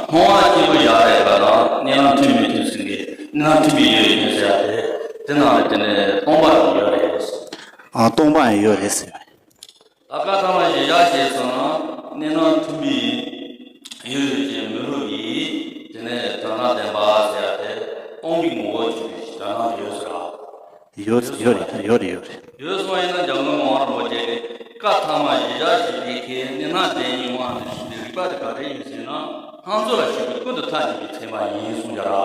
སྣང་བ་སྐྱེས་བུ་བཞག་རེད་པ་དང་གནས་སྣང་མཐུན་མི་མཐུན་ཟེར་གི། གནས་སྣང་མཐུན་པའི་ཡུལ་ཡུལ་ཅན་ཟེར་ཡ་དེ་དེ་ནང་ལ་དེ་ནས་སྟོང་པ་ཡང་ཡོད་རེད། ཨ། སྟོང་པ་ཡང་ཡོད་རེད་ཟེར། ད་སྐབས་ཐ་མ་གཞི་བཞག་བྱས་སོང་ན་གནས་སྣང་མཐུན་པའི་ཡུལ་ཡུལ་ཅན་མི་སླུ་བའི་དེ་ནས་དོན་དམ་བདེན་པ་ཟེར་ཡ་དེ་སྟོང་པའི་ངོ་བོ་ཆོད་པའི་དོན་དམ་ཡོད་ཟེར་བ། ཡོད་ཡོད་རེད། ཡོད་རེད། ཡོད་རེད། ཡོད་སོང་ཡིན་ན་འཇམ་མགོན་ངག་དབང་རིན་པོ་ཆེ་གིས་སྐབས་ཐ་མ་གཞི་བཞག་བྱས་པའི་ཁའི་གནས་སྣང་བདེན་གཉིས་དབང་དུ་བྱས་པའི་རིགས་པ་དེ་ག་རེ་ཡིན་ཟེར་ན། སྣང་ཚུལ་ལ་ཞུགས་པའི་ཀུན་ཏུ་ཐ་སྙད་པའི་ཚད་མ་ཡིན་གསུངས་ཀྱང་ར།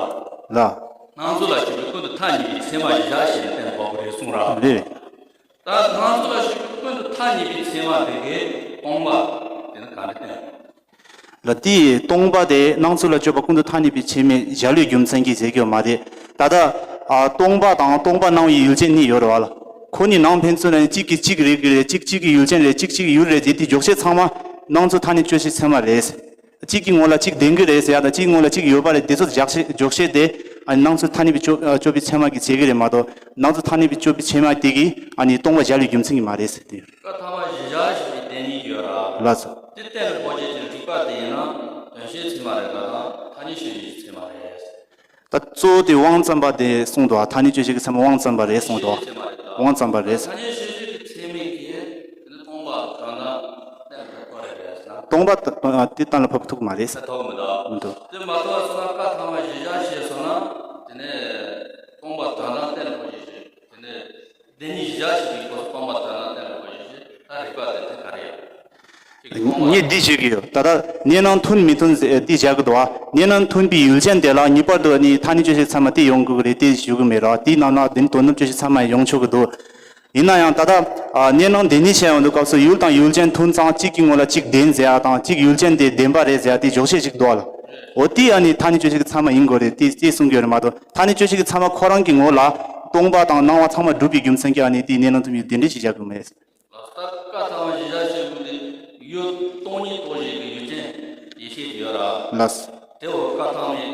ལ། སྣང་ཚུལ་ལ་ཞུགས་པའི་ཀུན་ཏུ་ཐ་སྙད་པའི་ཚད་མ་གཞི་བཞག་བྱས་ནས་བསྟན་དགོས་ཀྱི་རེད་གསུངས་ར། རེད། ད་སྣང་ཚུལ་ལ་ཞུགས་པའི་ཀུན་ཏུ་ཐ་སྙད་པའི་ཚད་མ་དེ་གའི་སྟོང་པ་དེ་ནི་ག་འདྲ་བསྟན། ལ། དེའི་སྟོང་པ་དེ་སྣང་ཚུལ་ལ་དཔྱོད་པ་ཀུན་ཏུ་ཐ་སྙད་པའི་ཚད་མའི་གཞལ་བའི་རྒྱུ་མཚན་གྱིས་ཟེར་གྱི་ཡོད་མ་རེད། ད་ལྟ་ཨ། སྟོང་པ་དང་སྟོང་པར་སྣང་བའི་ཡུལ་ཅན་གཉིས་ཡོད་རེད་བ་ལ། ཁོ་གཉིས་ནང་ཕན་ཚུན་ལ་གཅིག་གིས་གཅིག་རིག་གི་རེད། གཅིག་གཅིག་གི་ཡུལ་ཅན་རེད། གཅིག་གཅིག་གི་ཡུལ་རེད་ཟེར། དེ་འཇོག་བྱེད་ཚང་མ་སྣང་ཚུལ་ཐ་སྙད་དཔྱོད་བྱེད་ཚད་མ་རེད། གཅིག་གི་ངོ་ལ་གཅིག་ལྡན་གྱི་རེད་ཟེར་ཡ་དང་། གཅིག་གི་ངོ་ལ་གཅིག་ཡོད་པ་རེད། དེ་ཚོ་འཇོག་བྱེད་འཇོག་བྱེད་དེ་ཨ་ནི་སྣང་ཚུལ་ཐ་སྙད་པའི་དཔྱོད་དཔྱོད་པའི་ཚད་མ་གིས་བྱེད་ཀྱི་རེད་མ་གཏོགས། སྣང་ཚུལ་ཐ་སྙད་པའི་དཔྱོད་པའི་ཚད་མ་དེ་གིས་ཨ་ནི་སྟོང་པ་གཞལ་བའི་རྒྱུ་མཚན་གྱིས་མ་རེད་ཟེར་དེ། སྐབས་ཐ་མ་གཞི་བཞག་བྱས་པའི་བདེན་གཉིས་ཡོད་ར། ལགས་སོ། དེ་གཏན་ལ་ཕབ་བྱེད་ཀྱི་རིགས་པ་དེ་ཡིན་ན་དོན་བྱེད་ཚད་མ་རེད་པ་དང་ཐ་སྙད་དཔྱོད་བྱེད་ཀྱི་ཚད་མ་རེད། ད་གཙོ་བོ་དེ་དབང་བཙན་པ་དེ་གསུངས་འདུག་ཨ། ཐ་སྙད་དཔྱོད་བྱེད་ཀྱི་ཚད་མ་དབང་བཙན་པ་རེད་གསུངས་འདུག་ཨ། དབང་བཙན་པ་རེད། ཐ་སྙད་དཔྱོད་བྱེད་ཀྱི་ཚད་མ་གིས་དེ་ནི་སྟོང་པ་དོན་དམ་གཏན་ལ་ཕབ་ཐུབ་ཀྱི་རེད་ཟེར་ན། སྟོང་པ་དེ་གཏན་ལ་ཕབ་ཐུབ་ཀྱི་མ་རེད། ཐུབ་མི་འདུག་མི་འདུག་དེ་མ་ཐུབ་པ་སོང་ན་སྐབས་ཐ་མ་གཞི་བཞག་བྱས་སོང་ན་དེ་ནི་སྟོང་པ་དོན་དམ་གཏན་ལ་ཕབ་བྱེད་ཀྱི་དེ་ནི་བདེན་གཉིས་གཞི་བཞག་བྱས་པའི་སྐོར་སྟོང་པ་དོན་དམ་གཏན་ལ་ཕབ་བྱེད་ཀྱི་ད་རིགས་པ་དེ་དེ་ག་རེ་ཡང་། ངས་འདི་ཞུ་གི་ཡོད། ད་ལྟ་གནས་སྣང་མཐུན་མི་མཐུན་ཟེར་འདི་བཞག་གི་འདུག་བ། གནས་སྣང་མཐུན་པའི་ཡུལ་ཅན་དེ་ལ་ངེས་པར་དུ་ནི་ཐ་སྙད་དཔྱོད་བྱེད་ཚད་མ་དེ་ཡོང་དགོས་ཀྱི་རེད་དེ་ཞུ་གི་མེད་ར། དེའི་ནང་ན་དེ་ནི་དོན་དམ་དཔྱོད་བྱེད་ཚད་མ་ཡོང་ཆོག་གི་འདུག་ཡིན་ན་ཡང་ད་ལྟ་ཨ་གནས་སྣང་བདེན་གཉིས་བྱས་ཡོང་དུས་སྐབས་སུ་ཡུལ་དང་ཡུལ་ཅན་མཐུན་ཙང་གཅིག་གི་ངོ་ལ་གཅིག་བདེན་ཟེར་ཡ་དང་གཅིག་ཡུལ་ཅན་དེ་བདེན་པ་རེད་ཟེར་ཡ་དེ་འཇོག་བྱེད་ཅིག་འདུག་བ་ལ། འོ་དེ་ཨ་ནི་ཐ་སྙད་དཔྱོད་བྱེད་ཀྱི་ཚད་མ་ཡིན་དགོས་རེད་དེ་དེ་གསུང་གི་ཡོད་རེད་མ་གཏོགས། ཐ་སྙད་དཔྱོད་བྱེད་ཀྱི་ཚད་མ་ཁོ་རང་གི་ངོ་ལ་སྟོང་པ་དང་སྣང་བ་ཚང་མ་སྒྲུབ་པའི་རྒྱུ་མཚན་གྱིས་ཨ་ནི་དེའི་གནས་སྣང་མཐུན་པའི་བདེན་འབྲེལ་ཞིག་བཞག་གི་མེད། ད་སྐབས་ཐ་མ་གཞི་བཞག་བྱས་པ་དེ་ཡུལ་སྟོང་ཉིད་རྟོགས་བྱེད་ཀྱི་ཡུལ་ཅན་ཡེ་ཤེས་དེ་ཡོད་ར། ལགས། དེ་འོ་སྐབས་ཐ་མའི་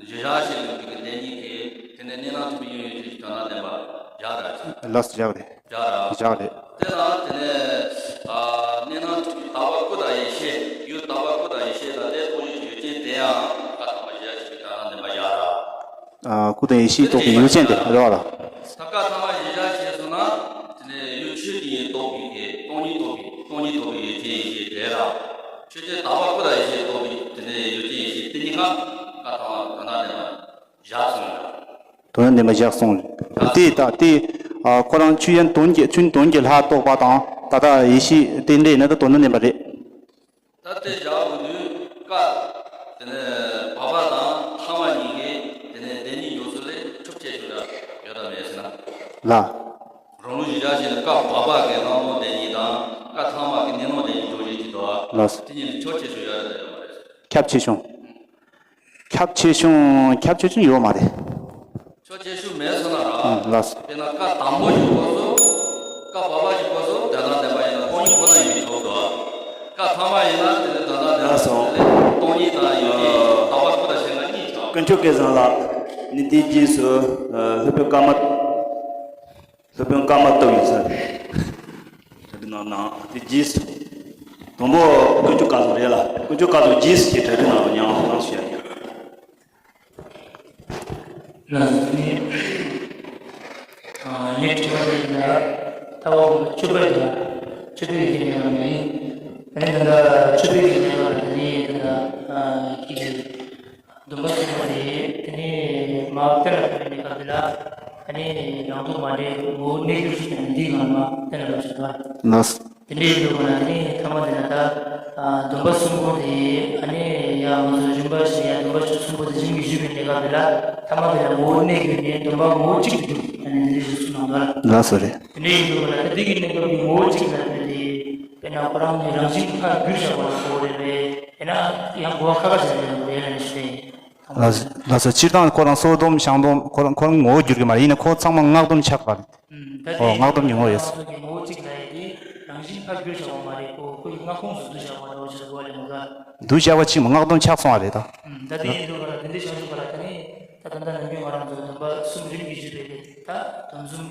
གཞི་བཞག་བྱས་པའི་གི་བདེན་གཉིས་ཀྱི་དེ་ནས་གནས་སྣང་མཐུན་པའི་ཡུལ་ཡུལ་ཅན་གྱི་དོན་དམ་བདེན་པ་བཞག་ར། ལགས་བཞག་རེད། བཞག་ར། བཞག་རེད། དེ་ལ་དེ་ནས་ཨ་གནས་སྣང་མཐུན་པའི་དག་པ་སྐུ་དང་ཡེ་ཤེས་ཡུལ་དག་པ་སྐུ་དང་ཡེ་ཤེས་ལ་དེ་རྟོགས་བྱེད་ཀྱི་ཡུལ་ཅན་དེ་ཡང་སྐབས་ཐ་མ་གཞི་བཞག་བྱས་པའི་དོན་དམ་བདེན་པ་བཞག་ར། ཨ་ཁུ་དང་ཡེ་ཤེས་རྟོགས་པའི་ཡུལ་ཅན་དེ་རེད་བ་ལ། ད་སྐབས་ཐ་མ་གཞི་བཞག་བྱས་སོང་ན། དེ་ནས་ཡུལ་ཆོས་ཅན་རྟོགས་པའི་གི་སྟོང་ཉིད་རྟོགས་པའི་སྟོང་ཉིད་རྟོགས་པའི་ཡུལ་ཅན་ཡེ་ཤེས་དེ་ལ། ཆོས་ཅན་དག་པ་སྐུ་དང་ཡེ་ཤེས་རྟོགས་པའི་དེ་ནས་ཡུལ་ཅན་ཡེ་ཤེས་དེ་གཉིས་ཀ་སྐབས་ཐ་མ་དོན་དམ་བདེན་པ་བཞག་སོང་ཡོད། དོན་དམ་བདེན་པ་བཞག་སོང་རེད། དེ་ད་དེ་ཨ་ཁོ་རང་ཆོས་ཅན་དོན་གྱི་ཆོས་ཉིད་དོན་གྱི་ལྷ་རྟོགས་པ་དང་ད་ལྟ་ཡེ་ཤེས་རྟེན་འབྲེལ་ཡིན་ན་ད་དོན་དམ་བདེན་པ་རེད། ད་དེ་བཞག་འོང་དུས་ཀ། དེ་ནས་བ་པ་དང་ཐ་མ་གཉིས་ཀའི་དེ་ནས་བདེན་གཉིས་འཇོག་ཚུལ་ལས་ཁྱབ་ཆེ་ཤོས་ལ་ཡོད་དམ་མེད་ཟེར་ན། ལ། རང་ལུགས་གཞི་བཞག་བྱས་ན་ཀ་བ་པ་གི་སྣང་སྟོང་བདེན་གཉིས་དང་ཀ་ཐ་མ་གི་གནས་སྣང་བདེན་གཉིས་འཇོག་བྱེད་ཀྱི་འདུག་ཨ། ལགས་སོ། དེ་གཉིས་ལས་ཁྱབ་ཆེ་ཤོས་ཡོད་དམ་ཡོད་མ་རེད། ཁྱབ་ཆེ་ཤོས། ཁྱབ་ཆེ་ཤོས་ཁྱབ་ཆེ་ཤོས་ཡོད་མ་རེད། ཕྱོགས་ཆེ་ཤོས་མེད་སོང་ན་ར། ཨང་། ལགས་སོ། དཔེར་ན་ཀ་དང་པོ་ཞིག་གོ་སོང་། ཀ་བ་པ་ཞིག་གོ་སོང་། དོན་དམ་བདེན་པ་ཡིན་ན་སྟོང་ཉིད་ཁོ་ན་ཡིན་པའི་ཕྱོགས་སུ། ཀ་ཐ་མ་ཡིན་ན་དེ་ནི་དོན་དམ་བདེན་པ། ལགས་སོ། དེ་ལས་སྟོང་ཉིད་དང་ཡུལ་ཅན་དག་པ་སྐུ་དང་གཞན་དག་གཉིས་ཆགས། དཀོན་མཆོག་སྐལ་བཟང་ལགས་ནི་དེའི་རྗེས་སུ་སློབ་དཔོན་ཀརྨ། སློབ་དཔོན་ཀརྨ་ཏོག་ཡིན་ས་རེད། གྲ་སྒྲིག་གནང་གནང་། དེ་རྗེས་སུ་དང་པོ་དཀོན་མཆོག་སྐལ་བཟང་རེད་ལ། དཀོན་མཆོག་སྐལ་བཟང་རྗེས་སུ་ཀྱི་གྲ་སྒྲིག་གནང་རོགས་གནང་གནང་ཞུ་ཡ་ཡིན། ལགས་སོ། ནི། ཨ་ངས་དྲི་བ་དེ་ཡིན་ན། ད་འོ་མཆོད་པ་ཡིན་ན། མཆོད་པའི་གི་གནས་སྐབས་ནི། ཨ་ནི་ད་ལྟ་མཆོད་པའི་གི་གནས་སྐབས་ལ་ནི་ད་ལྟ་ཨ་ཁྱེད་ཀྱིས་སྡོམ་པ་གསུམ་པོ་དེ་དེ་ནི་མར་གཏན་ལ་ཕབ་པའི་གནས་སྐབས་དེ་ལ་ཨ་ནི་རང་སྡུག་མ་འདྲེས་ངོ་བོ་གནས་གྱུར་ཞིག་དང་འདིའི་ངང་མར་གཏན་ལ་ཕབ་ཞིག་འདུག་ཨ། ལགས་སོ། དེ་འདྲའི་ཡིན་དུས་ན་དེ་ནི་ཐ་མ་དེ་ན་ད་ཨ་སྡོམ་པ་གསུམ་པོ་དེ་ཨ་ནི་ཡང་ང་ཚོ་རིམ་པ་བཞིན་ཡང་སྡོམ་པ་གསུམ་པོ་དེ་རིམ་གྱིས་ཞུས་པའི་གནས་སྐབས་དེ་ལ་ཐ་མ་དེ་ན་ངོ་བོ་གནས་གྱུར་ནས་སྡོམ་པ་ངོ་བོ་གཅིག་ཏུ་གྱུར། ཨ་ནི་འདི་འདྲའི་ཞིག་གསུངས་གནང་འདུག་ལ། ལགས་སོ་རེད། དེ་འདྲའི་ཡིན་དུས་ན་ད་འདི་གི་གནས་སྐབས་ཀྱི་ངོ་བོ་གཅིག་ལ་ཕན་ཏེ་དཔེར་ན་ཁོ་རང་གི་རང་བཞིན་ཁ་འགྱུར་བཞག་པ་ལ་གོ་རེད་པས། དེ་ན་ཡང་གོ་བ་ཁ་ཁ་བྱས་ནས་རེད་ལ་ནི་ཞུས་ཏེ། ལགས་སོ། ལགས་སོ། སྤྱིར་བཏང་ཁོ་རང་སོར་སྡོམ་བྱང་སྡོམ་ཁོ་རང་ཁོ་རང་ངོ་བོ་འགྱུར་གྱི་མ་རེད། ཡིན་ན་ཁོ་ཚང་མ་སྔགས་སྡོམ་ཆགས་པ་རེད། ཨོ་སྔགས་སྡོམ་གྱི་ངོ་བོ་ཡོད། ངོ་བོ་གཅིག་ལ་ཡིན་ཏེ། རང་བཞིན་ཕར་བསྒྱུར་བཞག་པ་མ་རེད། ཁོ་ཁོ་ཡི་སྔ་ཁོངས་སུ་བསྡུ་བཞག་པ་འདྲ་བོ་ཞིག་ལ་གོ་བ་ལེན་དགོས་ག། བསྡུ་བཞག་པ་ཅིག་མ་སྔགས་སྡོམ་ཆགས་སོང་བ་རེད་ད། ཨུམ། ད་དེ་ཡིན་དུས་ག་ལ་དེ་འདྲའི་ཆགས་ཆོག་ག་ལ། དེ་ནས་ད་ད་ལྟ་ནམ་རྒྱུན་ང་རང་ཚོ་སྡོམ་པ་གསུམ་རིམ་གྱིས་ཞུས་པའི་དེ་ད་སྡོམ་གསུམ་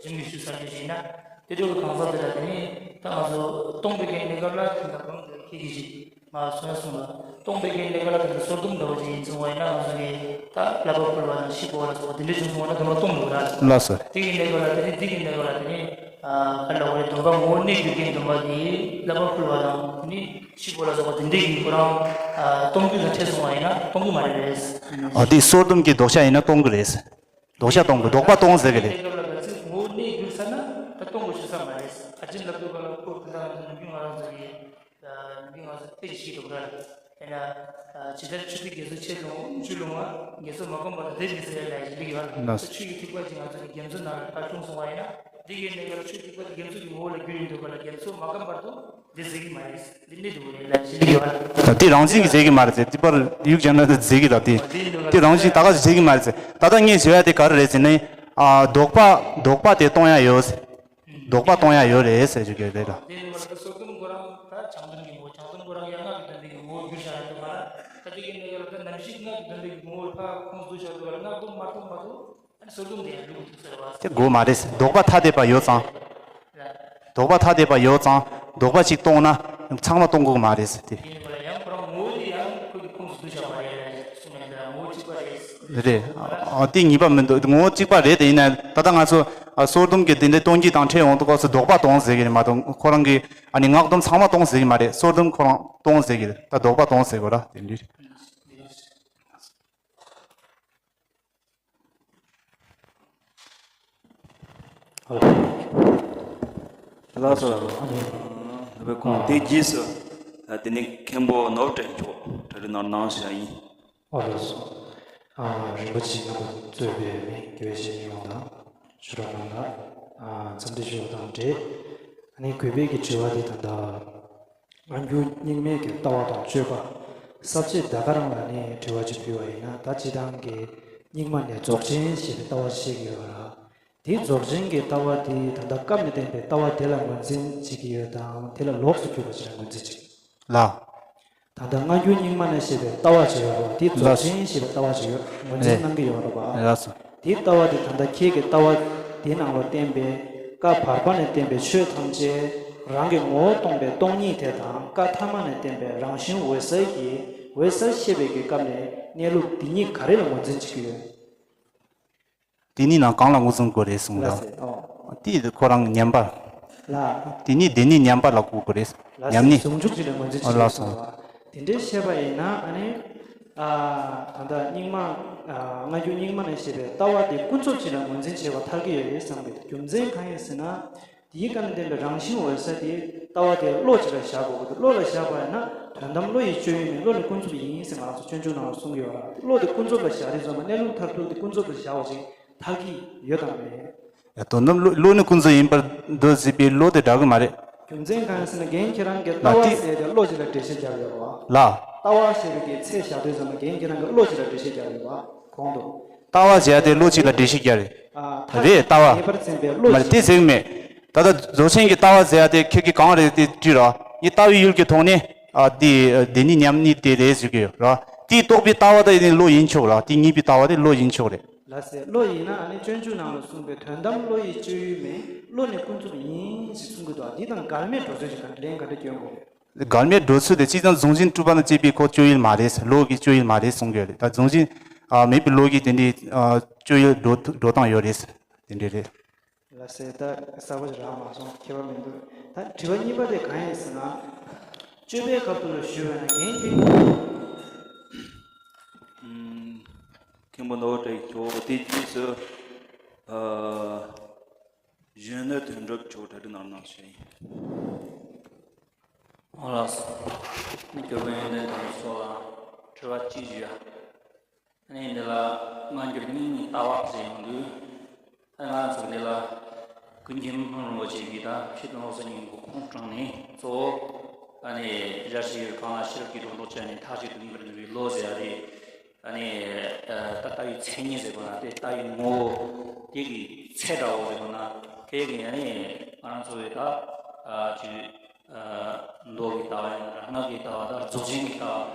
རིམ་གྱིས་ཞུས་ཚར་རྒྱུ་ཞིག་ཡིན་ན། དེ་འདྲ་གི་གང་ཟག་དེ་ལ་དེ་ནས་ད་ང་ཚོ་སྟོང་པའི་གི་གནས་སྐབས་ལ་དེ་འདྲ་གང་དུ་ཁྱེད་ཀྱིས་ཞིག་མ་སོང་ཡ་སོང་ལ། སྟོང་པའི་གི་གནས་སྐབས་ལ་དེ་འདྲ་སོར་སྡོམ་འདྲ་བོ་ཅིག་ཡིན་སོང་བ་ཡིན་ན། ང་ཚོ་གི་ད་བསླབ་པ་ཕུལ་བ་དང་ཤི་འཕོ་བ་ལ་སོགས་པ་དེ་འདྲ་བྱུང་སོང་བ་ན་སྡོམ་པ་སྟོང་འགྲོ་ག་ལ། ལགས་སོ། དེ་གི་གནས་སྐབས་ལ་དེ་ནས་དེ་གི་གནས་སྐབས་ལ་དེ་ནས་ཨ་ལ་འོ་རེད། སྡོམ་པ་ངོ་བོ་གནས་གྱུར་གྱི་སྡོམ་པ་དེ་བསླབ་པ་ཕུལ་བ་དང་དེ་ནས་ཤི་འཕོ་ལ་སོགས་པ་དེ་འདྲ་གི་ཁོ་རང་ཨ་སྟོང་རྒྱུ་དང་འཕྲད་སོང་བ་ཡིན་ན་སྟོང་གི་མ་རེད་པས། ཨ་དེ་སོར་སྡོམ་གྱི་ལྡོག་ཆ་ཡིན་ན་སྟོང་གི་རེད། ལྡོག་ཆ་སྟོང་གི། ལྡོག་པ་སྟོང་ཟེར་གི་རེད། དེ་སྐབས་ལ་ག་ཚོད་ངོ་བོ་གནས་གྱུར་ཚར་ན་ད་སྟོང་གི་ཆགས་ས་མ་རེད། ཨ་ཅིན་ལབ་དུས་ག་ལ་ཁོ་ཁོ་ད་ནམ་རྒྱུན་ང་རང་ཚོ་གི་ནམ་རྒྱུན་ང་ཚོ་ཐེ་ཞིག་འདུག་ར། དེ་ན་ཇི་ལྟར་ཆུ་ཐིགས་རྒྱ་མཚོ་ཆེ་ལོང་ཆུ་ལོང་བ་རྒྱ་མཚོ་མ་གོམས་པར་དེ་མི་ཟེར་ལ་ཡི་ལིག་ཡོད་ལ། ཆུ་ཡི་ཐིགས་པ་ཅིག་ང་ཚོ་གི་རྒྱ་མཚོ་ནང་ལ་ཕར་ལྷུང་སོང་བ་ཡིན་ན་འདི་གའི་གནས་སྐབས་ལ་ཆུ་ཐིགས་པ་དེ་རྒྱ་མཚོ་གི་ངོ་བོ་ལ་གྱུར་ཡོང་དུས་ག་ལ་རྒྱ་མཚོ་མ་གོམས་པར་དུ་འདི་ཟེར་གི་མ་རེད། འདི་གནས་འདུག་རེད་ལ་ཞི་ལིག་ཡོད་ལ། ད་དེ་རང་བཞིན་གྱིས་ཟེར་གི་མ་རེད་ཟེར། དེ་པར་ཡུག་བྱས་ན་ད་ཟེར་གི་ར། དེ་དེ་རང་བཞིན་ད་ག་ཟེར་གི་མ་རེད་ཟེར། ད་ལྟ་ངས་ཞུ་ཡ་དེ་ག་རེ་རེད་ཟེར་ན། ཨ་ལྡོག་པ་ལྡོག་པ་དེ་སྟོང་ཡ་ཡོད་ཟེར། ལྡོག་པ་སྟོང་ཡ་ཡོད་རེད་ཟེར་རྒྱུ་གི་རེད་ད། དེ་ནི་བར་དུ་སོ་སོ་ཁོ་རང་ད་བྱང་སྡོམ་གྱི་ངོ་བོ། བྱང་སྡོམ་ཁོ་རང་ཡང་སྔགས་ཀྱི་དོན་དེ་གི་ངོ་བོ་གྱུར་བཞག་ཡོད་དུ་མ་ར། ད་དེ་གི་གནས་སྐབས་ལ་ད་ནམ་ཞིག་སྔགས་ཀྱི་དོན་དེ་གི་ངོ་བོ་ཕར་ཁོངས་བསྡུ་བཞག་དུས་ལ་སྔགས་སྡོམ་མ་ཐོབ་མ་ཐོབ་ཨ་ནི་སོ་སྡོམ་དེ་ཡང་ལུགས་ཐུག་ཟེར་བ། དེ་དགོས་མ་རེད། ལྡོག་པ་ཐ་དད་པ་ཡོད་ཙང་། ལྡོག་པ་ཐ་དད་པ་ཡོད་ཙང་ལྡོག་པ་གཅིག་སྟོང་ན་ཚང་མ་སྟོང་དགོས་མ་རེད་ཟེར་ཏེ། ཡིན་པ་ལ་ཡང་ཁོ་རང་ངོ་བོ་དེ་ཡང་ཁོ་གི་ཁོངས་སུ་བསྡུ་བཞག་པ་རེད་ལ་གསུངས་ནས་འདི་ལ་ངོ་བོ་གཅིག་པ་རེད། རེད། ཨ་དེ་ངེས་པ་མི་འདུག་ངོ་བོ་གཅིག་པ་རེད་དེ། ཡིན་ན་ད་ལྟ་ང་ཚོ་ཨ་སོར་སྡོམ་གྱི་དེ་འདྲའི་སྟོང་གི་དང་འཕྲད་ཡོང་དུས་སྐབས་སུ་ལྡོག་པ་སྟོང་ཟེར་གི་རེད་མ་གཏོགས། ཁོ་རང་གི་ཨ་ནི་སྔགས་སྡོམ་ཚང་མ་སྟོང་ཟེར་གི་མ་རེད། སོར་སྡོམ་ཁོ་རང་སྟོང་ཟེར་གི་རེད། ད་ལྡོག་པ་སྟོང་ཟེར་གི་རེད། དེ་འདྲའི། ལགས་སོ། ལགས་པའི་ཁོང་དེ་རྗེས་སུ་དེ་ནས་མཁན་པོ་ནོར་བྲལ་མཆོག་གྲ་སྒྲིག་གནང་གནང་ཞུ་ཡ་ཡིན། ཨོ་ལགས་སོ། ཨ་རིན་པོ་ཆེ་རྣམ་པ་གཙོས་པའི་མི་དགེ་བའི་བཤེས་གཉེན་ཡོངས་དང་ཞུ་རོགས་གནང་ལ། ཨ་འཚམས་འདྲི་ཞུ་བ་དང་འབྲེལ། ཨ་ནི་གུས་པའི་གི་དྲི་བ་དེ་ད་ལྟ། སྔ་འགྱུར་རྙིང་མའི་གི་ལྟ་བ་དང་སྤྱོད་པ། ས་བཅད་ད་ག་རང་ལ་ནི་དྲི་བ་ཅིག་ཕུལ་བ་ཡིན་ན། ད་སྤྱིར་བཏང་གི་རྙིང་མ་ནས་རྫོགས་ཆེན་ཞེས་པའི་ལྟ་བ་ཞིག་ཡོད་པ་ལ། དེའི་རྫོགས་ཆེན་གྱི་ལྟ་བ་དེ་ད་ལྟ་སྐབས་ནས་བསྟན་པའི་ལྟ་བ་དེ་ལ་ངོས་འཛིན་བྱེད་ཀྱི་ཡོད་དང་། དེ་ལ་ལོགས་སུ་གྱུར་པ་ཞིག་ལ་ངོས་འཛིན་བྱེད་ཀྱི། ལགས། ད་ལྟ་སྔ་འགྱུར་རྙིང་མ་ནས་ཞེས་པའི་ལྟ་བ་ཅིག་ཡོད་རེད་པ། དེ་རྫོགས་ཆེན་ཞེས་པའི་ལྟ་བ་ཅིག་ཡོད། ངོས་འཛིན་གནང་གི་ཡོད་རེད་པ། ལགས་སོ། དེའི་ལྟ་བ་དེ་ད་ལྟ་ཁྱེད་ཀྱི་ལྟ་བ་དེའི་ནང་ལ་བསྟན་པའི་བཀའ་བར་པ་ནས་བསྟན་པའི་ཆོས་ཐམས་ཅད་རང་གི་ངོ་བོ་སྟོང་པའི་སྟོང་ཉིད་དེ་དང་། བཀའ་ཐ་མ་ནས་བསྟན་པའི་རང་བཞིན་འོད་གསལ་གྱི། འོད་གསལ་ཤེས་པའི་གི་སྐབས་ནས་གནས་ལུགས་དེ་ཉིད་ག་རེ་ལ་ངོས་འཛིན་བྱེད་ཀྱི་ཡོད། དེ་ནི་ནང་གང་ལ་ངོས་འཛིན་དགོས་རེད་གསུངས་ལ། ལགས་སེ། ཨོ། དེ་ཁོ་རང་ཉན་པ། ལ། དེ་ནི་དེ་ནི་ཉན་པ་ལ་གོ་དགོས་རེད། ལགས་སེ། ཉམས་ནི། ཟུང་འཇུག་ཅིག་ལ་ངོས་འཛིན་བྱེད་ཨོ་ལགས་སོ། དགོས་པ། དེ་འདྲའི་བཤད་པ་ཡིན་ན་ཨ་ནི། ཨ། ད་ལྟ་རྙིང་མ། ཨ། སྔ་འགྱུར་རྙིང་མ་ནས་བཤད་པའི་ལྟ་བ་དེ་ཀུན་རྫོབ་ཅིག་ལ་ངོས་འཛིན་བྱེད་པ་ཐལ་གྱི་ཡོད་རེད་བསམ་གྱི་འདུག་རྒྱུ་མཚན་གང་ཡིན་ཟེར་ན། དེའི་བཀའ་ནས་བསྟན་པའི་རང་བཞིན་འོད་གསལ་དེ་ལྟ་བ་དེ་བློ་གཅིག་ལ་བཞག་དགོས་ཀྱི་འདུག་བློ་ལ་བཞག་པ་ཡིན་ན་དོན་དམ་བློ་ཡི་སྤྱོད་ཡུལ་མིན། བློ་ནི་ཀུན་རྫོབ་ཡིན་ཟེར་ང་རང་ཚོ་སྤྱོད་འཇུག་ནང་ལ་གསུང་གི་ཡོད་ར། བློ་དེ་ཀུན་རྫོབ་ལ་བཞག་དུས་ཙམ་པ་གནས་ལུགས་མཐར་ཐུག་དེ་ཀུན་རྫོབ་ལ་བཞག་པ་ཅིག་ཐལ་གྱི་ཡོད་དམ་མེད། ཡ་དོན་དམ་བློ་བློ་ནི་ཀུན་རྫོབ་ཡིན་པར་འདོད་སྲིད་པའི་བློ་དེ་འདྲ་གི་མ་རེད། རྒྱུ་མཚན་གང་ཡིན་ཟེར་ན་རྒན་ཁྱེད་རང་གིས་ལྟ་བ་ཟེར་ཏེ་བློ་གཅིག་ལ་འགྲེལ་བཤད་བརྒྱབ་ཡོད་པ། ལ། ལྟ་བ་ཞེས་པའི་གི་ཚད་བཞག་དུས་ཙམ་པ་རྒན་ཁྱེད་རང་གིས་བློ་གཅིག་ལ་འགྲེལ་བཤད་བརྒྱབ་ཡོད་པ་གོང་དུ། ལྟ་བ་ཟེར་ཡ་དེ་བློ་གཅིག་ལ་འགྲེལ་བཤད་རྒྱག་རེད། ཨ། ཐ་རེད་ལྟ་བ། ངེས་པར་འཛིན་པའི་བློ་མ་རེད་ཞིག་དེ་ཟེར་གི་མེད། ད་ལྟ་རྫོགས་ཆེན་གྱི་ལྟ་བ་ཟེར་ཡ་དེ་ཁྱེད་ཀྱིས་གང་རེད་དེ་དྲིས་རོགས། ངས་ལྟ་བའི་ཡུལ་གྱི་ཐོག་ནས་ཨ་དེ་དེ་ནི་མཉམ་ཉིད་དེ་རེད་ཟེར་གི་ཡོད་རོགས། དེས་རྟོགས་པའི་ལྟ་བ་དེ་ནི་བློ་ཡིན་ཆོག་རོགས། དེ་ངེས་པའི་ལྟ་བ་དེ་བློ་ཡིན་ཆོག་རེད། ལགས་སེ། བློ་ཡིན་ན་ཨ་ནི་སྤྱོད་འཇུག་ནང་ལ་གསུངས་པའི་དོན་དམ་བློ་ཡི་སྤྱོད་ཡུལ་མིན། བློ་ནི་ཀུན་རྫོབ་ཡིན་ཞེས་གསུང་གི་འདུག་འདི་དང་འགལ་མེད་འགྲོ་ཚུལ་ཞིག་ག་ལན་ག་འདྲ་སྐྱོན་དགོས་རེད། འགལ་མེད་འགྲོ་ཚུལ་དེ་སྤྱིར་བཏང་གཟུང་འཛིན་སྤྲུལ་པ་དང་བཅས་པའི་ཁོ་སྤྱོད་ཡུལ་མ་རེད། བློ་གི་སྤྱོད་ཡུལ་མ་རེད་གསུང་གི་ཡོད་རེད། ད་གཟུང་འཛིན་ཨ་མེད་པའི་བློ་གི་དེ་འདྲའི་ཨ་སྤྱོད་ཡུལ་འགྲོ་འགྲོ་སྟངས་ཡོད་རེད། དེ་འདྲ་རེད། ལགས་སེ། ད་གསར་པ་ཞིག་རག་མ་སོང་། ཁྱད་པར་མི་འདུག་ད་དྲི་བ་གཉིས་པ་དེ་གང་ཡིན་ཟེར་ན། སྤྱོད་པའི་སྐབས་སུ་ལ་ཞུས་པ་ན་རྒན་གྱིས། ཨུམ། མཁན་པོ་ནོར་བྲལ་མཆོག་དེ་རྗེས་སུ། ཨ། གཞོན་ནུ་དོན་གྲུབ་མཆོག་གྲ་སྒྲིག་གནང་གནང་ཞུ་ཡིན། ཨོ་ལགས་སོ། ནི་སྐྱོར་དཔོན་ཡོན་ཏན་དོན་གྲུབ་མཆོག་ལ་དྲི་བ་གཅིག་ཞུ་ཡ། ཨ་ནི་འདི་ལ་སྔ་འགྱུར་རྙིང་མའི་ལྟ་བ་ཟེར་ཡོང་དུས། ཨ་ང་ཚོ་འདི་ལ་ཀུན་མཁྱེན་ཕུན་སུམ་ཚོགས་ཀྱིས་ད་ཕྱི་དོན་སློབ་གསོ་གཉིས་ཀྱི་ཁོངས་དྲངས་ནས་གཙོ་བོ་ཨ་ནི་ཞྭ་ཤེས་ཡོན་གང་ལ་ཤེས་རབ་ཀྱི་སྒྲོ་འདོགས་བཅད་ནས་མཐའ་གཅིག་ཏུ་ངེས་པར་འཛིན་པའི་བློ་ཟེར་ཡ་རེད། ཨ་ནི་ད་ལྟ་བའི་མཚན་ཉིད་ཟེར་དགོས་ན་དེ་ལྟ་བའི་ངོ་བོ་དེ་གི་ཚད་འདྲ་བོ་ཟེར་དགོས་ན་དེ་གི་ཨ་ནི་ང་རང་ཚོ་བའི་ད། ཨ་ཅིག་ཨ་མདོ་གི་ལྟ་བ་ཡིན་ན་སྔགས་ཀྱི་ལྟ་བ་དང་རྫོགས་ཆེན་གྱི་ལྟ་བ་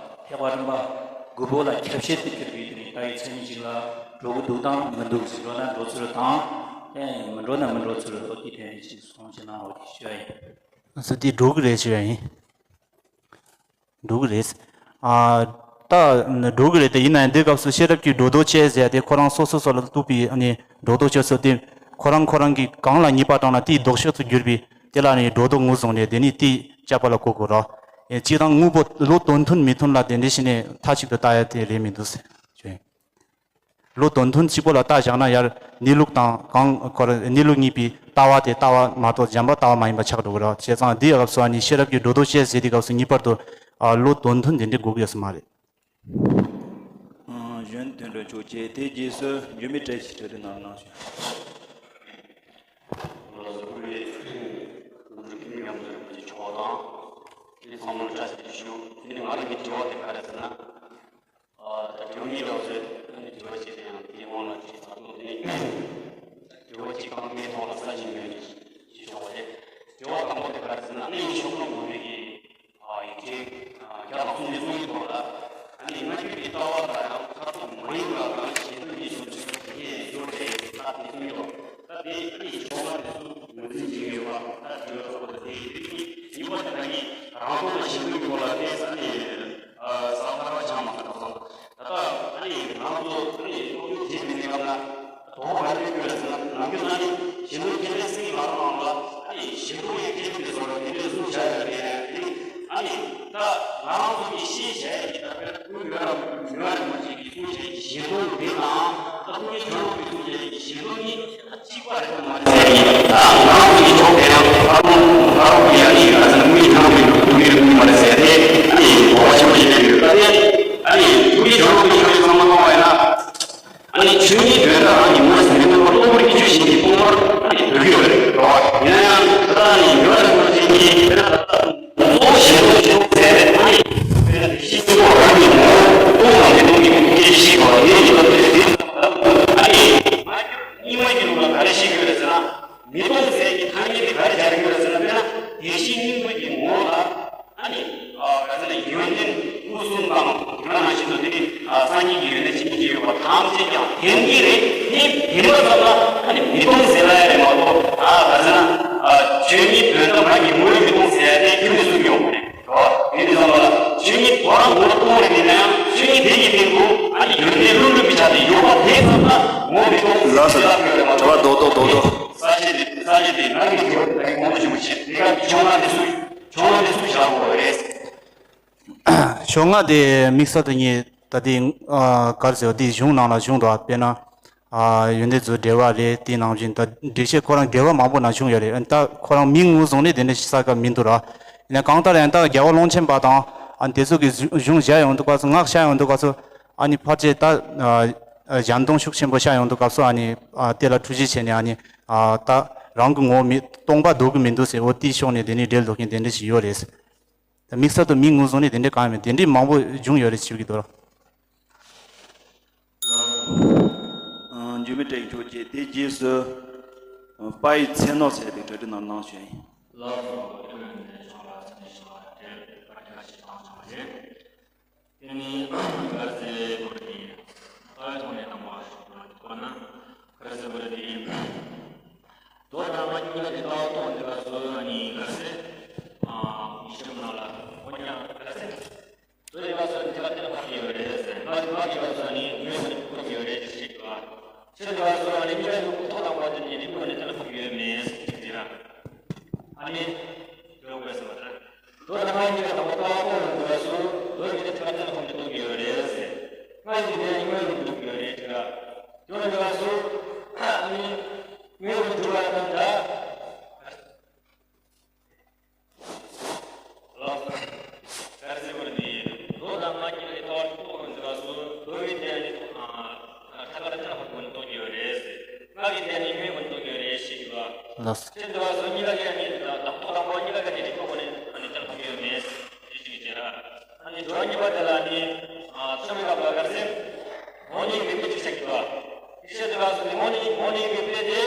ཐེག་པ་རིམ་པ་དགུ་པོ་ལ་ཁྱབ་བྱེད་དུ་གྱུར་པའི་དེ་ནི་ལྟ་བའི་མཚན་ཉིད་ཅིག་ལ་འགྲོ་གི་འདུག་དང་མི་འདུག་ཟེར་འགྲོ་ན་འགྲོ་ཚུལ་དང་། ཨེ་མི་འགྲོ་ན་མི་འགྲོ་ཚུལ་ལ་ལྟོས་ཏེ་དེ་ནི་ཅིག་གསུང་བྱེད་གནང་བ་དེ་ཞུ་ཡ་ཡིན། སོ་དེ་འགྲོ་གི་རེད་ཞུ་ཡ་ཡིན། འགྲོ་གི་རེད། ཨ་ད་འགྲོ་གི་རེད་དེ། ཡིན་ན་ཡང་འདི་སྐབས་སུ་ཤེས་རབ་ཀྱི་སྒྲོ་འདོགས་བཅད་ཟེར་ཡ་དེ་ཁོ་རང་སོ་སོ་སོ་ལ་གཏུགས་པའི་ཨ་ནི་སྒྲོ་འདོགས་གཅོད་ཚུལ་དེ། ཁོ་རང་ཁོ་རང་གིས་གང་ལ་ངེས་པ་དྲངས་ན་དེའི་ལྡོག་ཕྱོགས་སུ་གྱུར་པའི་དེ་ལ་ནི་སྒྲོ་འདོགས་ངོས་བཟུང་ནས་དེ་ནི་དེ་བཅད་པ་ལ་གོ་དགོས་རོ། ཨེ་གཅིག་དང་དངོས་པོ་བློ་དོན་མཐུན་མི་མཐུན་ལ་དེ་འདྲ་བྱས་ནས་མཐའ་གཅིག་ཏུ་ལྟ་ཡ་དེ་རེད་མི་འདུག་ཟེར། བློ་དོན་མཐུན་གཅིག་པོ་ལ་ལྟ་བཞག་ན་ཡར་གནས་ལུགས་དང་གང་ཁོར་གནས་ལུགས་གཉིས་པའི་ལྟ་བ་དེ་ལྟ་བ་མ་གཏོགས་གཞན་པ་ལྟ་བ་མ་ཡིན་པ་ཆགས་འགྲོ་གི་རེད། བྱས་ཙང་འདིའི་སྐབས་སུ་ཨ་ནི་ཤེས་རབ་ཀྱི་སྒྲོ་འདོགས་བཅད་ཟེར་དུས་སྐབས་སུ་ངེས་པར་དུ་ཨ་བློ་དོན་མཐུན་དེ་འདྲ་དགོས་ཀྱི་ཡོད་ས་མ་རེད། ཨ་གཞོན་དོན་གྲུབ་མཆོག་བཅས་དེའི་རྗེས་སུ་འགྱུར་མེད་བཀྲ་ཤིས་གྲོས་སྒྲིག་གནང་གནང་ཞུ། ཉམས་སུ་ལེན་པའི་ཆོག་དང་། དེ་ཚང་མ་བཀྲ་ཤིས་བདེ་ལེགས་ཞུ། དེ་ནས་ང་རང་གི་དྲི་བ་དེ་ག་རེ་ཟེར་ན། ཨ་ད་དྲི་བ་གཉིས་ཡོད་ཟེར། ཨ་ནི་དྲི་བ་གཅིག་དེ་ཡང་དེའི་དབང་ལ་ཅིག་ད་དུང་དེ་དྲི་བ་གཅིག་དང་མའི་ཐོག་ལ་ས་ཞིང་ཡོད་ཅེས་ཞུ་ཆོག་པ་རེད། དྲི་བ་དང་པོ་དེ་ག་རེ་ཟེར་ན། ཨ་ནི་ཤོག་ངོས་མུ་རི་གི་ཨ་ཡིག་ཆའི་ཨ་བརྒྱ་དང་སུམ་ཅུ་སོ་གཉིས་ཐོག་ལ། ཨ་ནི་སྔ་འགྱུར་གྱི་ལྟ་བ་ལ་ཡང་མཐར་ཐུག་མ་ཡིན་པ་དང་གཞན་དོན་གྱི་བྱང་ཆུབ་ཀྱི་ཡོད་རེད། ད་དེ་གསུམ་ཡོད། ད་དེ་ཨ་ནི་ཤོག་ངོས་དེ་ཚོ་ངོས་འཛིན་བྱེད་ཀྱི་ཡོད་པ། ད་དེ་ཡོད་ཚོགས་པ་དེ་ཡིན་པ་དེ་ད་གིན་རང་དོན་དང་གཞན་དོན་གྱི་སྐོར་ལ་དེ་ཨ་ནི་ཨ་ས་ཐར་པ་ཆགས་མ་ཐག་ཏུ་སོང་། ད་ལྟ་ཨ་ནི་ང་ཚོ་ཨ་ནི་སློབ་སྦྱོང་བྱེད་པའི་གནས་སྐབས་ན། དོགས་པ་ག་རེ་ཡོད་ཟེར་ན། ནམ་རྒྱུན་ཨ་ནི་གཞན་དོན་མཁྱེན་བརྩེ་གསེར་གྱི་ལྷ་རབས་ནང་ལ་ཨ་ནི་གཞན་དོན་ཡང་མཁྱེན་པའི་བཟོ་འདྲ་དེ་འདྲའི་གསུངས་བཞག་ཡོད་པས་ནི། ཨ་ནི་ད་ང་རང་ཚོ་གི་ཤེས་བྱ་ཡི་ད་དཔེར་ན་ཀུན་མི་ར་མི་ར་མ་ཅིག་གིས་གསུངས་བྱས་ཀྱི་གཞན་དོན་དེ་དང་། ད་ཀུན་མཁྱེན་ཆོས་གྲགས་ཀྱིས་གསུངས་བྱས་ཀྱི་གཞན་དོན་གཉིས་ད་གཅིག་པ་རེད་མ་རེད་ཟེར་ཡིན། ད་ང་རང་ཚོ་གི་ཕྱོགས་དེ་ཡང་ཨ་རུང་ཨ་རུང་ཡ་ནི་ང་ཚོ་ཀུན་མཁྱེན་ཆོས་གྲགས་ཀྱིས་ཀུན་མཁྱེན་ཀུན་མ་རེད་ཟེར་ཏེ། ཨ་ནི་དོགས་པ་ཆེན་པོ་ཞིག་སླེབས་ཡོད། ད་དེ་ཨ་ནི་ཀུན་མཁྱེན་ཆོས་གྲགས་ཀྱིས་ཆོས་ཚང་མ་མཐོང་བ་ཡིན་ན། ཨ་ནི་ཆོས་ཉིད་དོན་དག་རང་གི་ངོས་ཟིན་པའི་སྟོང་པ་རྟོགས་པར་གྱུར་ཅིག་ཞིག་གི་སྟོང་པར་ཨ་ནི་འདོད་ཀྱི་ཡོད་རེད། རེད་བ། ཡིན་ན་ཡང་ད་ལྟ་ནི་ཡོད་རེད་མ་ཟིན་གྱི་དེ་ལྟ་གཙོ་བོ་ཞེས་པ་ཞིག་ཟེར་ནས། ཨ་ནི་དེ་ཤེས་པ་རང་གི་ངོ་བོ་སྟོང་དང་མི་སྟོང་གི་ཁུངས་སྐྱེལ་ཞིག་པ་ངེས་ཀྱི་ལབ་དུས་དེ་ལྟ་ཨ་ནི་སྙིགས་མ་གི་ལུགས་ལ་ག་རེ་ཤེས་ཀྱི་ཡོད་རེད་ཟེར་ན། མི་སྟོང་ཟེར་གྱི་ཐ་སྙད་དེ་ག་རེ་སྦྱར་གྱི་ཡོད་རེད་ཟེར་ན། དཔེར་ན་བདེན་བཞིའི་སྙིང་པོ་གི་ངོ་བོ་ལ། ཨ་ནི་ཨ་ག་ཟེར་ན། ཡོན་ཏན་སྐུ་གསུམ་དང་དེ་ནང་བཞིན་དུ་དེ་ནི་ཨ་སངས་རྒྱས་ཀྱི་ཡོན་ཏན་ཇི་སྙེད་ཅིག་ཡོད་པ་ཐམས་ཅད་ཀྱང་བདེན་གྱི་རེད། དེ་བདེན་པ་ཙམ་ལ་ཨ་ནི་མི་སྟོང་ཟེར་ལ་ཡ་རེད་མ་གཏོགས། ཨ་ག་ཟེར་ན། ཨ་ཆོས་ཉིད་དོན་དམ་རང་གི་ངོ་བོས་མི་སྟོང་ཟེར་ཡ་དེ་ཁྱོན་ནས་གསུང་གི་ཡོད་མ་རེད། རེད་བ། དེ་ནི་ཙམ་པ་ལ་ཆོས་ཉིད་དོན་རང་ངོ་བོ་སྟོང་རེད། དེ་ན་ཡང་ཆོས་ཉིད་དེ་ཡི་སྟེང་དུ་ཨ་ནི་ཡོན་ཏན་ལྷུན་གྲུབ་པའི་ཆ་དེ་ཡོད་པ་དེ་ཙམ་ལ་ངོ་བོ་མི་སྟོང་ཟེར་ལ་ཡོད་རེད་མ་གཏོགས། ལགས་སོ། དྲི་བ་རྡོག་རྡོག་རྡོག་རྡོག་ས་བཅད་དེ། ས་བཅད་དེ་ང་གི་དྲི་བ་དེ་གོང་དུ་ཞུས་པ་བཞིན་དེ་ག་ཕྱོགས་སྔ་དེ་སུ། ཕྱོགས་སྔ་དེ་སུ་བཞག་དགོས་རེད། ཕྱོགས་སྔ་དེ་དམིགས་བསལ་དུ་ངས་ད་ལྟའི་ཨ་ག་རེ་ཟེར་བ་དེ་གཞུང་ནང་ལ་བྱུང་འདུག་དཔེར་ན་ཨ་ཡོན་ཏན་མཛོད་འགྲེལ་པ་རེད། དེ་ནང་བཞིན་ད་འགྲེལ་བཤད་ཁོ་རང་འགྲེལ་པ་མང་པོ་ནང་བྱུང་ཡོད་རེད། ད་ཁོ་རང་མིང་ངོས་བཟུང་ནས་དེ་འདྲ་ཞིག་ས་ཀ་མི་འདུག་ར། ཡིན་ན་གང་ལྟར་ཡང་ད་རྒྱལ་བ་ཀློང་ཆེན་པ་དང་ཨ་དེ་ཚོ་གི་གཞུང་བཞག་ཡོང་དུས་སྐབས་སུ། སྔགས་བཤད་ཡོང་དུས་སྐབས་སུ། ཨ་ནི་ཕལ་ཆེར་ད་ཨ་གཞན་སྟོང་ཤུགས་ཆེན་པོ་བཤད་ཡོང་དུས་སྐབས་སུ། ཨ་ནི་ཨ་དེ་ལ་འཁྲུལ་གཞི་བྱས་ནས། ཨ་ནི་ཨ་ད་རང་གི་ངོ་བོ་མི་སྟོང་པ་འདོད་ཀྱི་མི་འདུག་ཟེར། འོ་དེའི་ཕྱོགས་ནས་དེ་ནས་འགྲེལ་འདུག་མཁན་དེ་འདྲ་ཞིག་ཡོད་རེད། ད་དམིགས་བསལ་དུ་མིང་ངོས་བཟུང་ནས་དེ་འདྲ་གང་ཡང་མེད། དེ་འདྲའི་མང་པོ་བྱུང་ཡོད་རེད་ཞུ་གི་འདུག་ར། འགྱུར་མེད་བཀྲ་ཤིས་མཆོག་བཅས་དེའི་རྗེས་སུ་དཔལ་ཡུལ་ཚེ་ནོར་ཟེར་དེ་གྲ་སྒྲིག་གནང་གནང་ཞུ་ཡིན། ལགས་སོ། ཐུགས་རྗེ་ཆེ། ལགས་སོ། ཐུགས་རྗེ་ཆེ། ལགས་སོ། དེ་ལ་བཀའ་དྲིན་ཆེ། ཐུགས་རྗེ་ཆེ། དེ་ནི་ག་རེ་ཟེར་དགོས་རེད། དེ་ལྟ་བའི་ཐོག་ནས་དང་པོ་ཞུ་དགོས་ན་ག་རེ་ཟེར་དགོས་རེད། དེ་མདོ་དང་སྔགས་གཉིས་ཀ་དེ་ལྟ་བ་རྟོགས་འདི་ག་སུ་ཨ་ནི་ག་ཟེར། ཨ་ཡིག་ཆ་ནང་ལ་འོ་ཉག་ག་ཟེར། མདོ་དེ་ག་སུ་ཨ་ནི་ཐད་ཀར་གཏན་ལ་ཕབ་ཀྱི་ཡོད་རེད་ཟེར། སྔགས་སྔགས་དེ་ག་སུ་ཨ་ནི་ངོས་ཟིན་ཐུབ་ཀྱི་ཡོད་རེད་ཅེས་བཤད་ཀྱི་འདུག་ཨ། ཆོས་དེ་ག་སུ་ཨ་ནི་གཉིས་ཀ་ཡོད་ཐོག་དང་པོ་དེ་ནི་རིགས་པ་ནས་གཏན་ལ་ཕབ་ཀྱི་ཡོད་མེད་ཟེར་གྱི་རེད། ཨ་ནི་ཡོད་དགོས་ཟེར་བ་དེ། མདོ་དང་སྔགས་གཉིས་ཀ་དང་པོ་ལྟ་བ་རྟོགས་ཡོང་དུས་སུ་མདོ་ཡོད་དེ་ཐད་ཀར་གཏན་ལ་ཕབ་ནས་རྟོགས་ཀྱི་ཡོད་རེད་ཟེར། སྔགས་ཀྱི་དེ་ཡང་དངོས་ཡོད་དུ་གྲུབ་ཀྱི་ཡོད་རེད་ཟེར། དེ་ཡོང་དུས་སུ་ཨ་ནི་དངོས་ཡོད་དུ་གྲུབ་པ་ཡིན་ན་ད། ལགས་སོ། ག་རེ་ཟེར་བ་རེད། མདོ་དང་སྔགས་གཉིས་ཀའི་ལྟ་བ་རྟོགས་ཡོང་དུས་སུ་མདོ་ཡོད་དེ་ཨ་ནི་ཐད་ཀར་གཏན་ལ་ཕབ་ནས་རྟོགས་ཀྱི་ཡོད་རེད་ཟེར། སྔགས་ཀྱི་དེ་ཨ་ནི་དངོས་ཡོད་དུ་གྲུབ་ཀྱི་ཡོད་རེད་ཞེས་ཞུ་བ། ལགས་སོ། ཆོས་དེ་ག་སུ་གཉིས་ཀ་གི་ཨ་ནི་ད་ཐོག་དང་པོ་གཉིས་ཀ་གི་ཨ་ནི་རིགས་པ་ཁོ་ནས་ཨ་ནི་གཏན་ལ་ཕབ་ཀྱི་ཡོད་མེད་ཟེར་ཞུ་གི་བྱས་ར། ཨ་ནི་འགྲོ་བ་གཉིས་པ་དེ་ལ་ཨ་ནི་ཨ་ཚོད་མེད་པ་ག་རེ་ཟེར། དངོས་གནས་ཀྱི་མེད་པའི་ཅིག་བཤད་ཀྱི་འདུག་བ། ཤེས་བྱ་དེ་ག་སུ་ནི་དངོས་གནས་དངོས་གནས་ཀྱི་མེད་པའི་དེ།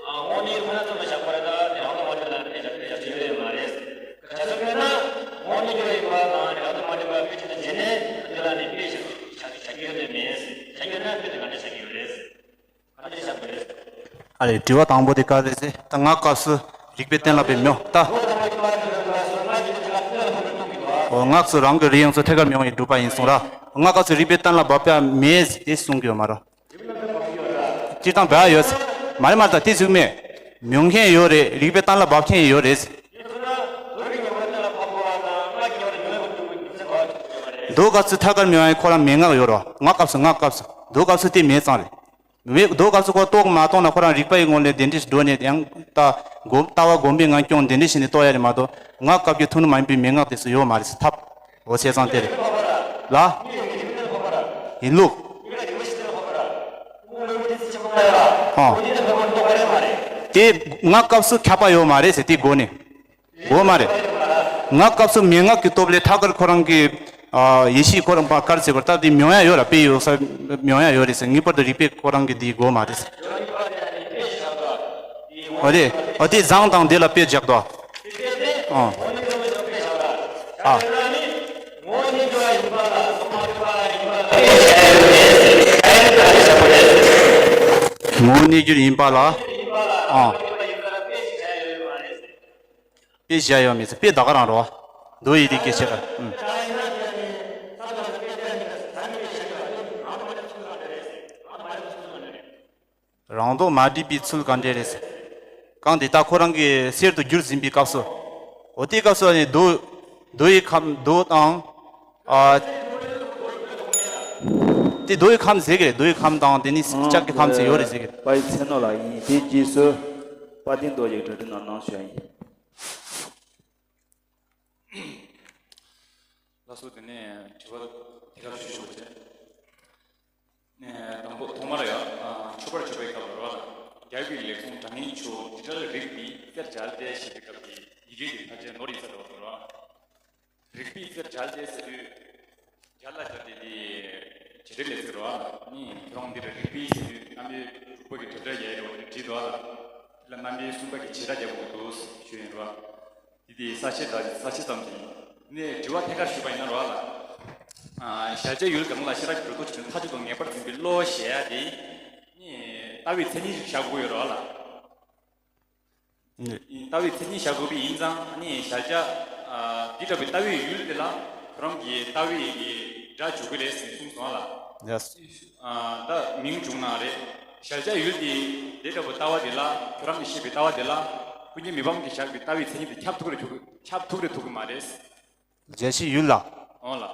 ཨ་དངོས་གནས་ཁོ་ན་ཙམ་ལ་བཞག་པ་རེད། ད་དེ་རང་དང་མ་བྲལ་ལ་དེ་བཞག་དེ་བཞག་ཅི་ཡོད་རེད་མ། ཨ་རེ། དྲི་བ་དང་པོ་དེ་ག་རེད་ཟེར། ད་སྔགས་སྐབས་སུ་རིགས་པས་གཏན་ལ་འབེབས་མི་ཡོང་ད། འོ། སྔགས་སུ་རང་གི་རིགས་ཡོངས་སུ་ཐད་ཀར་མི་ཡོང་བའི་སྒྲུབ་པ་ཡིན་གསུངས་ར། སྔགས་སྐབས་སུ་རིགས་པས་གཏན་ལ་འབེབས་ཡ་མེད་དེ་གསུང་གི་ཡོད་མ་རེད། སྤྱིར་བཏང་འབེབས་ཡ་ཡོད། མ་རེད་མ་རེད། ད་དེ་ཟུག་མེད། མྱོང་མཁན་ཡོད་རེད། རིགས་པས་གཏན་ལ་འབེབས་མཁན་ཡོད་རེད། མདོ་སྐབས་སུ་ཐད་ཀར་མི་ཡོང་བའི་ཁོ་རང་མན་ངག་ཡོད་རེད། སྔགས་སྐབས་སུ། སྔགས་སྐབས་སུ། མདོ་སྐབས་སུ་དེ་མེད་ཙང་རེད། མེད། མདོ་སྐབས་སུ་ཁོ་རྟོགས་མ་རྟོགས་ན་ཁོ་རང་རིག་པ་ཡི་ངོ་ལས་དེ་འདྲས་འགྲོ་ནས་ཡང་ད་སྒོམ། ལྟ་བ་སྒོམ་པའི་ངང་སྐྱོང་དེ་འདྲས་བྱས་ནས་རྟོགས་ཡ་རེད་མ་གཏོགས། སྔགས་སྐབས་ཀྱི་ཐུན་མོང་མ་ཡིན་པའི་མན་ངག་དེ་ཚོ་ཡོད་མ་རེད་ཟེར། ཐབས་འོ་བྱས་ཙང་དེ་རེད་ལ། ཡིན་ལུགས། ཨ། དེ་སྔགས་སྐབས་སུ་ཁྱབ་པ་ཡོད་མ་རེད་ཟེར། དེའི་སྒོ་ནས། འོ་མ་རེད། སྔགས་སྐབས་སུ་མན་ངག་གི་སྟོབས་ལས་ཐད་ཀར་ཁོ་རང་གི། ཨ། ཡེ་ཤེས་ཁོ་རང་ཕར་དཀར་ཟེར་བར་ལྟ་དེ་མྱོང་ཡ་ཡོད་ར། དཔེ་ཡོད་ས་མྱོང་ཡ་ཡོད་རེད་ཟེར། ངེས་པར་དུ་རིགས་པས་ཁོ་རང་གི་དེའི་སྒོ་མ་རེད་ཟེར། འོ་རེད། འོ་དེ་བཟང་དང་དེ་ལ་དཔེ་བཞག་དོ། ཨ། ཨ། ངོ་བོ་གནས་གྱུར་ཡིན་པ་ལ། ཨ། དཔེ་བཞག་ཡོད་མེད་ཟེར། དཔེ་ད་ག་རང་རོ། མདོ་ཡི་རིགས་ཀྱི་ཕྱིར། ཨུམ། རང་ལྡོག་མ་བསྒྲིབས་པའི་ཚུལ་ག་འདྲས་རེད་ཟེར། གང་དེ་ད་ཁོ་རང་གི་གསེར་དུ་གྱུར་ཟིན་པའི་སྐབས་སུ། འོ་དེའི་སྐབས་སུ་ནི་མདོ། མདོ་ཡི་ཁམས། མདོ་དང་། ཨ། དེ་མདོ་ཡི་ཁམས་ཟེར་གི་རེད། མདོ་ཡི་ཁམས་དང་དེ་ནི་ལྕགས་ཀྱི་ཁམས་ཟེར་ཡོད་རེད་ཟེར་གི་རེད། དཔལ་ཚེ་རྣོ་ལགས་ཡིན། དེའི་རྗེས་སུ་དཔལ་ལྡན་རྡོ་རྗེ་གྲ་སྒྲིག་གནང་གནང་ཞུ་ཡ་ཡིན། ལགས་སོ། དེ་ནས་དྲི་བ་དེ་ག་ཞུ་ཞུ་བྱས། ནས་དང་པོ་ཐོག་མར་ཡང་མཆོད་པར་བརྗོད་པའི་སྐབས་ལ་རོ་ལ། རྒྱལ་བའི་ལེགས་གསུང་དྲང་ངེས་མཆོག་འདི་འདྲ་ལ་རིགས་པའི་གསེར་སྦྱར་ཏེ་ཞེས་པའི་སྐབས་ཀྱི་ཡི་གེ་འདི་ཕལ་ཆེར་ནོར་ཡིན་ས་འདྲ་བ་དང་རོ། རིགས་པའི་གསེར་སྦྱར་ཏེ་ཟེར་དུས། སྦྱར་ལ་སྦྱར་ཏེ་དེ། བྱེད་སྒྲ་ལས་ཚིག་རོ། ནི་ཁྱོད་རང་འདིར་རིགས་པའི་ཟེར་དུས་རྣམ་དབྱེ་དྲུག་པ་གི་བྱེད་སྒྲ་ཡལ་རོ་ནི་བྲིས་འདུག་ཨ། དེ་ལ་རྣམ་དབྱེ་གསུམ་པ་གི་བྱེད་སྒྲ་རྒྱག་དགོས་འདུག་ཞུ་ཡིན་རོ། དེ་དེ་ས་བཤད་དང་ས་བཤད་ཙམ་གྱིས་ནི་དྲི་བ་ཐད་ཀར་ཞུས་པ་ཡིན་ན་རོ་ལ། ཨ། གཞལ་བྱའི་ཡུལ་གང་ལ་ཤེས་རབ་ཀྱི་སྒྲོ་འདོགས་ཆོད་ནས་མཐའ་གཅིག་ཏུ་ངེས་པར་འཛིན་པའི་བློ་ཞེས་ཡ་དེ། ནི་ལྟ་བའི་མཚན་ཉིད་ཅིག་བཞག་དགོས་ཡོད་རོ་ལ། ནི། ལྟ་བའི་མཚན་ཉིད་བཞག་དགོས་པ་ཡིན་ཙང་ནི་གཞལ་བྱ། ཨ། འདི་འདྲ་བའི་ལྟ་བའི་ཡུལ་དེ་ལ་ཁྱོད་རང་གི་ལྟ་བའི་གི་སྒྲ་འཇུག་གི་རེད་ཟེར་གསུངས་སོང་ལ། ཡེས། ཨ། ད་མིང་བྱུང་ན་རེད། གཞལ་བྱ་ཡུལ་དེ་དེ་འདྲ་བའི་ལྟ་བ་དེ་ལ་ཁྱོད་རང་གིས་བཤད་པའི་ལྟ་བ་དེ་ལ་ཀུན་མཁྱེན་མི་ཕམ་གྱིས་བཞག་པའི་ལྟ་བའི་མཚན་ཉིད་དེ་ཁྱབ་ཐུབ་རེད་ཐུབ། ཁྱབ་ཐུབ་རེད་ཐུབ་གི་མ་རེད། གཞལ་བྱའི་ཡུལ་ལ། འོ་ལ།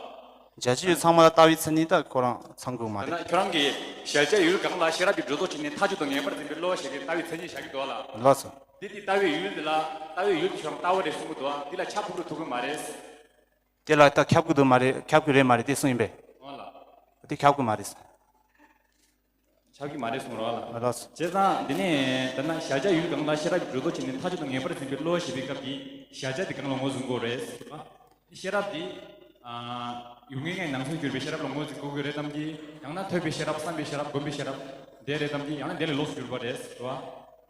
གཞལ་བྱའི་ཡུལ་ཚང་མ་ལ་ལྟ་བའི་མཚན་ཉིད་ད་ཁོ་རང་ཚང་དགོས་མ་རེད། ད་ན་ཁྱོད་རང་གིས་གཞལ་བྱའི་ཡུལ་གང་ལ་ཤེས་རབ་ཀྱི་སྒྲོ་འདོགས་ཆོད་ནས་མཐའ་གཅིག་ཏུ་ངེས་པར་འཛིན་པའི་བློ་ཞེས་པའི་ལྟ་བའི་མཚན་ཉིད་བཞག་གི་འདུག་ལ། ལགས་སོ། འདི་དེ་ལྟ་བའི་ཡུལ་དེ་ལ་ལྟ་བའི་ཡུལ་དེ་ཁྱོད་རང་ལྟ་བ་རེད་གསུང་གི་འདུག་དེ་ལ་ཁྱབ་ཐུབ་རེད་ཐུབ་གི་མ་རེད། དེ་ལ་ད་ཁྱབ་གི་འདུག་མ་རེད། ཁྱབ་གི་རེད་མ་རེད་དེ་གསུངས་ཡིན་པས། འོ་ལ། དེ་ཁྱབ་གི་མ་རེད། ཆགས་ཀྱི་མ་རེད་གསུངས་རོགས་ལ། ལགས་སོ། བྱས་ཙང་འདི་ནས་ད་ན་གཞལ་བྱ་ཡུལ་གང་ལ་ཤེས་རབ་ཀྱི་སྒྲོ་འདོགས་ཆོད་ནས་མཐའ་གཅིག་ཏུ་ངེས་པར་འཛིན་པའི་བློ་ཞེས་པའི་སྐབས་ཀྱི་གཞལ་བྱ་དེ་གང་ལ་ངོས་འཛིན་དགོས་རེད་ཟེར་བ། ཤེས་རབ་དེ། ཨ། ཡུལ་ངེས་ངེས་ནང་གསེས་གྱུར་པའི་ཤེས་རབ་ལ་ངོས་འཛིན་དགོས་ཀྱི་རེད་དམ་གྱི། ཡང་ན་ཐོས་པའི་ཤེས་རབ་བསམ་པའི་ཤེས་རབ་སྒོམ་པའི་ཤེས་རབ་དེ་རེད་དམ་གྱི། ཡང་ན་དེ་ལས་ལོགས་སུ་གྱུར་པ་རེད་ཟེར་བ།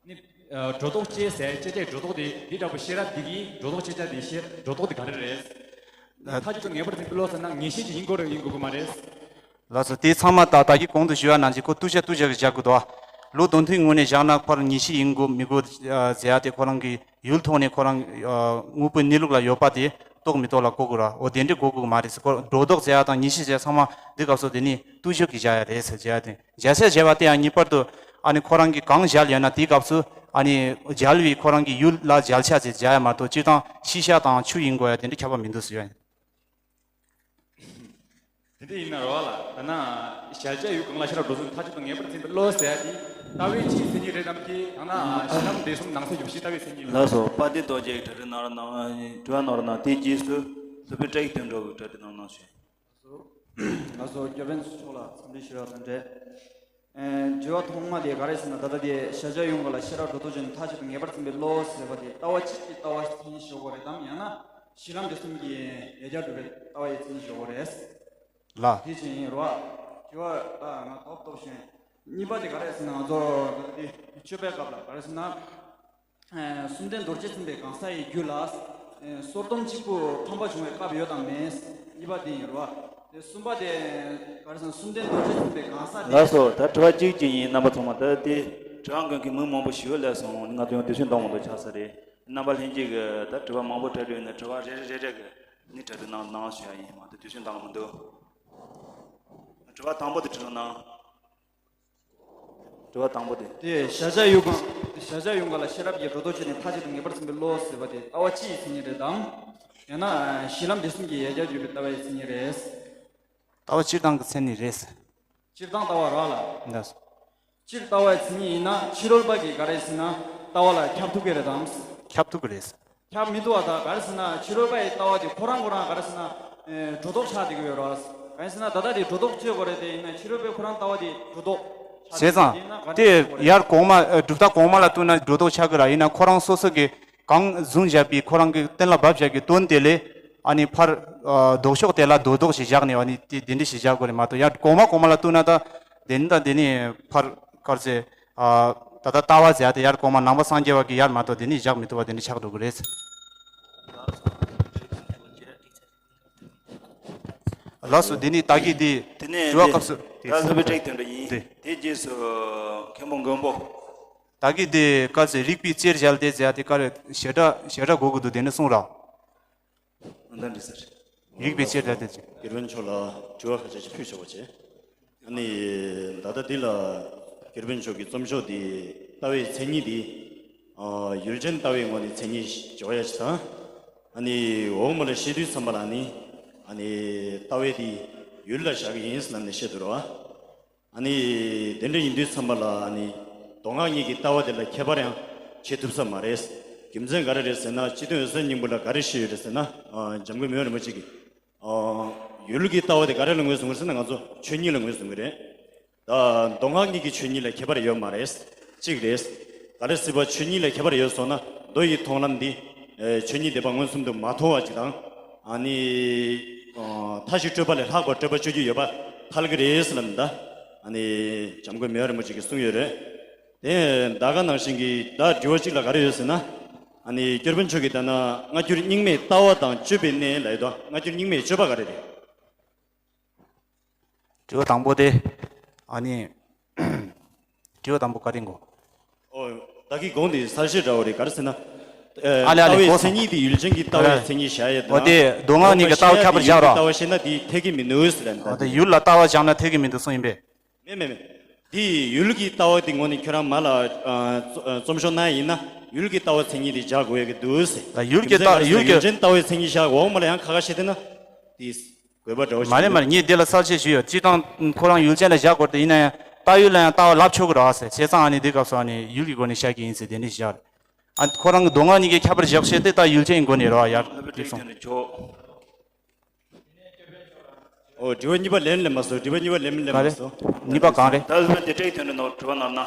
ནི། ཨ། སྒྲོ་འདོགས་བཅད་ཟེར་བཅད་བྱའི་སྒྲོ་འདོགས་དེ་འདི་འདྲ་པོ་ཤེས་རབ་འདི་གི་སྒྲོ་འདོགས་བཅད་བྱ་དེ་ཤེས་སྒྲོ་འདོགས་དེ་ག་རེ་རེད། མཐའ་གཅིག་ཏུ་ངེས་པར་འཛིན་པའི་བློ་ཟེར་ན་ངེས་ཤེས་ཅིག་ཡིན་དགོས་རེད་ཡིན་དགོས་ཀྱི་མ་རེད། ལགས་སོ། དེ་ཚང་མ་ད་ད་གིན་གོང་དུ་ཞུས་པ་ནང་བཞིན་ཁོ་བསྟུད་བྱ་བསྟུད་བྱ་གི་བཞག་དགོས་འདུག་ལུགས་དོན་མཐུན་ངོས་ནས་བཞག་ན་ཁོ་རང་ངེས་ཤེས་ཡིན་དགོས་མི་དགོས་ཟེར་ཡ་དེ་ཁོ་རང་གི་ཡུལ་ཐོག་ནས་ཁོ་རང་དངོས་པོའི་གནས་ལུགས་ལ་ཡོད་པ་དེ་རྟོགས་མི་རྟོགས་ལ་གོ་དགོས་ར། འོ་དེ་འདྲའི་གོ་དགོས་མ་རེད་ཟེར། ཁོ་སྒྲོ་འདོགས་ཟེར་ཡ་དང་ངེས་ཤེས་ཟེར་ཡ་ཚང་མ་འདི་སྐབས་སུ་དེ་ནི་བསྟུད་བྱ་གི་བཞག་ཡ་རེད་ཟེར་བྱ་ཡ་དེ། གཞལ་བྱ་གཞལ་བ་དེ་ཡང་ངེས་པར་དུ་ཨ་ནི་ཁོ་རང་གིས་གང་གཞལ་ཡོད་ན་དེའི་སྐབས་སུ་ཨ་ནི་གཞལ་བའི་ཁོ་རང་གི་ཡུལ་ལ་གཞལ་བྱ་ཟེར་བྱ་ཡ་མ་གཏོགས་སྤྱིར་བཏང་ཤེས་བྱ་དང་ཆོས་ཡིན་དགོས་ཡ་དེ་འདྲ་ཁྱད་པར་མི་འདུག་ཟེར་ཡ་ཡིན། དེ་འདྲ་ཡིན་ན་རོ་ལ། ད་ན་གཞལ་བྱ་ཡུལ་གང་ལ་ཤེས་རབ་སྒྲོ་འདོགས་མཐའ་གཅིག་ཏུ་ངེས་པར་འཛིན་པའི་བློ་ཟེར་ཡ་དེ་ལྟ་བའི་ཕྱིའི་མཚན་ཉིད་རེད་དམ་གྱི། ཡང་ན་གཞི་ལམ་འབྲས་གསུམ་ནང་གསེས་གྱུར་པའི་ཕྱིའི་ལྟ་བའི་མཚན་ཉིད་ལ། ལགས་སོ། དཔལ་ལྡན་རྡོ་རྗེ་གྲ་སྒྲིག་གནང་རོགས་གནང་། དྲི་བ་གནང་རོགས་གནང་། དེའི་རྗེས་སུ་སློབ་དཔོན་བཀྲ་ཤིས་དོན་གྲུབ་ཀྱིས་གྲ་སྒྲིག་གནང་གནང་ཞུ། ལགས་སོ། སྐྱབས་མགོན་མཆོག་ལ་འཚམས་འདྲི་ཞུ་ཡག་དང་འབྲེལ། ཨེ། དྲི་བ་ཐོག་མ་དེ་ག་རེ་ཟེར་ན། ད་ལྟ་དེ་གཞལ་བྱ་ཡུལ་གང་ལ་ཤེས་རབ་སྒྲོ་འདོགས་ཆོད་ནས་མཐའ་གཅིག་ཏུ་ངེས་པར་འཛིན་པའི་བློ་ཟེར་བ་དེ་ལྟ་བ་གཅིག་གི་ལྟ་བའི་མཚན་ཉིད་ཞུ་དགོས་རེད་དམ། ཡང་ན་གཞི་ལམ་འབྲས་གསུམ་གྱི་ཡལ་གྱར་སྒྲུབ་པའི་ལྟ་བའི་མཚན་ཉིད་ཞུ་དགོས་རེད། ལ། དེ་བཞིན་ཡིན་རོ། དྲི་བ་ལ་ང་ཐོབ་ཐོབ་ཤེས། གཉིས་པ་དེ་ག་རེ་ཟེར་ན། ང་ཚོ་ད་ལྟ་དེ་མཆོད་པའི་སྐབས་ལ་ག་རེ་ཟེར་ན། ཨེ། གསུམ་ལྡན་རྡོ་རྗེ་འཛིན་པའི་གང་ཟག་ཡི་རྒྱུད་ལ། ཨེ། སོར་སྡོམ་གཅིག་པུ་ཕམ་པ་བྱུང་བའི་སྐབས་ཡོད་དམ་མེད། གཉིས་པ་དེ་ཡིན་རོ། དེ་གསུམ་པ་དེ་ག་རེ་ཟེར་ན། གསུམ་ལྡན་རྡོ་རྗེ་འཛིན་པའི་གང་ཟག་དེ། ལགས་སོ། ད་དྲི་བ་གཅིག་གཅིག་ཡིན། རྣམ་པ་ཚང་མ་ད་དེ་ དྲི་བ་འགོད་མཁན་མི་མང་པོ་ཞིག་སླེབས་སོང་། ང་ཚོ་ཡང་དུས་ཚོད་འདང་མ་འདུག་ཆགས་ས་རེད། རྣམ་པ་ལྷན་རྒྱས་ཀྱིས་ད་དྲི་བ་མང་པོ་དྲི་འདོད་ཡོད་ན་དྲི་བ་རེ་རེ་རེ་རེ་གི་ནི་དྲི་འདོད་གནང་གནང་ཞུ་ཡ་ཡིན། མ་གཏོགས་དུས་ཚོད་འདང་མི་འདུག་དྲི་བ་དང་པོ་དེ་དྲི་རོགས་གནང་། དྲི་བ་དང་པོ་དེ། དེ་བཞག་བྱ་ཡོངས་གང་། བཞག་བྱ་ཡོངས་གང་ལ་ཤེས་རབ་ཀྱི་སྒྲོ་འདོགས་གཅོད་ནས་མཐའ་གཅིག་ཏུ་ངེས་པར་འཛིན་པའི་བློ་ཟེར་བ་དེ་ལྟ་བ་སྤྱི་ཡི་མཚན་ཉིད་རེད་དམ། ཡང་ན་གཞི་ལམ་འབྲས་གསུམ་གྱི་ཡལ་གར་གྱུར་པའི་ལྟ་བའི་མཚན་ཉིད་རེད། ལྟ་བ་སྤྱིར་བཏང་གི་མཚན་ཉིད་རེད། སྤྱིར་བཏང་ལྟ་བ་ར་ལ། འདི། སྤྱིར་ལྟ་བའི་མཚན་ཉིད་ཡིན་ན་ཕྱི་རོལ་པ་གིས་ག་རེ་ཟེར་ན་ལྟ་བ་ལ་ཁྱབ་ཐུབ་ཀྱི་རེད་དམ། ཁྱབ་ཐུབ་ཀྱི་རེད། ཁྱབ་མི་ཐུབ་པ་དང་ག་རེ་ཟེར་ན་ཕྱི་རོལ་པ་ཡི་ལྟ་བ་དེ་ཁོ་རང་ཁོ་རང་ག་རེ་ཟེར་ན་ཨེ་སྒྲོ་འདོགས་ཆགས་བསྡད་ཀྱི་ཡོད་རེད། ག་རེ་ཟེར་ན་ད་ལྟ་དེ་སྒྲོ་འདོགས་གཅོད་དགོས་རེད། དེ་ཡིན་ན་ཕྱི་རོལ་པའི་ཁོ་རང་ལྟ་བ་དེ་སྒྲོ་འདོགས་ཆགས་བྱས་ཙང་། བསྡད་ཀྱི་ཡིན་ན་ག་རེ་དེ་བྱེད་དགོས་རེད། ཡར་གོང་མ་ཨ་གྲུབ་མཐའ་གོང་མ་ལ་ལྟོས་ན་སྒྲོ་འདོགས་ཆགས་ཀྱི་ར། ཡིན་ན་ཁོ་རང་སོ་སོ་གི་གང་བཟུང་བཞག་པའི་ཁོ་རང་གི་གཏན་ལ་དབབ་བཞག་གི་དོན་དེ་ལས་ཨ་ནི་ཕར་ཨ་ལྡོག་ཕྱོགས་དེ་ལ་རྡོག་རྡོག་ཞིག་བཞག་ནས་ཨ་ནི་དེ་དེ་འདྲ་ཞིག་བཞག་དགོས་རེད་མ་གཏོགས། ཡང་གོང་མ་གོང་མ་ལ་ལྟོས་ན་ད་དེ་ནི་ད་དེ་ནི་ཕར་ག་རེ་ཟེར། ཨ་ད་ལྟ་ལྟ་བ་ཟེར་ཡ་དེ་ཡར་གོང་མ་ནང་པ་སངས་རྒྱས་པ་གི་ཡར་མ་གཏོགས་དེ་ནི་བཞག་མི་ཐུབ་པ་དེ་འདྲ་ཆགས་འགྲོ་གི་རེད། ལགས་སོ། དེ་ནི་ད་གི་དེ་དེ་ནས་དྲི་བ་དེ་སྐབས་སུ་དེ་ད་སློབ་དཔོན་ཀྲིག་དེ་འདྲ་ཡིན། དེ་དེ་རྗེས་སུ་མཁན་པོ་མགོན་པོ། ད་གི་དེ་སྐབས་སུ་རིགས་པའི་རྩེར་བཞག་དེ་ཟེར་ཡ་དེ་ག་རེ་བྱེ་བྲག་བྱེ་བྲག་གོ་གི་འདུག་དེ་ནི་གསུངས་རོགས། ཨ་ད་འདྲི་ཟེར། རིགས་པའི་ཆེད་དུ་དེ་ཚོ། གུས་པ་མཆོག་ལ་དྲི་བ་ཁ་ཤས་ཅིག་ཕུལ་ཆོག་པ་བྱས། ཨ་ནི་ད་ལྟ་འདི་ལ་གུས་པ་མཆོག་གི་རྩོམ་ཤོག་འདི་ལྟ་བའི་མཚན་ཉིད་འདི་ཨ་ཡུལ་ཅན་ལྟ་བའི་ངོས་ནས་མཚན་ཉིད་འཇོག་ཡ་ཞིག་དང་། ཨ་ནི་འོག་མ་ལ་བཤད་དུས་ཙམ་པ་ལ་ནི་ཨ་ནི་ལྟ་བའི་འདི་ཡུལ་ལ་བཞག་གི་ཡིན་ལབ་ནས་བཤད་འདུག་ར། ཨ་ནི་དེ་འདྲ་ཡིན་དུས་ཙམ་པ་ལ་ཨ་ནི་མདོ་སྔགས་གཉིས་ཀྱི་ལྟ་བ་དེ་ལ་ཁྱད་པར་ཡང་ཕྱེ་ཐུབ་ས་མ་རེད། རྒྱུ་མཚན་ག་རེ་རེད་ཟེར་ན་སྤྱི་དོན་འོད་གསལ་སྙིང་པོ་ལ་ག་རེ་བཤད་ཡོད་རེད་ཟེར་ན། ཨ་འཇམ་མགོན་མི་ཡོང་རིན་པོ་ཆེ་གིས་ཨ་ཡུལ་གྱི་ལྟ་བ་དེ་ག་རེ་ལ་ངོས་བཟུང་གི་རེད་ཟེར་ན་ང་ཚོ་ཆོས་ཉིད་ལ་ངོས་བཟུང་གི་རེད། ད་མདོ་སྔགས་གཉིས་ཀྱི་ཆོས་ཉིད་ལ་ཁྱད་པར་ཡོད་མ་རེད། གཅིག་རེད། ག་རེ་ཟེར་བ་ཆོས་ཉིད་ལ་ཁྱད་པར་ཡོད་སོང་ན་མདོ་ཡི་མཐོང་ལམ་འདི་ཨེ་ཆོས་ཉིད་བདེན་པ་མངོན་སུམ་དུ་མ་མཐོང་བ་ཅིག་དང་། ཨ་ནི་ཨ་མཐའ་བཞི་སྤྲོས་པ་ལས་ལྷག་པ་སྤྲོས་པ་གཅོད་རྒྱུ་ཡོད་པ་ཐལ་གྱི་རེད་ཟེར་ལབ་ད། ཨ་ནི་འཇམ་མགོན་མི་ཡོང་རིན་པོ་ཆེ་གིས་གསུངས་ཡོད་རེད། དེ་ད་ག་ནང་བཞིན་གྱི་ད་དྲི་བ་གཅིག་ལ་ག་རེ་ཡོད་ཟེར་ན། ཨ་ནི་གུས་པ་མཆོག་གིས་ད་ན་སྔ་འགྱུར་རྙིང་མས་ལྟ་བ་དང་སྤྱོད་པའི་གནས་ལབ་ཡོད་དོ། སྔ་འགྱུར་རྙིང་མས་སྤྱོད་པ་ག་རེ་རེད། དྲི་བ་དང་པོ་དེ། ཨ་ནི། དྲི་བ་དང་པོ་ག་རེ་གོ། ཨོ། ད་གི་དགོངས་དེ་གསལ་བཤད་འདྲ་བོ་རེད། ག་རེ་ཟེར་ན། ཨ་ལེ་ཨ་ལེ་ལྟ་བའི་གོ་སོང་། མཚན་ཉིད་དེ་ཡུལ་ཅན་གྱི་ལྟ་བའི་ཨ་ལེ། མཚན་ཉིད་བཞག་ཡས་དང་། ཨོ་དེ་མདོ་སྔགས་གཉིས་ཀྱི་ལྟ་བ་ཁྱད་པར་བཞག་རོགས། ལྟ་བ་བཤད་ན་དེ་འཐད་ཀྱི་མི་འདུག་ཟེར་ལབ་ད། ཨོ་དེ་ཡུལ་ལ་ལྟ་བ་བཞག་ན་འཐད་ཀྱི་མི་འདུག་གསུངས་ཡིན་པས། མེད་མེད་མེད། དེ་ཡུལ་གྱི་ལྟ་བ་དེ་ངོས་ནས་ཁྱོད་རང་མ་ལ་ཨ་རྩོ་ཨ་རྩོམ་ཤོག་གནང་ཡིན་ན་ཡུལ་གྱི་ལྟ་བ་མཚན་ཉིད་དེ་བཞག་དགོས་ཡ་གི་འདུག་ཟེར། ད་ཡུལ་གྱི་རྒྱུ་མཚན་ལྟ་ག་ཡུལ་ཡུལ་གྱི་གྱོན་ཅན་ལྟ་བའི་མཚན་ཉིད་བཞག་འོག་མ་ལ་ཡང་ཁ་ཁ་བཤད་དེ་ན། དེ་དགོས་པ་འདྲ་བོ་ཞིག་མ་རེད་མ་རེད། འདུག་ངས་འདི་ལ་གསལ་བཤད་ཞུས་ཡོད། སྤྱིར་བཏང་ཁོ་རང་ཡུལ་ཅན་ལ་བཞག་དགོས་དེ་ཡིན་ན་ཡང་ལྟ་ཡུལ་ལ་ཡང་ལྟ་བ་ལབ་ཆོག་གི་རེད་ཟེར། བྱས་ཙང་ཨ་ནི་འདི་སྐབས་སུ་ཨ་ནི་ཡུལ་གྱི་སྒོ་ནས་བཞག་གི་ཡིན་ཟེར་དེ་འདྲ་ཞིག་བཞག་རེད། ཨ་ཁོ་རང་གི་མདོ་སྔགས་གཉིས་ཀའི་ཁྱད་པར་བཞག་བཤད་དེ་ད་ཡུལ་ཅན་གྱི་སྒོ་ནས་རེད་བ་ཡར་སློབ་དཔོན་དེ་གྲས་སོང་། དེ་ནས་སྐྱོར་དཔོན་མཆོག་ཨོ་དྲི་བ་གཉིས་པ་ལན་སླེབས་མ་སོང་། དྲི་བ་གཉིས་པ་ལན་སླེབས་མ་སོང་། ག་རེ། གཉིས་པ་གང་རེད། ད་སློབ་དཔོན་དེ་གྲས་ཀྱི་དོན་དུ་ནོར་དྲི་བ་གནང་ན།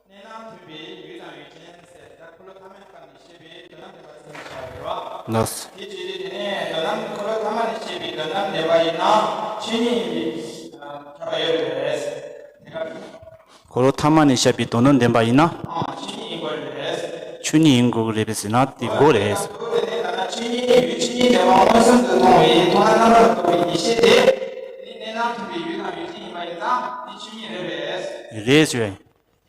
གནས་ལམ་མཐུན་པའི་ཡུལ་དང་ཡུལ་ཅན་ཟེར་ད་འཁོར་ལོ་ཐ་མའི་སྐབས་ནས་བཤད་པའི་དོན་དམ་བདེན་པ་ཚིག་གཉིས་བཞག་ཡོད་རེད་བ། ལགས། དེ་བྱས་ཏེ་དེ་ནས་དོན་དམ་འཁོར་ལོ་ཐ་མ་ནས་བཤད་པའི་དོན་དམ་བདེན་པ་ཡིན་ན་ཆོས་ཉིད་ཡིན་པའི་ཁྱབ་པ་ཡོད་རེད། དེ་ག་འཁོར་ལོ་ཐ་མ་ནས་བཤད་པའི་དོན་དམ་བདེན་པ་ཡིན་ན། ཨང་ཆོས་ཉིད་ཡིན་དགོས་རེད། ཆོས་ཉིད་ཡིན་དགོས་རེད་པས་ཟེར་ན་དེ་དགོས་རེད། དེ་ནས་ད་ལྟ་ཆོས་ཉིད་ཡིན་པའི་ཆོས་ཉིད་བདེན་པ་མངོན་སུམ་དུ་མཐོང་བའི་མཐོང་ལམ་རྣམ་པར་རྟོག་པའི་ཡེ་ཤེས་དེ། དེ་གནས་ལམ་མཐུན་པའི་ཡུལ་དང་ཡུལ་ཅན་ཡིན་པ་ཡིན་ཙང་དེ་ཆོས་ཉིད་རེད་པས། རེད་ཞུ་བ་ཡིན།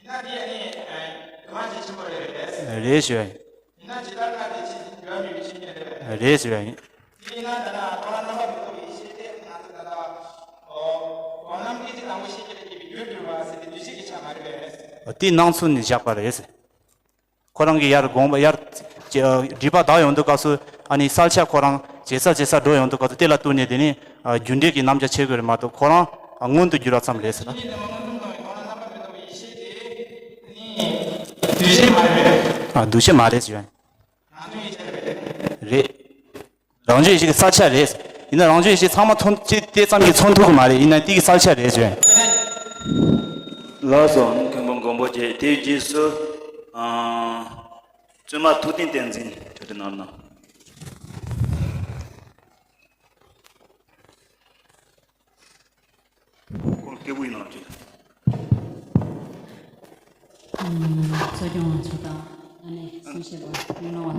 ཡིན་ན་དེ་ཡང་ནི་དུ་མ་ཅན་ཆེན་པོ་རེད་པས། རེད་ཞུ་བ་ཡིན། ཡིན་ན་ཇི་ལྟར་ལྟ་དེ་ཕྱིན་ཅི་འགྱུར་བ་མེད་པའི་ཆོས་ཉིད་རེད་པས། རེད་ཞུ་བ་ཡིན། དེ་ཡིན་ན་ད་ལྟ་མཐོང་ལམ་རྣམ་པར་མི་རྟོག་པའི་ཡེ་ཤེས་དེ་ང་ཚོ་ད་ལྟ་སྒོམ་ལམ་སྐད་ཅིག་དང་པོ་ཤེས་བྱེད་ལ་སྐྱེས་པའི་རྒྱུར་གྱུར་པ་ཟེར་ཏེ་འདུས་བྱས་ཀྱི་ཆ་མ་རེད་པས། དེའི་སྣང་ཚུལ་ནས་བཞག་པ་རེད། ཁོ་རང་གིས་ཡར་དགོངས་པ་ཡར་སྒྲིབ་པ་དག་ཡོང་དུས་སྐབས་སུ་ཨ་ནི་གསལ་ཆ་ཁོ་རང་ཇེ་གསལ་ཇེ་གསལ་འགྲོ་ཡོང་དུས་སྐབས་སུ་དེ་ལ་བསྟུན་ནས་དེ་ནི་རྒྱུ་འབྲས་ཀྱི་རྣམ་གཞག་བྱེད་དགོས་རེད་མ་གཏོགས་ཁོ་རང་མངོན་དུ་གྱུར་བ་ཙམ་རེད་ཟེར་ན། འདུས་བྱས་མ་རེད་ཟེར་བ་རེད། རེད། རང་བྱུང་ཡེ་ཤེས་ཀྱི་གསལ་ཆ་རེད། ཡིན་ན་རང་བྱུང་ཡེ་ཤེས་ཚང་མ་མཚོན་ཅི་དེ་ཙམ་གྱིས་མཚོན་ཐུབ་ཀྱི་མ་རེད། ཡིན་ན་དེ་གི་གསལ་ཆ་རེད་ཞུ། ལགས་སོ། མཁན་པོ་མགོན་པོ་རྗེ་དེའི་རྗེས་སུ་ཨ་བཙུན་མ་ཐུབ་བསྟན་བསྟན་འཛིན་གྲོས་བསྡུར་གནང་རོགས་གནང་། སྐད་པོ་ཡིན་ནམ་ཅི། གསོ་སྐྱོང་བ་ཚོ་དང་ཨ་ནེ་གསུང་བཤད་པ་ཡིན་ནོ་བ།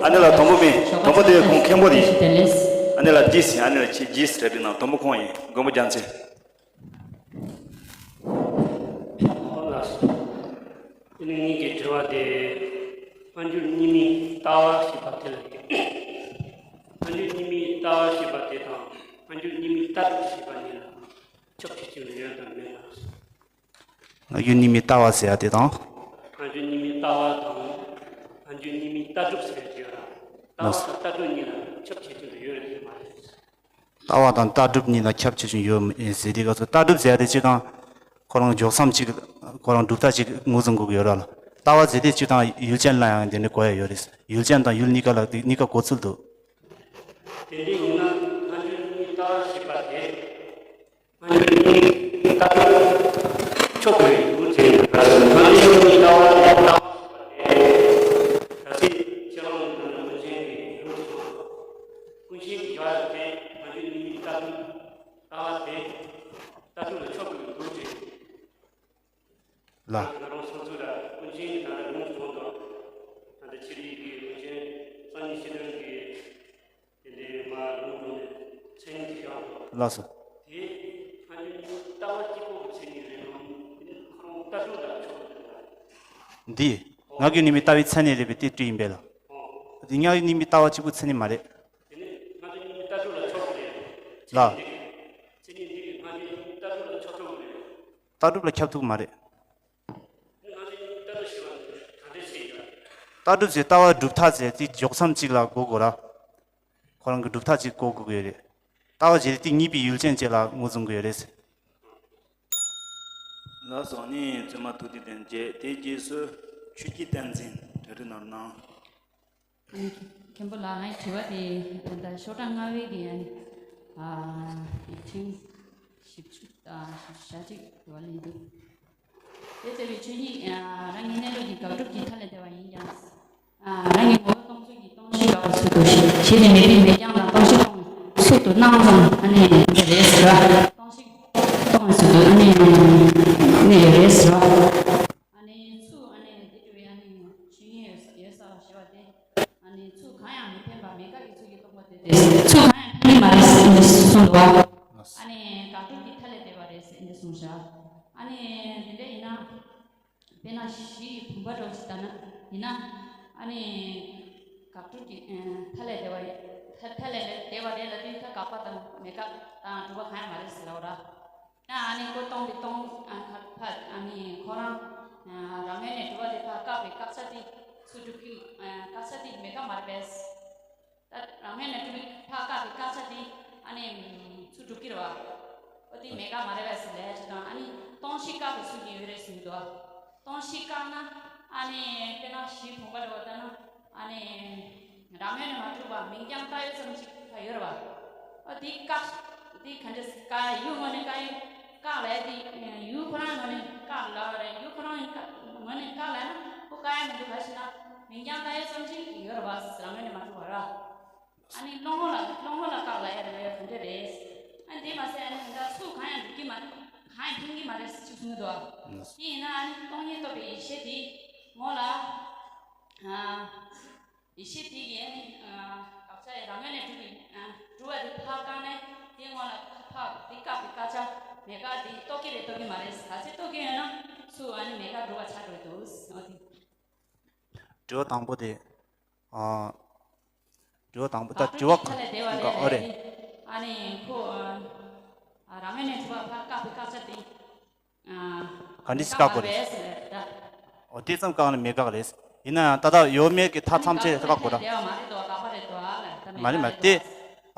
ཨ་ནེ་ལ་དང་པོ་མིན། དང་པོ་དེ་ཁོང་མཁན་པོ་དེ་ཡིན། ཨ་ནེ་ལ་རྗེས་ཟིན། ཨ་ནེ་ལ་ཆེས་རྗེས་རེད་པས་ན། དང་པོ་ཁོང་ཡིན། མགོན་པོ་རྒྱལ་མཚན། ཨོ་ལགས་སོ། དེ་ནས་ངེད་ཀྱི་དྲི་བ་དེ། སྔ་འགྱུར་རྙིང་མའི་ལྟ་བ་ཞེས་པ་དེ་ལ་ཡིན། སྔ་འགྱུར་རྙིང་མའི་ལྟ་བ་ཞེས་པ་དེ་དང་སྔ་འགྱུར་རྙིང་མའི་ལྟ་གྲུབ་ཞེས་པ་གཉིས་ལ་ཁྱབ་ཆེ་ཆུང་ཡོད་དམ་མེད་དམ། སྔ་འགྱུར་རྙིང་མའི་ལྟ་བ་ཟེར་ཡ་དེ་དང་། སྔ་འགྱུར་རྙིང་མའི་ལྟ་བ་དང་། སྔ་འགྱུར་རྙིང་མའི་ལྟ་གྲུབ་ཟེར་ཡ་ཅིག་ཡོད་ར། ལྟ་བ་དང་ལྟ་གྲུབ་གཉིས་ལ་ཁྱབ་ཆེ་ཆུང་དུ་ཡོད་རེད་མ་རེད། ལྟ་བ་དང་ལྟ་གྲུབ་གཉིས་ལ་ཁྱབ་ཆེ་ཆུང་ཡོད་མེད་ཟེར་དུས་སྐབས་སུ། ལྟ་གྲུབ་ཟེར་ཡ་དེ་སྤྱིར་བཏང་ཁོ་རང་འཇོག་མཚམས་གཅིག་ཁོ་རང་སྒྲུབ་རྟགས་གཅིག་ངོས་བཟུང་དགོས་ཀྱི་ཡོད་ར་ལ། ལྟ་བ་ཟེར་དེ་སྤྱིར་བཏང་ཡུལ་ཅན་ལ་ཡང་དེ་འདྲ་གོ་ཡ་ཡོད་རེད། ཡུལ་ཅན་དང་ཡུལ་གཉིས་ཀ་ལ་དེ་གཉིས་ཀ་གོ་ཚུལ་འདུག་དེ་འདྲ་ཡིན་ན་སྔ་འགྱུར་རྙིང་མའི་ལྟ་བ་ཞེས་པ་དེ། སྔ་འགྱུར་རྙིང་མའི་ལྟ་གྲུབ་ཕྱོགས་ཀྱི་ཡུལ་ཅན། སྔ་འགྱུར་རྙིང་མའི་ལྟ་བ་ལ་ལྟ་བ་ཞེས་པ་དེ། ད་ཆེས་ཁྱེད་རང་ནང་ནས་ཀུན་མཁྱེན་གྱི་ཡུལ་དང་། ཀུན་མཁྱེན་གྱི་བྱ་བ་དེ་སྔ་འགྱུར་རྙིང་མའི་ལྟ་གྲུབ། ལྟ་བ་དེ་ལྟ་གྲུབ་ལ་ཕྱོགས་ཀྱི་ཡུལ་ཅན། ལ། ང་རང་སོ་སོ་ལ་ཀུན་མཁྱེན་གྱི་ད་ལྟ་ལུང་གྲོང་དང་། ད་ལྟ་ཕྱི་རིགས་ཀྱི་ཀུན་མཁྱེན་སངས་རྒྱས་ཤིང་དོན་གྱི་དེ་འདྲའི་མ་ལུང་གྲོང་ནས་མཚན་ཉིད་ཀྱི་ཡང་དང་། ལགས་སོ། དེ་སྔ་འགྱུར་རྙིང་མའི་ལྟ་བ་གཅིག་པོ་གི་མཚན་ཉིད་རེད་ནམ། ཁོ་རང་ལྟ་གྲུབ་ལ་ཕྱོགས་ཡོད་པ་རེད། འདི་སྔ་འགྱུར་རྙིང་མའི་ལྟ་བའི་མཚན་ཉིད་རེད་པས་དེ་དྲིས་ཡིན་པས་ལ། ཨོ། འདི་སྔ་འགྱུར་རྙིང་མའི་ལྟ་བ་གཅིག་པུའི་མཚན་ཉིད་མ་རེད། དེ་ནི་སྔ་འགྱུར་རྙིང་མའི་ལྟ་གྲུབ་ལ་ཕྱོགས་པ་རེད། ལ། མཚན་ཉིད་འདི་གིས་མཚན་ཉིད་འདི་གིས་སྔ་འགྱུར་རྙིང་མའི་ལྟ་གྲུབ་ལ་ཕྱོགས་ཐུབ་ཀྱི་མ་རེད། ལྟ་གྲུབ་ལ་ཁྱབ་ཐུབ་ཀྱི་མ་རེད། ལྟ་གྲུབ་ཟེར་ལྟ་བ་སྒྲུབ་རྟགས་ཟེར་དེ་འཇོག་མཚམས་གཅིག་ལ་གོ་དགོས་ར། ཁོ་རང་གི་སྒྲུབ་རྟགས་གཅིག་གོ་དགོས་ཀྱི་ཡོད་རེད། ལྟ་བ་ཟེར་དེ་གཉིས་པའི་ཡུལ་ཅན་གཅིག་ལ་ངོས་བཟུང་གི་ཡོད་རེད། ལགས་སོ། ནི་བཙུན་མ་ཐུགས་རྗེ་ལྡན་རྗེས། དེའི་རྗེས་སུ་ཆོས་ཀྱི་བསྟན་འཛིན་གྲ་སྒྲིག་གནང་རོགས་གནང་། མཁན་པོ་ལགས། ངའི་དྲི་བ་དེ་ད་ཤོག་གྲངས་ལྔ་པའི་གི་ཨ་ནི་ཨ་ཡིག་ཕྲེང་བཞི་བཅུ་ཨ་ཞེ་གཅིག་དེ་བ་ལེན་འདུག་དེ་ལྟ་བུའི་ཆོས་ཉིད་ཨ་རང་གི་གནས་ལུགས་ཀྱི་དགག་སྒྲུབ་ཀྱི་མཐའ་ལས་འདས་པ་ཡིན་ཀྱང་། ཨ་རང་གི་ངོ་བོ་སྟོང་ཚུལ་གྱིས་སྟོང་ཞིང་དགག་པའི་ཚུལ་དུ་ཞེས་ཏེ་མེད་པའི་མེད་ཀྱང་དང་སྟོང་ཞིང་སྟོང་ཚུལ་དུ་སྣང་ཙམ་ཨ་ནི་རེད་ཟེར་བ། སྟོང་ཞིང་སྟོང་བའི་ཚུལ་དུ་ཨ་ནི་གནས་ཡོད་རེད་ཟེར་བ། ཨ་ནི་ཚུལ་ཨ་ནི་འདི་འདྲ་བའི་ཨ་ནི་ཆོས་ཉིད་ཡོད་ས་ཞེས་པ་དེ། ཨ་ནི་ཚུལ་གང་ཡང་མི་འཐད་པ་མེད་དགག་གི་ཚུལ་གྱིས་སྟོང་པ་དེ་སྟེ། ཚུལ་གང་ཡང་འཐད་ཀྱི་མ་རེད་ཟེར་གསུངས་འདུག་བ། ཨ་ནི་དགག་སྒྲུབ་ཀྱི་མཐའ་ལས་འདས་པ་རེད་ཟེར་འདི་གསུངས་བཞག་ཨ་ནི་འདི་འདྲ་ཡིན་ན། དཔེར་ན་གཞི་ཡི་བུམ་པ་འདྲ་བོ་ཞིག་ལྟ་ན་ཡིན་ན། ཨ་ནི་དགག་སྒྲུབ་ཀྱི་མཐའ་ལས་འདས་པ་རེད། མཐའ་ལས་འདས་པ་རེད་ལབ་དུས་མཐའ་དགག་པ་དང་མེད་དགག་དང་སྒྲུབ་པ་གང་ཡང་མ་རེད་ཟེར་ལབ་པ་ར། ཡང་ཨ་ནི་ཁོ་སྟོང་པའི་སྟོང་ཨ་ཁ་ཕ་ཨ་ནི་ཁོ་རང་རང་ངོས་ནས་གྲུབ་པ་དེ་ཕར་བཀག་པའི་བཀག་ཆ་དེ་ཚུར་སྒྲུབ་ཀྱི་བཀག་ཆ་དེ་མེད་དགག་མ་རེད་པས། ད་རང་ངོས་ནས་གྲུབ་པའི་ཕར་བཀག་པའི་བཀག་ཆ་དེ་ཨ་ནི་ཚུར་སྒྲུབ་ཀྱི་རེད་བ། ཨོ་དེ་མེད་དགག་མ་རེད་པས་ཟེར་ལས་ཅི་དང་ཨ་ནི་སྟོང་ཞིང་བཀག་པའི་ཚུལ་གྱིས་ཡོད་རེད་ཟེར་གྱི་འདུག་བ། སྟོང་ཞིང་བཀག་ན་ཨ་ནི་དཔེར་ན་གཞི་བུམ་པ་འདྲ་བོ་ལྟ་ན། ཨ་ནི་རང་ངོས་ནས་མ་གྲུབ་པ་མིང་རྐྱང་བཏགས་ཡོད་ཙམ་ཞིག་ད་ཡོད་རེད་བ། ཨ་འདི་བཀག་འདི་ག་འདྲ་བཀག་ཡུལ་ངོས་ནས་བཀག་ཡོད་བཀག་ལས་འདི་ཡུལ་ཁོ་རང་ངོས་ནས་བཀག་ལབ་རེད། ཡུལ་ཁོ་རང་ངོས་ནས་བཀག་ལབ་ན་ཁོ་བཀག་ཡ་མི་འདུག་ག་ཞེ་ན་མིང་རྐྱང་བཏགས་ཡོད་ཙམ་ཞིག་ཡོད་རེད་བ། རང་ངོས་ནས་མ་གྲུབ་པ་ར། ཨ་ནི་བློ་ངོ་ལ་བློ་ངོ་ལ་བཀག་ལབ་ཡ་རེད་བས་ག་འདྲ་རེད། ཨ་ནི་དེ་མ་ཟད་ཨ་ནི་ད་ཚུལ་གང་ཡང་འགྲུབ་ཀྱི་མ་གང་ཡང་འཐེན་གྱི་མ་རེད་ཟེར་ཅིག་གསུངས་ཀྱི་འདུག་ཨ། དེ་ཡིན་ན་ཨ་ནི་སྟོང་ཉིད་རྟོགས་པའི་ཡེ་ཤེས་དེ་ངོ་ལ། ཨ་ཡེ་ཤེས་དེ་ཡིན་ཨ་བག་ཆགས་རང་ངོས་ནས་གྲུབ་པའི་ཨ་གྲུབ་པ་དེ་ཕར་བཀག་ནས་དེ་ངོ་ལ་ཕར་དེ་བཀག་པའི་བཀག་ཆ་མེད་དགག་དེ་རྟོགས་ཀྱི་རེད་རྟོགས་ཀྱི་མ་རེད། ག་ཚོད་རྟོགས་ཀྱི་ཡོད་ན་ཚུལ་ཨ་ནི་མེད་དགག་གྲུབ་པ་ཆགས་འགྲོ་གི་འདུག་ཨོ་དེ། དྲི་བ་དང་པོ་དེ། ཨ། དྲི་བ་དང་པོ་ད་དྲི་བ་ག་ལས་འདས་པ་རེད་ཨོ་རེད། ཨ་ནི་ཁོ་ཨ་རང་ངོས་ནས་གྲུབ་པ་ཕར་བཀག་པའི་བཀག་ཆ་དེ་ཨ་ག་འདྲ་ཞིག་བཀག་དགོས་རེད། ཨོ་དེ་ཙམ་བཀག་ན་མེད་དགག་རེད། ཡིན་ན་ཡང་ད་ལྟ་ཡོད་མེད་ཀྱི་མཐའ་ཐམས་ཅད་བཀག་དགོས་ར། མ་རེད་དོ་དགག་པ་རེད་དོ་ཨ་ལ་ད་མ་རེད་མ་རེད་དེ།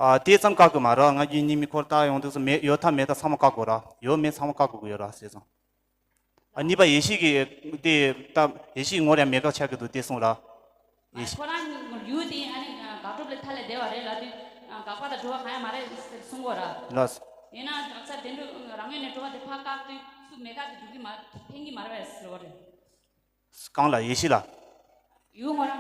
ཨ་དེ་ཙམ་བཀག་དགོས་མ་རེད། སྔ་འགྱུར་རྙིང་མའི་སྐོར་ལྟ་ཡོང་དུས་སུ་མེད་ཡོད་མཐའ་མེད་མཐའ་ཚང་མ་བཀག་དགོས་ར། ཡོད་མེད་ཚང་མ་བཀག་དགོས་ཀྱི་ཡོད་ར་ཟེར་སོང་། ཨ་གཉིས་པ་ཡེ་ཤེས་ཀྱི་དེ་ད་ཡེ་ཤེས་ངོར་ཡང་མེད་དགག་ཆགས་ཀྱི་འདུག་དེ་གསུངས་ར། ཡེ་ཤེས། ཁོ་རང་ཡུལ་དེ་ཨ་ནི་དགག་སྒྲུབ་ལས་མཐའ་ལས་འདས་པ་རེད་ལབ་དུས་དགག་པ་དང་སྒྲུབ་པ་གང་ཡང་མ་རེད་ཟེར་གསུང་གོ་ར། ལགས། ཡིན་ན་དགག་ཆ་དེ་འདྲ་རང་ངོས་ནས་སྒྲུབ་པ་དེ་ཕར་བཀག་དུས་སུ་མེད་དགག་དེ་འགྲུབ་ཀྱི་མ་འཐེན་གྱི་མ་རེད་པས་ཟེར་བ་རེད། གང་ལ་ཡེ་ཤེས་ལ། ཡུལ་ངོ་ར།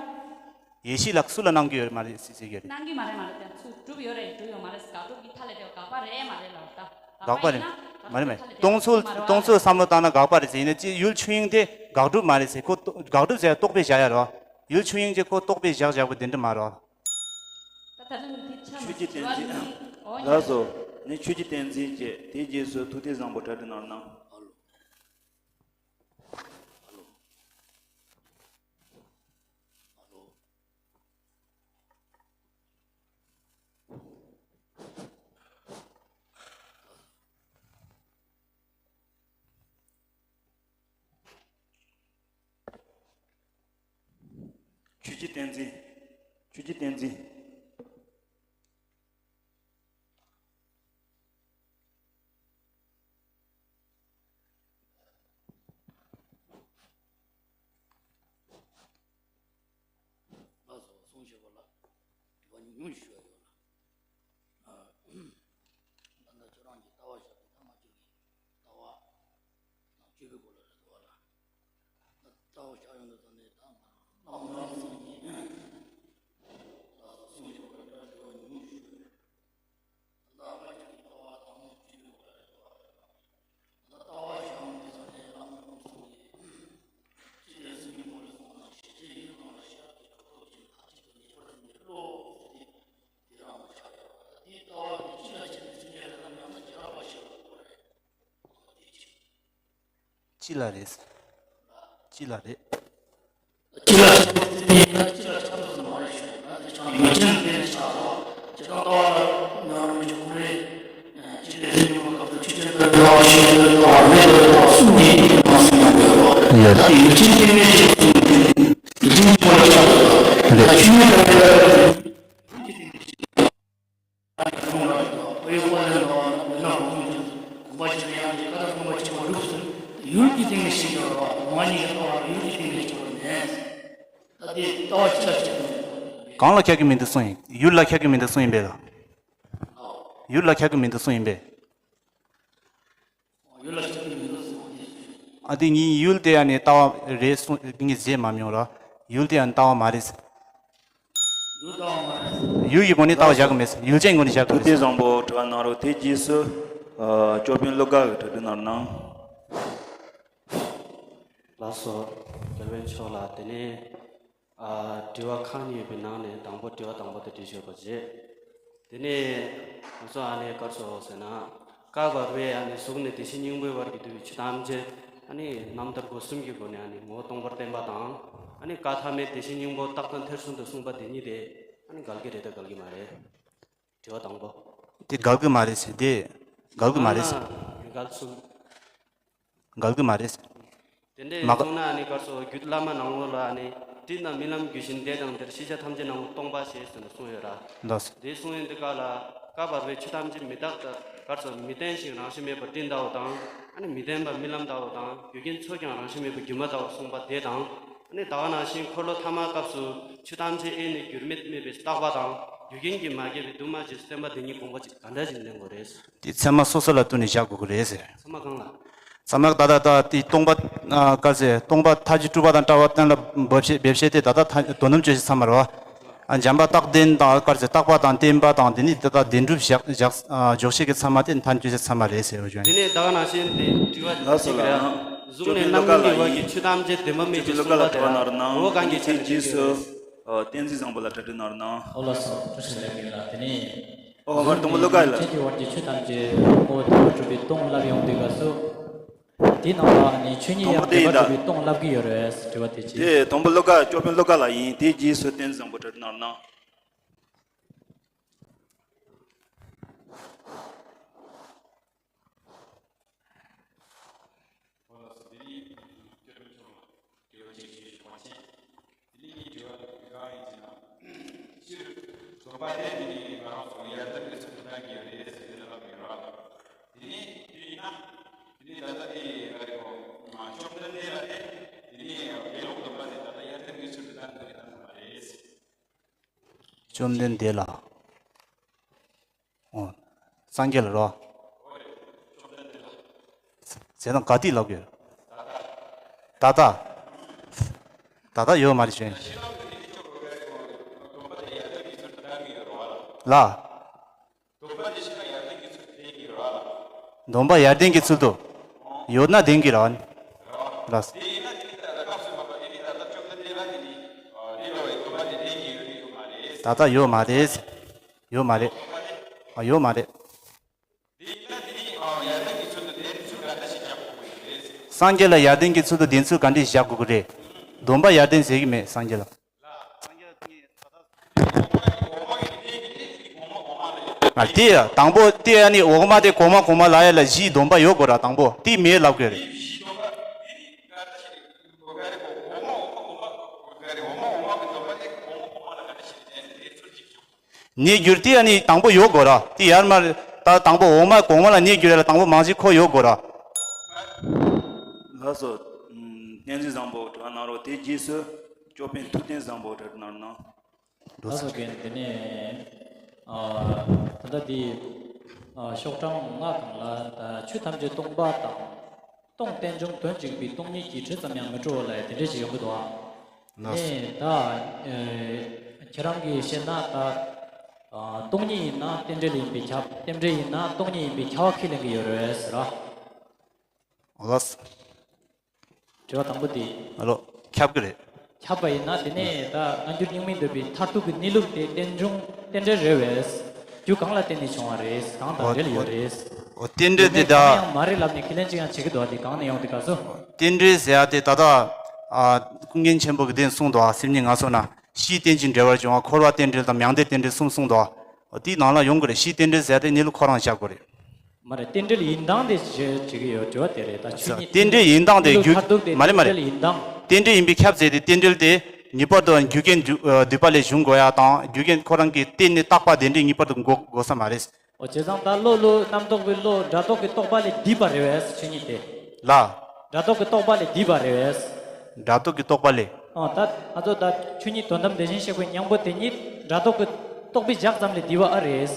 ཡེ་ཤེས་ལ་སུ་ལ་སྣང་གི་ཡོད་མ་རེད་ཟེར་ཟེར་གྱི་རེད། སྣང་གི་མ་རེད་མ་རེད་དེ་ཚུར་གྲུབ་ཡོད་རེད་གྲུབ་ཡོད་མ་རེད་དགག་སྒྲུབ་ཀྱི་མཐའ་ལས་འདས་པ་དགག་པ་རེད་མ་རེད་ལབ་ད། དགག་པ་རེད། མ་རེད་མ་རེད། སྟོང་ཚོད་སྟོང་ཚོད་བསམ་བློ་བཏང་ན་དགག་པ་རེད་ཟེར། ཡིན་ན་ཅི་ཡུལ་ཆོས་དབྱིངས་དེ་དགག་སྒྲུབ་མ་རེད་ཟེར། ཁོ་དགག་སྒྲུབ་ཟེར་རྟོག་པས་བཞག་ཡ་རོ། ཡུལ་ཆོས་དབྱིངས་ཀྱི་ཁོ་རྟོག་པས་བཞག་བཞག་པ་དེ་འདྲ་མ་རོ། ཆོས་ཀྱི་བསྟན་འཛིན། ལགས་སོ། ནི་ཆོས་ཀྱི་བསྟན་འཛིན་བཅས་དེའི་རྗེས་སུ་ཐུགས་གཏད་བཟང་པོ་གྲ་སྒྲིག་གནང་གནང་། ཆོས་ཀྱི་བསྟན་འཛིན། ཆོས་ཀྱི་བསྟན་འཛིན། ལགས་སོ། གསུང་བཤད་པ་ལ་དྲི་བ་ཉུང་ཉུང་ཞུ་ཡ་ཡོད་ལ། ད་ལྟ་ཁྱོད་རང་གི་ལྟ་བ་བཞག་དེ་ད་ང་ཁྱོད་ཀྱི་ལྟ་བ་ནང་བཅུད་པའི་སྐོར་ལ་རེད་འདུག་བ་ལ། ད་ལྟ་བ་བཞག་ཡོང་དུས་ད་ནས་ད་ང་རང་ལམ་ལམ་སེང་གི་ལགས་སོ། གསུང་བཤད་པ་ལ་དྲི་བ་ཉུང་ཉུང་ཞུ་ཡ་ཡོད། ཅི་ལ་རེད། ཅི་ལ་རེད། ཡུལ་གྱི་སྟེང་ནས་ཤེས་ཀྱི་རེད་བ། ལོང་བ་གཉིས་ཀྱི་ལྟ་བ་ཡུལ་གྱི་སྟེང་ནས་ཤེས་པ་མེད། ད་དེ་ལྟ་བ་ཅི་ལ་བྱེད་དགོས། གང་ལ་ཁྱབ་ཀྱི་མི་འདུག་གསུངས་ཡིན། ཡུལ་ལ་ཁྱབ་ཀྱི་མི་འདུག་གསུངས་ཡིན་པས་ལ། ཡུལ་ལ་ཁྱབ་ཀྱི་མི་འདུག་གསུངས་ཡིན་པས། ཡུལ་ལ་ཁྱབ་ཀྱི་མི་འདུག་གསུངས་ཡིན། ཨ་དེ་ཉིད་ཡུལ་དེ་ཡང་ནི་ལྟ་བ་རེད་གསུངས་ངས་བརྗེད་མ་མྱོང་ར། ཡུལ་དེ་ཡང་ལྟ་བ་མ་རེད། ཡུལ་ལྟ་བ་མ་རེད། ཡུལ་གྱི་སྒོ་ནས་ལྟ་བ་བཞག་གི་མེད། ཡུལ་ཅན་སྒོ་ནས་བཞག་གི་མེད། ཐུགས་བདེ་བཟང་པོ་དྲི་བ་གནང་རོགས། དེ་རྗེས་སུ་ཨ་ཅོ་དཔོན་བློ་དགའ་གིས་གྲ་སྒྲིག་གནང་རོགས་གནང་། ལགས་སོ། རྒྱལ་བའི་མཆོག་ལ། དེ་ནས་ཨ་དྲི་བ་ཁག་གཉིས་ཡོད་པའི་ནང་ནས་དང་པོ་དྲི་བ་དང་པོ་དེ་དྲིས་ཆོག་པ་བྱེད། དེ་ནས་ང་ཚོ་ཨ་ནི་ག་རེ་ཟེར་ན། ཀ་བར་པའི་ཨ་ནི་གཟུགས་ནས་བདེ་གཤེགས་སྙིང་པོའི་བར་གྱི་འདུ་བའི་ཆོས་ཐམས་ཅད་ཨ་ནི་རྣམ་ཐར་སྒོ་གསུམ་གྱི་སྒོ་ནས་ཨ་ནི་ངོ་བོ་སྟོང་པར་བསྟན་པ་དང་། ཨ་ནི་ཀ་ཐ་མའི་བདེ་གཤེགས་སྙིང་པོ་རྟག་ཏུ་མཐར་སོན་དུ་གསུངས་པ་དེ་གཉིས་དེ་ཨ་ནི་འགལ་གྱི་རེད་དམ་འགལ་གྱི་མ་རེད། དྲི་བ་དང་པོ། དེ་འགལ་གྱི་མ་རེད་ཟེར། དེ་འགལ་གྱི་མ་རེད་ཟེར། འགལ་གསུམ། འགལ་གྱི་མ་རེད། དེ་འདྲའི་མ་ག- གསུངས་ན་ནི་ག་རེ་ཟེར། རྒྱུད་བླ་མ་ནང་ལོགས་ལ་ནི་སྤྲིན་དང་རྨི་ལམ་རྒྱུད་བཞིན་བདེ་དང་བདེར། ཤེས་བྱ་ཐམས་ཅད་སྣང་བ་སྟོང་པ་ཞེས་ཟེར་ནས་གསུངས་ཡོད་ར། ལགས་སོ། དེ་གསུངས་ཡོད་འདི་ག་ལ་ཀ་བར་པའི་ཆོས་ཐམས་ཅད་མི་རྟག་སྟེ་ག་རེ་ཟེར། མི་བརྟན་ཞིང་རང་བཞིན་མེད་པར་སྤྲིན་ལྟ་བུ་དང་། ཨ་ནི་མི་བརྟན་པ་རྨི་ལམ་ལྟ་བུ་དང་། རྒྱུ་རྐྱེན་ཚོགས་ཀྱང་རང་བཞིན་མེད་པ་སྒྱུ་མ་ལྟ་བུར་གསུངས་པ་དེ་དང་། ཨ་ནི་ད་ག་ནང་བཞིན་འཁོར་ལོ་ཐ་མ་སྐབས་སུ་ཆོས་ཐམས་ཅད་དབྱེར་མེད་འགྱུར་མེད་སྨྲས་པའི་རྟག་པ་དང་། རྒྱུ་རྐྱེན་གྱིས་མ་སྐྱེས་པའི་འདུས་མ་བྱས་སུ་བསྟན་པ་དེ་གཉིས་དགོངས་པ་གཅིག་ག་འདྲ་ཞིག་ལེན་དགོས་རེད། དེ་ཚད་མ་སོ་སོ་ལ་བསྟུན་ནས་བཞག་དགོས་ཀྱི་རེད་ཟེར། ཚད་མ་གང་ལ། ཚད་མ་ད་ལྟ་ད་དེ་སྟོང་པ་ཨ་ག་ཟེར། སྟོང་པ་མཐའ་བཞི་སྤྲོས་པ་དང་བྲལ་བ་གཏན་ལ་འབེབས་བཤད་འབེབས་བཤད་དེ་ད་ལྟ་ད་དོ་ནུབ་བཅོས་བྱེད་ཚད་མ་རེད་བ། ཨ་འཇམ་པ་རྟག་བརྟན་དང་ག་ཟེར། རྟག་པ་དང་བརྟན་པ་དང་དེ་ནི་ད་ལྟ་བདེན་གྲུབ་བཞག་བཞག་ཨ་འཇོག་བྱེད་ཀྱི་ཚད་མ་དེ་མཐའ་བཅོས་བྱེད་ཚད་མ་རེད་ཟེར་བ་བྱུང་། དེ་ནས་ད་ག་ནང་བཞིན་དེ་དྲི་བ་ལགས་སོ་གཅིག་རེད། ལགས། གཟུགས་ནས་རྣམ་སྨིན་གྱི་བར་གྱི་ཆོས་ཐམས་ཅད་བདེན་པ་མེད་ཅེས་གསུངས་པ་དེ་ལ་ངོ་བོ་གང་གིས་ཁྱབ་པའི་ཕྱིར་ཏེ། ཨོ་བསྟན་འཛིན་བཟང་པོ་ལ་གྲ་སྒྲིག་གནང་རོགས་གནང་། ཨོ་ལགས་སོ། བཀྲ་ཤིས་བདེ་ལེགས་ལགས། དེ་ནས། ཨོ་ཧོར་དང་པོ་བློ་དགའ་ལ། ཆོས་ཀྱི་བར་གྱི་ཆོས་ཐམས་ཅད་ངོ་བོ་བདེན་པར་གྲུབ་པའི་སྟོང་ལབ་ཡོང་དུས་སྐབས་སུ། དེའི་ནང་ལ་ནི་ཆོས་ཉིད་ཡང་བདེན་པར་གྲུབ་པའི་སྟོང་ལབ་ཀྱི་ཡོད་རེད་དྲི་བ་དེ་ཅི། དེ་དང་པོ་བློ་དགའ་ཅོ་དཔོན་བློ་དགའ་ལ་ཡིན། དེའི་རྗེས་སུ་བསྟན་འཛིན་བཟང་པོ་གྲ་སྒྲིག་གནང་རོགས་གནང་། ཨོ་ལགས་སོ། དེ་ནི་སྐྱབས་མཆོག་ལ་དྲི་བ་གཅིག་ཞུ་ཞུ་བ་ཆེ། དེ་ནི་དྲི་བ་གང་ཡིན་ཟེར་ན། སྤྱིར་སྡོམ་པ་དེ་དེ་ནི་ང་རང་ཚོ་ཡར་དར་གྱི་ཚུལ་དུ་གནང་གི་ཡོད་རེད་ཟེར་ནས་ལབ་ཡོད་ར། དེ་ནི་དེ་ཡིན་ན། དེ་ནི་ད་ལྟ་དེ་ག་རེ་གོ། བཅོམ་ལྡན་འདས་ལ་དེ་དེ་ནི་དགེ་སློང་སྡོམ་པ་དེ་ད་ལྟ་ཡར་དར་གྱི་ཚུལ་དུ་གནང་དགོས་ཀྱི་གནང་དགོས་མ་རེད། བཅོམ་ལྡན་འདས་ལ། ཨོ། སངས་རྒྱས་ལ་རོ། ཟེར་ན་ག་དུས་ལབ་དགོས། ད་ལྟ། ད་ལྟ་ཡོད་མ་རེད་ཞུ། ལ། སྡོམ་པ་དེ་ཤེས་ན་ཡར་ལྟ་གི་ཚུལ་དེ་ཡིན་ར། སྡོམ་པ་ཡར་ལྡན་གྱི་ཚུལ་དུ། ཡོད་ན་ལྡན་གྱི་རེད། ལགས། ད་ལྟ་ཡོད་མ་རེད། ཡོད་མ་རེད། ཨ། ཡོད་མ་རེད། སངས་རྒྱས་ལ་ཡར་ལྡན་གྱི་ཚུལ་དུ་ལྡན་ཚུལ་ག་འདྲས་བཞག་དགོས་ཀྱི་རེད། སྡོམ་པ་ཡར་ལྡན་ཟེར་གྱི་མེད་སངས་རྒྱས་ལ། ཨ། དེ་དང་པོ་དེ་ཨ་ནི་འོག་མ་དེ་གོང་མ་གོང་མ་ལ་ཡ་ལ་བཞིའི་སྡོམ་པ་ཡོད་དགོས་ར། དང་པོ་དེ་མེད་ལབ་དགོས་རེད། གནས་འགྱུར་དེ་ཨ་ནི་དང་པོ་ཡོད་དགོས་ར། དེ་ཡར་མར་ད་དང་པོ་འོག་མ་གོང་མ་ལ་གནས་འགྱུར་ཡ་ལ་དང་པོ་མང་ཤོས་ཁོ་ཡོད་དགོས་ར། ལགས་སོ། བསྟན་འཛིན་བཟང་པོ་དྲི་བ་གནང་རོགས། དེ་རྗེས་སུ་ཅོག་པན་ཐུབ་བསྟན་བཟང་པོ་དྲི་བ་གནང་རོགས་གནང་། ལགས་སོ། རྒན། དེ་ནས་ཨ། ད་ལྟ་འདི་ཨ། ཤོག་གྲངས་ལྔ་སྒང་ལ་ད་ཆོས་ཐམས་ཅད་སྟོང་པ་དང་། སྟོང་རྟེན་འབྱུང་དོན་གཅིག་པའི་སྟོང་ཉིད་ཀྱི་དྲི་ཙམ་ཡང་མི་བྲོ་བ་ལབ་ཡ་དེ་འདྲས་ཅིག་ཡོང་གི་འདུག་ཨ། ལགས་སོ། ནས་ད་ཨེ། ཁྱེད་རང་གིས་བཤད་ན་ད་ཨ། སྟོང་ཉིད་ཡིན་ན་རྟེན་འབྲེལ་ཡིན་པས་ཁྱབ། རྟེན་འབྲེལ་ཡིན་ན་སྟོང་ཉིད་ཡིན་པས་ཁྱབ་པ་ཁས་ལེན་གྱི་ཡོད་རེད་ཟེར་ར། ལགས་སོ། དྲི་བ་དང་པོ་དེ། ཨ་ལོ། ཁྱབ་ཀྱི་རེད། ཁྱབ་པ་ཡིན་ན་དེ་ནས་ད་སྔ་འགྱུར་རྙིང་མའི་འདོད་པའི་མཐར་ཐུག་གི་གནས་ལུགས་དེ་རྟེན་འབྱུང་རྟེན་འབྲེལ་རེད་པས། རྒྱུ་གང་ལ་བརྟེན་ནས་བྱུང་བ་རེད། གང་དང་འབྲེལ་ཡོད་རེད། འོ། རྟེན་འབྲེལ་དེ་ད། གང་ཡང་མ་རེད་ལབ་ནས་ཁས་ལེན་ཅིག་ཡང་བྱེད་ཀྱི་འདུག་པ། དེ་གང་ནས་ཡོང་དེ་ག་ཚོད། རྟེན་འབྲེལ་ཟེར་ཡ་དེ་ད་ལྟ་ཨ། ཀུན་མཁྱེན་ཆེན་པོ་གིས་དེ་གསུངས་འདུག་པ། སེམས་ཉིད་ངལ་གསོ་ན། གཞིའི་རྟེན་ཅིང་འབྲེལ་བར་འབྱུང་བ། འཁོར་བ་རྟེན་འབྲེལ་དང་མྱང་འདས་རྟེན་འབྲེལ་གསུམ་གསུངས་འདུག་པ། འོ། དེའི་ནང་ལ་ཡོང་གི་རེད། གཞིའི་རྟེན་འབྲེལ་ཟེར་ཡ་དེ་གནས་ལུགས་ཁོ་རང་བཞག་དགོས་རེད། མ་རེད། རྟེན་འབྲེལ་ཡིན་སྟངས་དེ་བྱེད་བྱེད་ཀྱི་ཡོད། དྲི་བ་དེ་རེད། ད་ཆོས་ཉིད་དེ། རྟེན་འབྲེལ་ཡིན་སྟངས་དེ། གནས་ལུགས། རྒྱུ་མཐར་ཐུག་དེ། མ་རེད་མ་རེད། རྟེན་འབྲེལ་ཡིན་སྟངས། རྟེན་འབྲེལ་ཡིན་པས་ཁྱབ་ཟེར་དེ། རྟེན་འབྲེལ་དེ་ངེས་པར་དུ་རྒྱུ་རྐྱེན་འདུས་འདུས་པ་ལས་བྱུང་དགོས་ཡ་དང་། རྒྱུ་རྐྱེན་ཁོ་རང་གིས་བརྟེན་ནས་བཏགས་པ་དེ་འདྲས་ངེས་པར་དུ་དགོས་དགོས་ས་མ་རེད། འོ། བྱས་ཙང་ད་བློ་བློ་རྣམ་རྟོག་པའི་བློ་སྒྲ་རྟོག་གི་རྟོག་པ་ལས་འདུས་པ་རེད་པས་ཆོས་ཉིད་དེ། ལ། སྒྲ་རྟོག་གི་རྟོག་པ་ལས་འདུས་པ་རེད་པས། སྒྲ་རྟོག་གི་རྟོག་པ་ལས། ཨ། ད་ང་ཚོ་ད་ཆོས་ཉིད་དོན་དམ་དེ་བཞིན་གཤེགས་པའི་སྙིང་པོ་དེ་ཉིད་སྒྲ་རྟོག་གི་རྟོག་པས་བཞག་ཙམ་ལས་འདུས་པ་ཨ་རེད།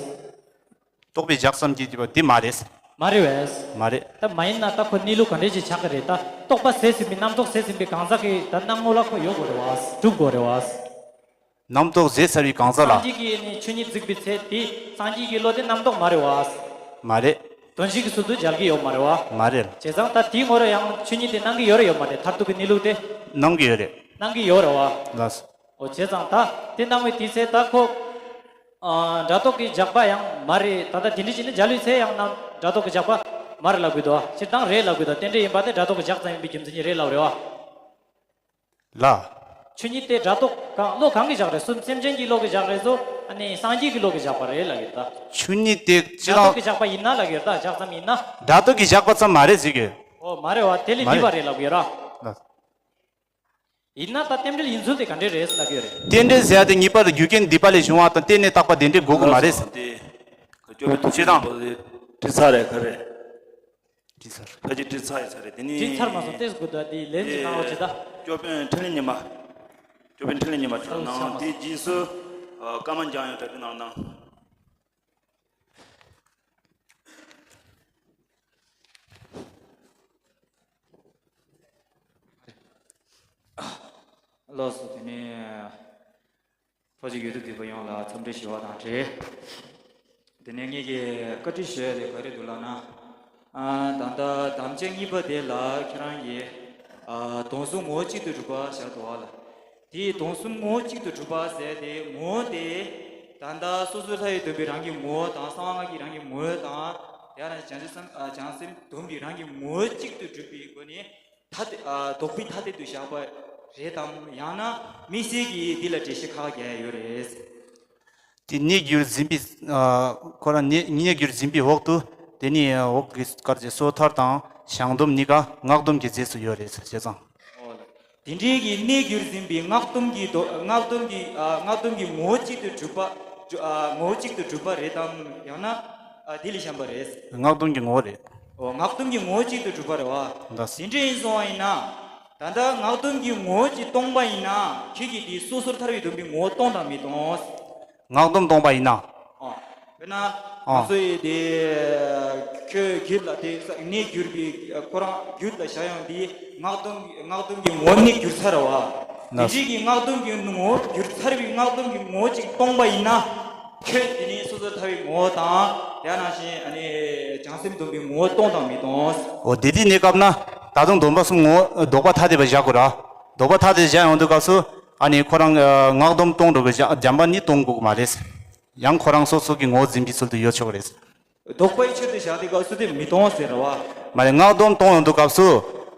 རྟོག་པས་བཞག་ཙམ་གྱིས་འདུས་པ་དེ་མ་རེད། མ་རེད་པས། མ་རེད། ད་མ་ཡིན་ན་ད་ཁོ་གནས་ལུགས་ག་འདྲས་ཅིག་ཆགས་ཀྱི་རེད། ད་རྟོག་པ་ཟད་ཟིན་པའི། རྣམ་རྟོག་ཟད་ཟིན་པའི་གང་ཟག་གི་ད་སྣང་ངོ་ལ་ཁོ་ཡོད་དགོས་རེད་པ། གྲུབ་དགོས་རེད་པ། རྣམ་རྟོག་ཟད་ཚར་བའི་གང་ཟག་ལ། སངས་རྒྱས་ཀྱིས་ནི་ཆོས་ཉིད་གཟིགས་པའི་ཚེ་དེ་སངས་རྒྱས་ཀྱི་བློ་དེ་རྣམ་རྟོག་མ་རེད་པ། མ་རེད། དོན་གཞིག་གི་ཚུལ་དུ་མཇལ་གྱི་ཡོད་མ་རེད་པ། མ་རེད། བྱས་ཙང་ད་དེའི་ངོ་ར་ཡང་ཆོས་ཉིད་དེ་སྣང་གི་ཡོད་རེད་ཡོད་མ་རེད། མཐར་ཐུག་གི་གནས་ལུགས་དེ། སྣང་གི་ཡོད་རེད། སྣང་གི་ཡོད་རེད་པ། ལགས་སོ། འོ། བྱས་ཙང་ད་དེ་སྣང་བའི་དུས་ཚེ་ད་ཁོ། ཨ། སྒྲ་རྟོག་གིས་བཞག་པ་ཡང་མ་རེད། ད་ལྟ་དེ་འདྲ་བྱས་ནས་འཇལ་བའི་ཚེ་ཡང་ན་སྒྲ་རྟོག་གིས་བཞག་པ་མ་རེད་ལབ་དགོས་འདུག་པ། སྤྱིར་བཏང་རེད་ལབ་དགོས་འདུག་རྟེན་འབྲེལ་ཡིན་པ་དེ་སྒྲ་རྟོག་གིས་བཞག་ཙམ་ཡིན་པའི་རྒྱུ་མཚན་གྱིས་རེད་ལབ་རེད་པ། ལ། ཆོས་ཉིད་དེ་སྒྲ་རྟོག་གང་བློ་གང་གིས་བཞག་རེད། སུ། སེམས་ཅན་གྱི་བློ་གིས་བཞག་རེད་སོ། ཨ་ནི་སངས་རྒྱས་ཀྱི་བློ་གིས་བཞག་པ་རེད་ལབ་ཡོད་ད། ཆོས་ཉིད་དེ་སྤྱིར་སྒྲ་རྟོག་བཏང་གིས་བཞག་པ་ཡིན་ན་ལབ་ཡོད་ད། བཞག་ཙམ་ཡིན་ན། སྒྲ་རྟོག་གིས་བཞག་པ་ཙམ་མ་རེད་ཟེར་གི། འོ། མ་རེད་པ། དེ་ལས་མ་འདས་པ་རེད། རེད་ལབ་ཡོད་ར། ལ། ཡིན་ན་ད་རྟེན་འབྲེལ་ཡིན་ཚུལ་དེ་ག་འདྲས་རེད་ལབ་ཡོད་རེད། རྟེན་འབྲེལ་ཟེར་ཡ་དེ་ངེས་པར་དུ་རྒྱུ་རྐྱེན་འདུས་པ་ལས་བྱུང་བ་དང་བརྟེན་ནས་བཏགས་པ་དེ་འདྲས་དགོས་ཀྱི་མ་རེད། དེ་སྐྱོ་བའི་ཐུགས་ཆེ་དང་། དྲི་ཚར་རེད་ག་རེད། དྲི་ཚར། ཕལ་ཆེར་དྲི་ཚར་ཡོད་ས་རེད། དེ་ནི། དྲི་ཚར་མ་སོང་། ཏོག་ཙམ་སྒུག་དང་། དེ་ལན་ཅིག་གནང་རོགས་བྱེད་ད། སྐྱོ་བའི་འཕྲིན་ལས་ཉི་མ། སྐྱོ་བའི་འཕྲིན་ལས་ཉི་མ་དྲི་གནང་། དེ་རྗེས་སུ་ཨ། ཀརྨ་འཇམ་དབྱངས་དྲི་གནང་གནང་། ལགས་སོ། དེ་ནས་ཕལ་ཆེར་ཡུལ་དུ་བསྡུས་པ་ཡོངས་ལ་འཚམས་འདྲི་ཞུ་བ་དང་འབྲེལ། དེ་ནས་ངེད་ཀྱིས་བཀའ་འདྲི་ཞུ་ཡ་དེ་ག་རེ་འདུག་ལབ་ན། ཨ། ད་ལྟ་དམ་བཅའ་གཉིས་པ་དེ་ལ་ཁྱེད་རང་གིས། ཨ། སྡོམ་གསུམ་ངོ་བོ་གཅིག་ཏུ་གྲུབ་པ་བཞག་འདུག་པ་ལ། དེའི་སྡོམ་གསུམ་ངོ་བོ་གཅིག་ཏུ་གྲུབ་པ་ཟེར་དེ་ངོ་བོ་དེ། ད་ལྟ་སོ་སོར་ཐར་པའི་སྡོམ་པའི་རང་གི་ངོ་བོ་དང་། གསང་བ་སྔགས་ཀྱི་རང་གི་ངོ་བོ་དང་། དེ་ཡང་ན་བྱང་ཆུབ་སེམས། ཨ། བྱང་སེམས་སྡོམ་པའི་རང་གི་ངོ་བོ་གཅིག་ཏུ་གྲུབ་པའི་སྒོ་ནས། ཐ་དད། ཨ། ལྡོག་པའི་ཐ་དད་དུ་བཞག་པ་རེད་དམ། ཡང་ན་དམིགས་བསལ་གྱིས་འདི་ལ་འགྲེལ་བཤད་ཁག་རྒྱག་ཡ་ཡོད་རེད། དེ་གནས་འགྱུར་འཛིན་པའི། ཨ། ཁོ་རང་གནས་གནས་འགྱུར་འཛིན་པའི་འོག་ཏུ། དེ་ནི་འོག་གི་སྐར་གྱི་སོ་ཐར་དང་བྱང་སྡོམ་གཉིས་ཀ་སྔགས་སྡོམ་གྱི་རྫས་སུ་ཡོད་རེད་ཟེར། བྱས་ཙང་། འོ་ལ། དེ་འདྲའི་གི་གནས་འགྱུར་འཛིན་པའི་སྔགས་སྡོམ་གྱི་དོ། སྔགས་སྡོམ་གྱི། ཨ། སྔགས་སྡོམ་གྱི་ངོ་བོ་གཅིག་ཏུ་གྲུབ་པ། ཨ། ངོ་བོ་གཅིག་ཏུ་གྲུབ་པ་རེད་དམ། ཡང་ན། ཨ། དེ་ལས་གཞན་པ་རེད། སྔགས་སྡོམ་གྱི་ངོ་བོ་རེད། འོ། སྔགས་སྡོམ་གྱི་ངོ་བོ་གཅིག་ཏུ་གྲུབ་པ་རེད་པ། ད་དེ་འདྲ་ཡིན་སོང་བ་ཡིན་ན། ད་ལྟ་སྔགས་སྡོམ་གྱི་ངོ་བོ་གཅིག་སྟོང་པ་ཡིན་ན། ཁྱེད་ཀྱིས་དེ་སོ་སོར་ཐར་པའི་སྡོམ་པའི་ངོ་བོ་སྟོང་དང་མི་སྟོང་། སྔགས་སྡོམ་སྟོང་པ་ཡིན་ན། ཨོ། དཔེར་ན། ཨོ། ང་ཚོ་ཡི་དེ། ཁྱོད་རྒྱུད་ལ་དེ་གནས་གྱུར་པའི་ཁོ་རང་རྒྱུད་ལ་བཞག་ཡོང་དེ་སྔགས་སྡོམ། སྔགས་སྡོམ་གྱི་ངོ་བོ་གནས་གྱུར་ཚར་བ། དེ་འདྲའི་གི་སྔགས་སྡོམ་གྱི་ངོ་བོ་གྱུར་ཚར་བའི་སྔགས་སྡོམ་གྱི་ངོ་བོ་གཅིག་སྟོང་པ་ཡིན་ན། ཁྱོད་དེ་ནི་སོ་སོར་ཐར་པའི་ངོ་བོ་དང་ དེ་ནང་བཞིན་ཨ་ནི་བྱང་སེམས་སྡོམ་པའི་ངོ་བོ་སྟོང་དང་མི་སྟོང་། འོ་དེ་དུས་གནས་སྐབས་ན་ད་དུང་སྡོམ་པ་གསུམ་ངོ་བོ་ལྡོག་པ་ཐ་དད་པ་བཞག་དགོས་ར། ལྡོག་པ་ཐ་དད་བཞག་ཡོང་དུས་སྐབས་སུ་ཨ་ནི་ཁོ་རང་ཨ་སྔགས་སྡོམ་སྟོང་འགྲོ་གི་བཞག་སྦྱངས་པ་ནི་སྟོང་དགོས་ཀྱི་མ་རེད། ཡང་ཁོ་རང་སོ་སོ་གི་ངོ་བོ་འཛིན་པའི་ཚུལ་དུ་ཡོད་ཆོག་གི་རེད། ལྡོག་པའི་ཕྱིར་དུ་བཞག་དུས་སྐབས་སུ་དེ་མི་སྟོང་ཟེར་བ། མ་རེད། སྔགས་སྡོམ་སྟོང་ཡོང་དུས་སྐབས་སུ་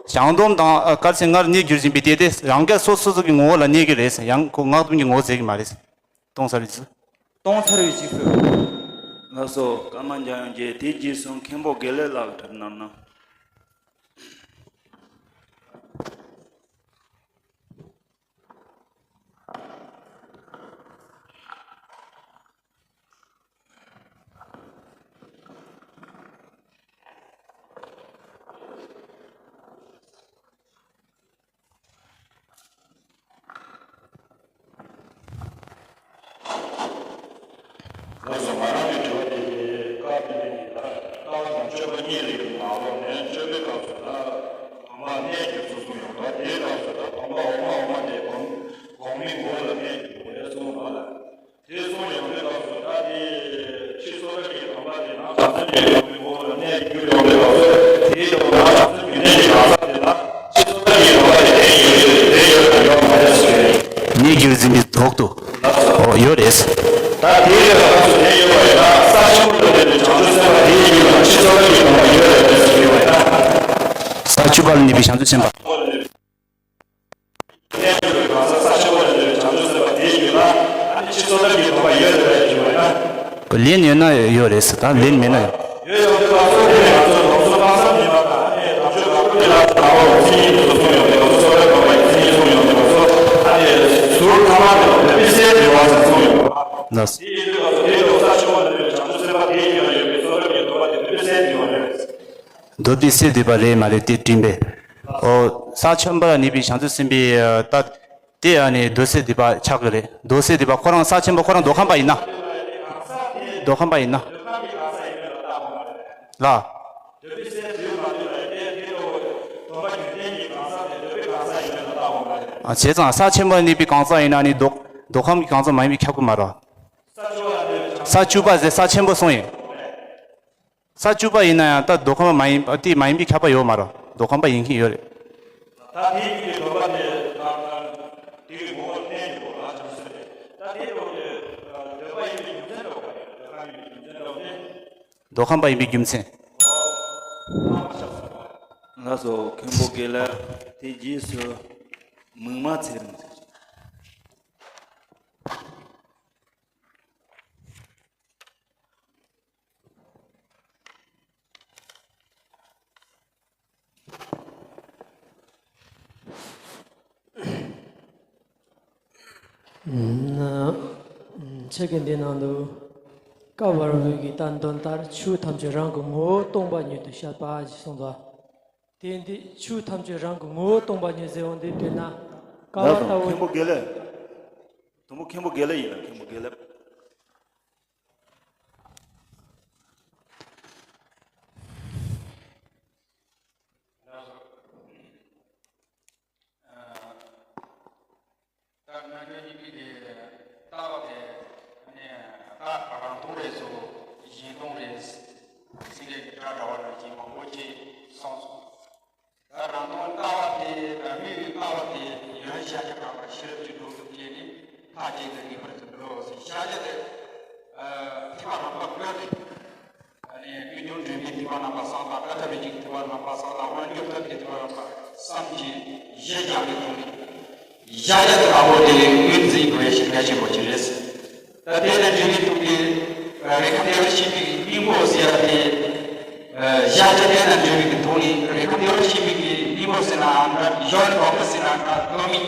བྱང་སྡོམ་དང་ཨ་དཀར་ཆེན་ལྔར་གནས་གྱུར་ཅིང་པའི་དེ་དེ་རང་གི་སོ་སོ་སོ་གི་ངོ་བོ་ལ་གནས་ཀྱི་རེད། ཡང་ཁོ་སྔགས་སྡོམ་གྱི་ངོ་བོ་ཟེར་གྱི་མ་རེད། སྟོང་ཚར་བའི་ཚུལ། སྟོང་ཚར་བའི་ཚུལ། ལགས་སོ། ཀརྨ་འཇམ་དབྱངས་རྒྱལ། དེའི་རྗེས་སུ་མཁན་པོ་དགེ་ལེགས་ལགས་གྲབས་གནང་གནང་། ལགས་སོ། ང་རང་གི་དྲི་བ་དེ་སྐབས་དེ་ནས་ལྟ་བ་དང་སྤྱོད་པ་གཉིས་ལས་མ་ལོག་ནས་སྤྱོད་པའི་སྐབས་སུ་ད་དམ་པ་གནས་གྱུར་ཚུལ་གསུངས་ཡོད་པ། དེའི་སྐབས་སུ་ད་དམ་པ་འོག་མ་འོག་མ་དེ་གོང་གོང་མའི་ངོ་བོ་ལ་གནས་གྱུར་དགོས་གསུངས་པ་ལ། དེ་གསུངས་ཡོང་དུས་སྐབས་སུ་ད་དེ་ཕྱི་སོ་ཐར་གྱི་དམ་པ་དེ་ནང་བྱང་སེམས་ཀྱི་དམ་པའི་ངོ་བོ་ལ་གནས་གྱུར་ཡོང་དུས་སྐབས་སུ་དེའི་ཐོག་ནང་བྱང་སེམས་ཀྱི་གནས་ཀྱི་གང་ཟག་དེ་ལ་ཕྱི་སོ་ཐར་གྱི་དམ་པ་དེ་གནས་ཡོད་ཡོད་དེ་ཡོད་དང་ཡོད་མ་རེད་ཟེར་གྱི་རེད། གནས་གྱུར་འཛིན་པའི་ཐོག་ཏུ། ལགས་སོ། ཨོ་ཡོད་རེད། ད་དེའི་སྐབས་སུ་གནས་ཡོད་པ་ཡིན་ན་ས་ཆེན་པོ་ལ་གནས་པའི་བྱང་ཆུབ་སེམས་དཔའ་དེའི་རྒྱུད་ལ་ཕྱི་སོ་ཐར་གྱི་དམ་པ་ཡོད་རེད་ཟེར་གྱི་ཡོད་པ་ཡིན་ན། ས་བཅུ་པ་ལ་གནས་པའི་བྱང་ཆུབ་སེམས་དཔའ། གནས་ཡོད་པའི་གང་ཟག་ས་ཆེན་པོ་ལ་གནས་པའི་བྱང་ཆུབ་སེམས་དཔའ་དེའི་རྒྱུད་ལ་ཨ་ནི་ཕྱི་སོ་ཐར་གྱི་དམ་པ་ཡོད་རེད་ཟེར་གྱི་ཡོད་པ་ཡིན་ན། ལན་ཡོད་ན་ཡོད་རེད་ཟེར། ད་ལན་མེད་ན་ཡང་། ཡོད་ཡོད་དེ་ལ་སོགས་དེ་ནས་ང་ཚོ་སྡོམ་གསུམ་སྤང་བསམ་ཡིན་པ་དང་ཨ་ནི་དམ་ཆོས་དགག་པ་དེ་ལ་ད་འོ་མཚན་ཉིད་དུ་གསུངས་ཡོང་དེ་ང་ཚོ་སོ་ཐར་དགོངས་པ་ཡི་མཚན་ཉིད་གསུངས་ཡོང་དེ་ང་ཚོ་ཨ་ནི་ཟུར་ཐ་མ་དེ་འདོད་པའི་སེལ་འདུལ་བ་ཟེར་གསུངས་ཡོང་བ། ལགས། དེ་ཡིན་དུས་ང་ཚོ་དེ་ལ་ས་ཆུང་བ་ལ་བྱང་ཆུབ་སེམས་དཔའ་དེའི་རྒྱུད་ལ་ཡོད་པའི་སོ་ཐར་གྱི་སྡོམ་པ་དེ་འདོད་པའི་སེལ་འདུལ་བ་རེད། འདོད་པའི་སེལ་འདུལ་བ་རེད་མ་རེད་དེ་དྲིས་པས། ཨོ། ས་ཆེན་པོ་ལ་གནས་པའི་བྱང་ཆུབ་སེམས་དཔའི་ད། དེ་ཨ་ནི་འདོད་སེལ་འདུལ་བ་ཆགས་ཀྱི་རེད། འདོད་སེལ་འདུལ་བ་ཁོ་རང་ས་ཆེན་པོ་ཁོ་རང་མདོ་ཁམས་པ་ཡིན་ན། མདོ་ཁམས་པ་ཡིན་ན། ལ། ཨ་བྱས་ཙང་ས་ཆེན་པོ་གནས་པའི་གང་ཟག་ཡིན་ན་ནི་མདོ་མདོ་ཁམས་ཀྱི་གང་ཟག་མ་ཡིན་པའི་ཁྱབ་ཀྱི་མ་རེད། ས་བཅུ་པ་ཟེར་ས་ཆེན་པོ་གསུངས་ཡིན། ས་བཅུ་པ་ཡིན་ན་ཡང་ད་མདོ་ཁམས་པ་མ་ཡིན་པ་དེ་མ་ཡིན་པའི་ཁྱབ་པ་ཡོད་མ་རེད། མདོ་ཁམས་པ་ཡིན་མཁན་ཡོད་རེད། ད་དེའི་རྒྱུད་ཀྱི་སྡོམ་པ་དེ་ད་ད་དེ་གི་ངོ་བོ་བསྟན་ཡོད་ལ་བྱང་སེམས་དེ། ད་དེའི་འོག་གི་འདོད་པ་ཡིན་པའི་རྒྱུ་མཚན་འདྲ་བོ་ག་རེ་ཡོད། འདོད་པ་ཡིན་པའི་རྒྱུ་མཚན་འདྲ་བོ་དེ། མདོ་ཁམས་པ་ཡིན་པའི་རྒྱུ་མཚན། ལགས་སོ། མཁན་པོ་དགེ་ལེགས་དེ་རྗེས་སུ་མིག་དམར་ཚེ་རིང་ཟེར། ཆེད་ཀྱི་འདི་ནང་དུ། བཀའ་བར་པོ་གི་ད་དོན་ལྟར་ཆོས་ཐམས་ཅད་རང་གི་ངོ་བོ་སྟོང་པ་ཉིད་དུ་བཤད་པ་ཞེས་གསུངས་པ། དེ་འདི་ཆོས་ཐམས་ཅད་རང་གི་ངོ་བོ་སྟོང་པ་ཉིད་ཟེར་བ་འདི་དཔེར་ན། ཀ་བ་ལྟ་བུ། མཁན་པོ་དགེ་ལེགས། དུམ་བུ་མཁན་པོ་དགེ་ལེགས་ཡིན་ན་མཁན་པོ་དགེ་ལེགས། ད་རྣལ་འབྱོར་གཉིས་པོའི་དེ་ལྟ་བ་དེ་ནི་ད་རང་སྟོང་རེད་སོ། གཞན་སྟོང་རེད། སེང་གེ་གི་སྒྲ་འདྲ་བ་ནང་བཞིན་མང་པོ་ཅིག་གསུངས་སོང་། ད་རང་སྟོང་ལྟ་བ་དེ་དང་མི་ཡི་ལྟ་བ་དེ་ཡོན་ཤཱཀྱ་གྲགས་པ་ཤེས་རབ་ཀྱི་གྲོགས་སུ་སྐྱེས་ནས་ཐག་བཅད་དེ་ངེས་པར་དུ་འགྲོ་ཟེར། ཤཱཀྱ་དེ་ཐེག་པ་རིམ་པ་ཀུན་རེད། ཨ་ནི་ཀུན་འབྱུང་སྒྲོན་མེའི་ཐེག་པ་རྣམ་པ་གསུམ་དང་། ཀ་ཐ་པཎྜི་ཏའི་ཐེག་པ་རྣམ་པ་གསུམ་དང་། དབང་སྒྱུར་ཐབས་ཀྱི་ཐེག་པ་རྣམ་པ་གསུམ་གྱི་གཞི་བཞག་པའི་ཐོག་ནས། ཤཱཀྱ་དེ་དང་པོ་དེ་ངོས་འཛིན་དགོས་ཤེས་གལ་ཆེན་པོ་ཅིག་རེད། ད་དེ་ལ་འབྲས་བུའི་ཐོག་གི་རེ་ཁཱ་ཏེ་བ་ཤེས་པའི་སྙིང་པོ་ཟེར་ཡ་དེ། ཤཱཀྱ་དེ་ལ་འབྲས་བུའི་ཐོག་ནས་རེ་ཁཱ་ཏེ་བ་ཤེས་པའི་སྙིང་པོ་ཟེར་ན་འདྲ། ཡོན་དོ་པོ་ཟེར་ན་འདྲ། དོ་མི་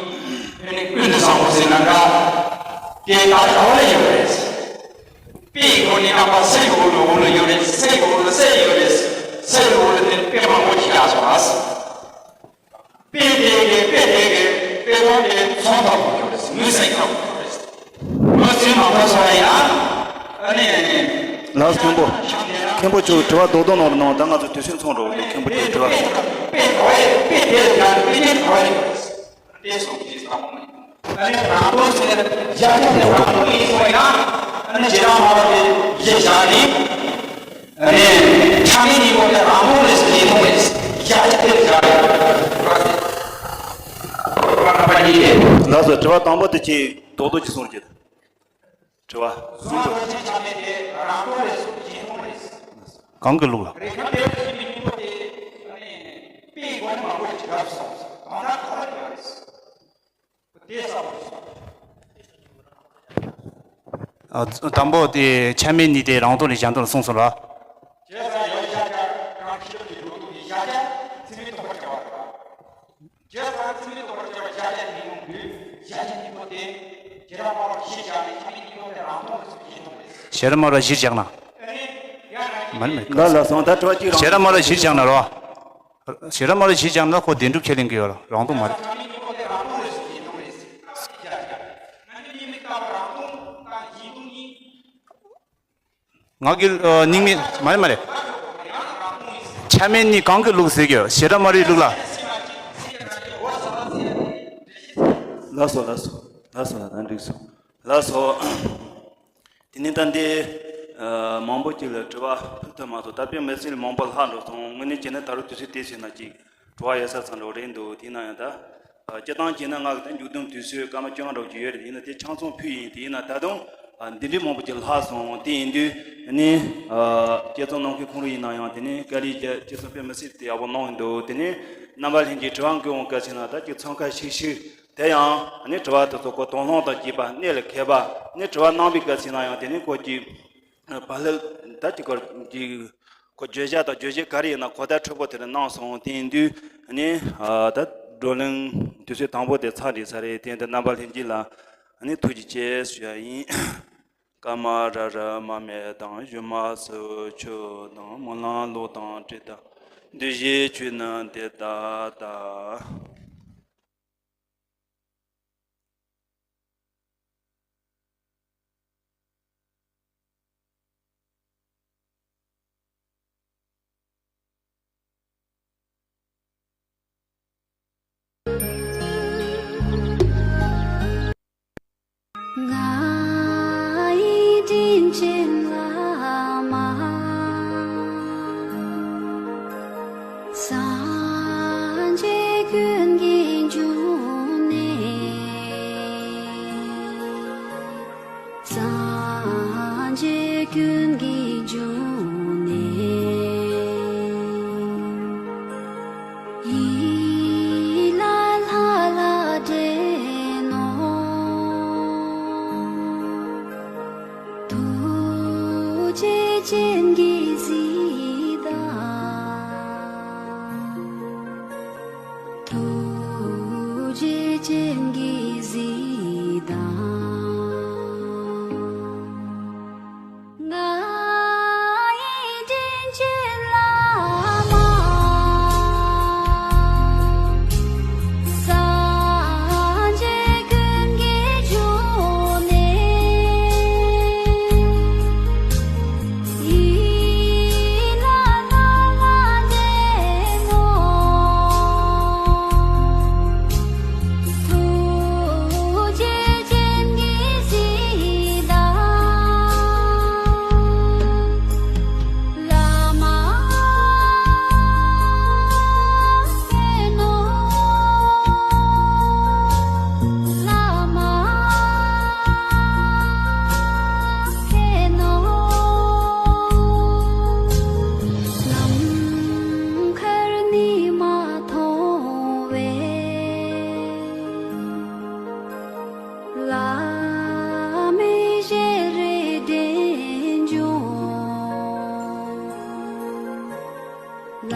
ཕན་ནི་ཀུན་ཏུ་བཟང་པོ་ཟེར་ན་འདྲ། དེ་ད་ག་བ་ལ་ཡོད་རེད། དཔེའི་སྒོ་ནས་རྣམ་པ་གསེར་གྱི་འོག་ལ་འོག་ལ་ཡོད་རེད། གསེར་གྱི་འོག་ལ་གསེར་ཡོད་རེད། གསེར་གྱི་འོག་ལ་དེ་དཔེ་མང་པོ་ཞིག་ཡོད་སོང་ཨ། དཔེ་དེ་གའི་དཔེ་དེ་གའི་དཔེ་ཁང་དེ་ཚོང་ཐོག་ཏུ་ཡོད་རེད། མུན་སེལ་ཐོག་ཏུ་ཡོད་རེད། མུན་སེལ་མ་ཐོག་སོང་ཡ། ཨ་ནི། ལགས་མཁན་པོ། མཁན་པོ་ཁྱོད་དྲི་བ་རྡོག་རྡོག་གནང་རོགས་གནང་། ད་ང་ཚོ་དུས་ཚོད་ཚང་འགྲོ་གི་འདུག་མཁན་པོ་ཁྱོད་དྲི་བ། དཔེ་དེ་དཔེ་དེ་ཡང་དཔེ་དེ་ག་བ་ཡོད་རེད། དེ་སོང་ཅི་ཟེར་ན་མ་ཡིན། ཨ་ནི་རང་དོན་ཟེར་ན་རྒྱ་ཆེ་དེ་རང་དོན་ཡིན་སོང་ཡ། ཨ་ནི་ཇེ་རང་མ་བ་དེ་ཡེ་བཞག་ནི། ཨ་ནི་ཆ་མེད་གཉིས་པོ་དེ་རང་སྟོང་རེད་ཟེར་གྱི་མཐོང་རེད། བཞག་བྱ་དེ་བཞག་རེད། ལགས་སོ། དྲི་བ་དང་པོ་དེ་ཅིག་རྡོག་རྡོག་ཅིག་གསུང་རོགས་གྱིས། དྲི་བ་གསུམ་དུ། གང་གི་ལུགས་ལ། ཨ། དང་པོ་དེ་ཆ་མེད་གཉིས་དེ་རང་སྟོང་རེད་བཞག་འདུག་ལ་གསུངས་སོང་ལ། བྱས་ཙང་ཡང་བཞག་བྱ་གང་ཞིག་གི་འགྲོ་ལུགས་ཀྱི་བཞག་བྱ་ཚིག་མི་མཐུན་པར་བྱ་བ་དང་། བྱས་ཙང་ཚིག་མི་མཐུན་པར་བྱ་བ་བཞག་བྱ་ནི་ཡོང་དུས་བཞག་བྱ་གཉིས་པོ་དེ་བྱེ་བྲག་སྨྲ་བར་གཞིར་བཞག་ནས་ཆ་མེད་གཉིས་པོ་དེ་རང་སྟོང་དུ་སོང་གི་ཡིན་མཐོང་རེད། བྱེ་བྲག་སྨྲ་བར་གཞིར་བཞག་ན། ཨ་ནི་ཡང་ན་ལ་ལ་སོང་ད་དྲི་བ་གཅིག་རང་། བྱེ་བྲག་སྨྲ་བར་གཞིར་བཞག་ན་རོ། བྱེ་བྲག་སྨྲ་བར་གཞིར་བཞག་ན་ཁོ་བདེན་གྲུབ་ཁས་ལེན་གྱི་ཡོད་རོ། རང་སྟོང་མ་རེད། ང་གི་ཨ་སྙིང་མི་མ་རེད་མ་རེད། ཆ་མེད་གཉིས་གང་གི་ལུགས་ཟེར་གྱི་ཡོད། བྱེ་བྲག་སྨྲ་བའི་ལུགས་ལ། ལགས་སོ་ལགས་སོ་ལགས་སོ་ལགས་སོ་ལགས་ད་འགྲིག་སོང་ལགས་སོ། དེ་ནས་ད་འདི་ཨ་མང་པོ་ཅིག་ལ་དྲི་བ་ཕུལ་ཐུབ་མ་སོང་། ད་དཔེ་མི་སྲིད་མང་པོ་ལྷག་འགྲོ་སོང་། དངོས་གནས་བྱས་ན་ད་རུང་དུས་ཚོད་དེ་ཕྱིན་ན་ཅིག་དྲི་བ་ཡོད་ས་ཚང་འགྲོ་རེད་འདུག་དེ་ན་ཡང་ད་ཨ་སྤྱིར་བཏང་བྱས་ན་ང་གི་ད་མཇུག་བསྡོམས་དུས་ཚོད་སྐར་མ་བཅོ་ལྔ་འགྲོ་གི་ཡོད་རེད། ཡིན་ན་དེ་ཆ་ཚང་ཕུལ་ཡིན། དེ་ཡིན་ན་ད་དུང་ཨ་འདི་འདྲའི་མང་པོ་ཅིག་ལྷག་སོང་། དེ་ཡིན་དུས་ནི་ཨ་དཔྱད་རྩོམ་གནང་མཁན་ཁོང་རང་ཡིན་ན་ཡང་དེ་ནི་དཀའ་ལས་བརྒྱབ། དཔྱད་རྩོམ་དཔེ་མི་སྲིད་དེ་ཡག་པོ་གནང་ཡོད་འདུག་དེ་ནི་རྣམ་པ་ལྷན་རྒྱས་དྲི་བ་འགོད་འོང་སྐབས་ཕྱིན་ན་ད་ཅིག་འཚང་ཁ་ཤིག་ཤིག་དེ་ཡང་ནི་དྲི་བ་དེ་ཚོ་ཁོ་དོགས་སློང་དང་བཅས་པ་གནད་ལ་འཁེལ་བ་ནི་དྲི་བ་གནང་བའི་སྐབས་ཕྱིན་ན་ཡང་དེ་ནི་ཁོ་ཅིག་བག་ལེབ་ད་ཅིག་གོ་ཅིག་ཁོ་བརྗོད་བྱ་དང་རྗོད་བྱེད་ག་རེ་ཡིན་ན་གོ་བརྡ་འཕྲོད་པོ་དེ་རེ་གནང་སོང་། དེ་ཡིན་དུས་ནི་ཨ་ད་བགྲོ་གླེང་དུས་ཚོད་དང་པོ་དེ་ཚར་རེད་ས་རེད། དེ་ཡིན་དུས་རྣམ་པ་ལྷན་རྒྱས་ལ་ནི་ཐུགས་རྗེ་ཆེ་ཞུ་ཡ་ཡིན། ཀ་མ་ར་ར་མ་མེ་དང་ཞུ་མ་སུ་ཆུ་དང་སྨོན་ལམ་གློག་དང་དྲི་དང་འདུ་ཤེས་ཆོས་ནི་འདི་ལྟ་སྟེ། ང་ཡི་དྲིན་ཅན་བླ་མ། སངས་རྒྱས་ཀུན་གྱི་འབྱུང་གནས། སངས་རྒྱས་ཀུན་གྱི་འབྱུང་གནས། ཡིད་ལ་ལྷ་ལྷ་འདྲེན་ནོ། ཐུགས་རྗེ་ཅན་གྱིས་གཟིགས་དང་། ཐུགས་རྗེ་ཅན་གྱིས་གཟིགས་དང་། ང་ཡི་དྲིན་ཅན་བླ་མ། སངས་རྒྱས་ཀུན་གྱི་འབྱུང་གནས། ཡིད་ལ་ལྷ་ལྷ་འདྲེན་ནོ། ཐུགས་རྗེ་ཅན་གྱིས་གཟིགས་དང་། བླ་མ་མཁྱེན་ནོ། བླ་མ་མཁྱེན་ནོ། ནམ་མཁར་ནི་མ་མཐོང་བའི། བླ་མའི་ཞལ་རས་དྲན་བྱུང་། བླ་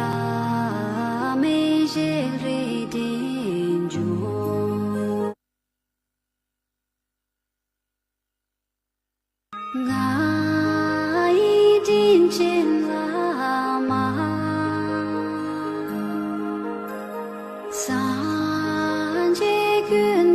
མའི་ཞལ་རས་དྲན་བྱུང་། ང་ཡི་དྲིན་ཅན་བླ་མ། སངས་རྒྱས་ཀུན་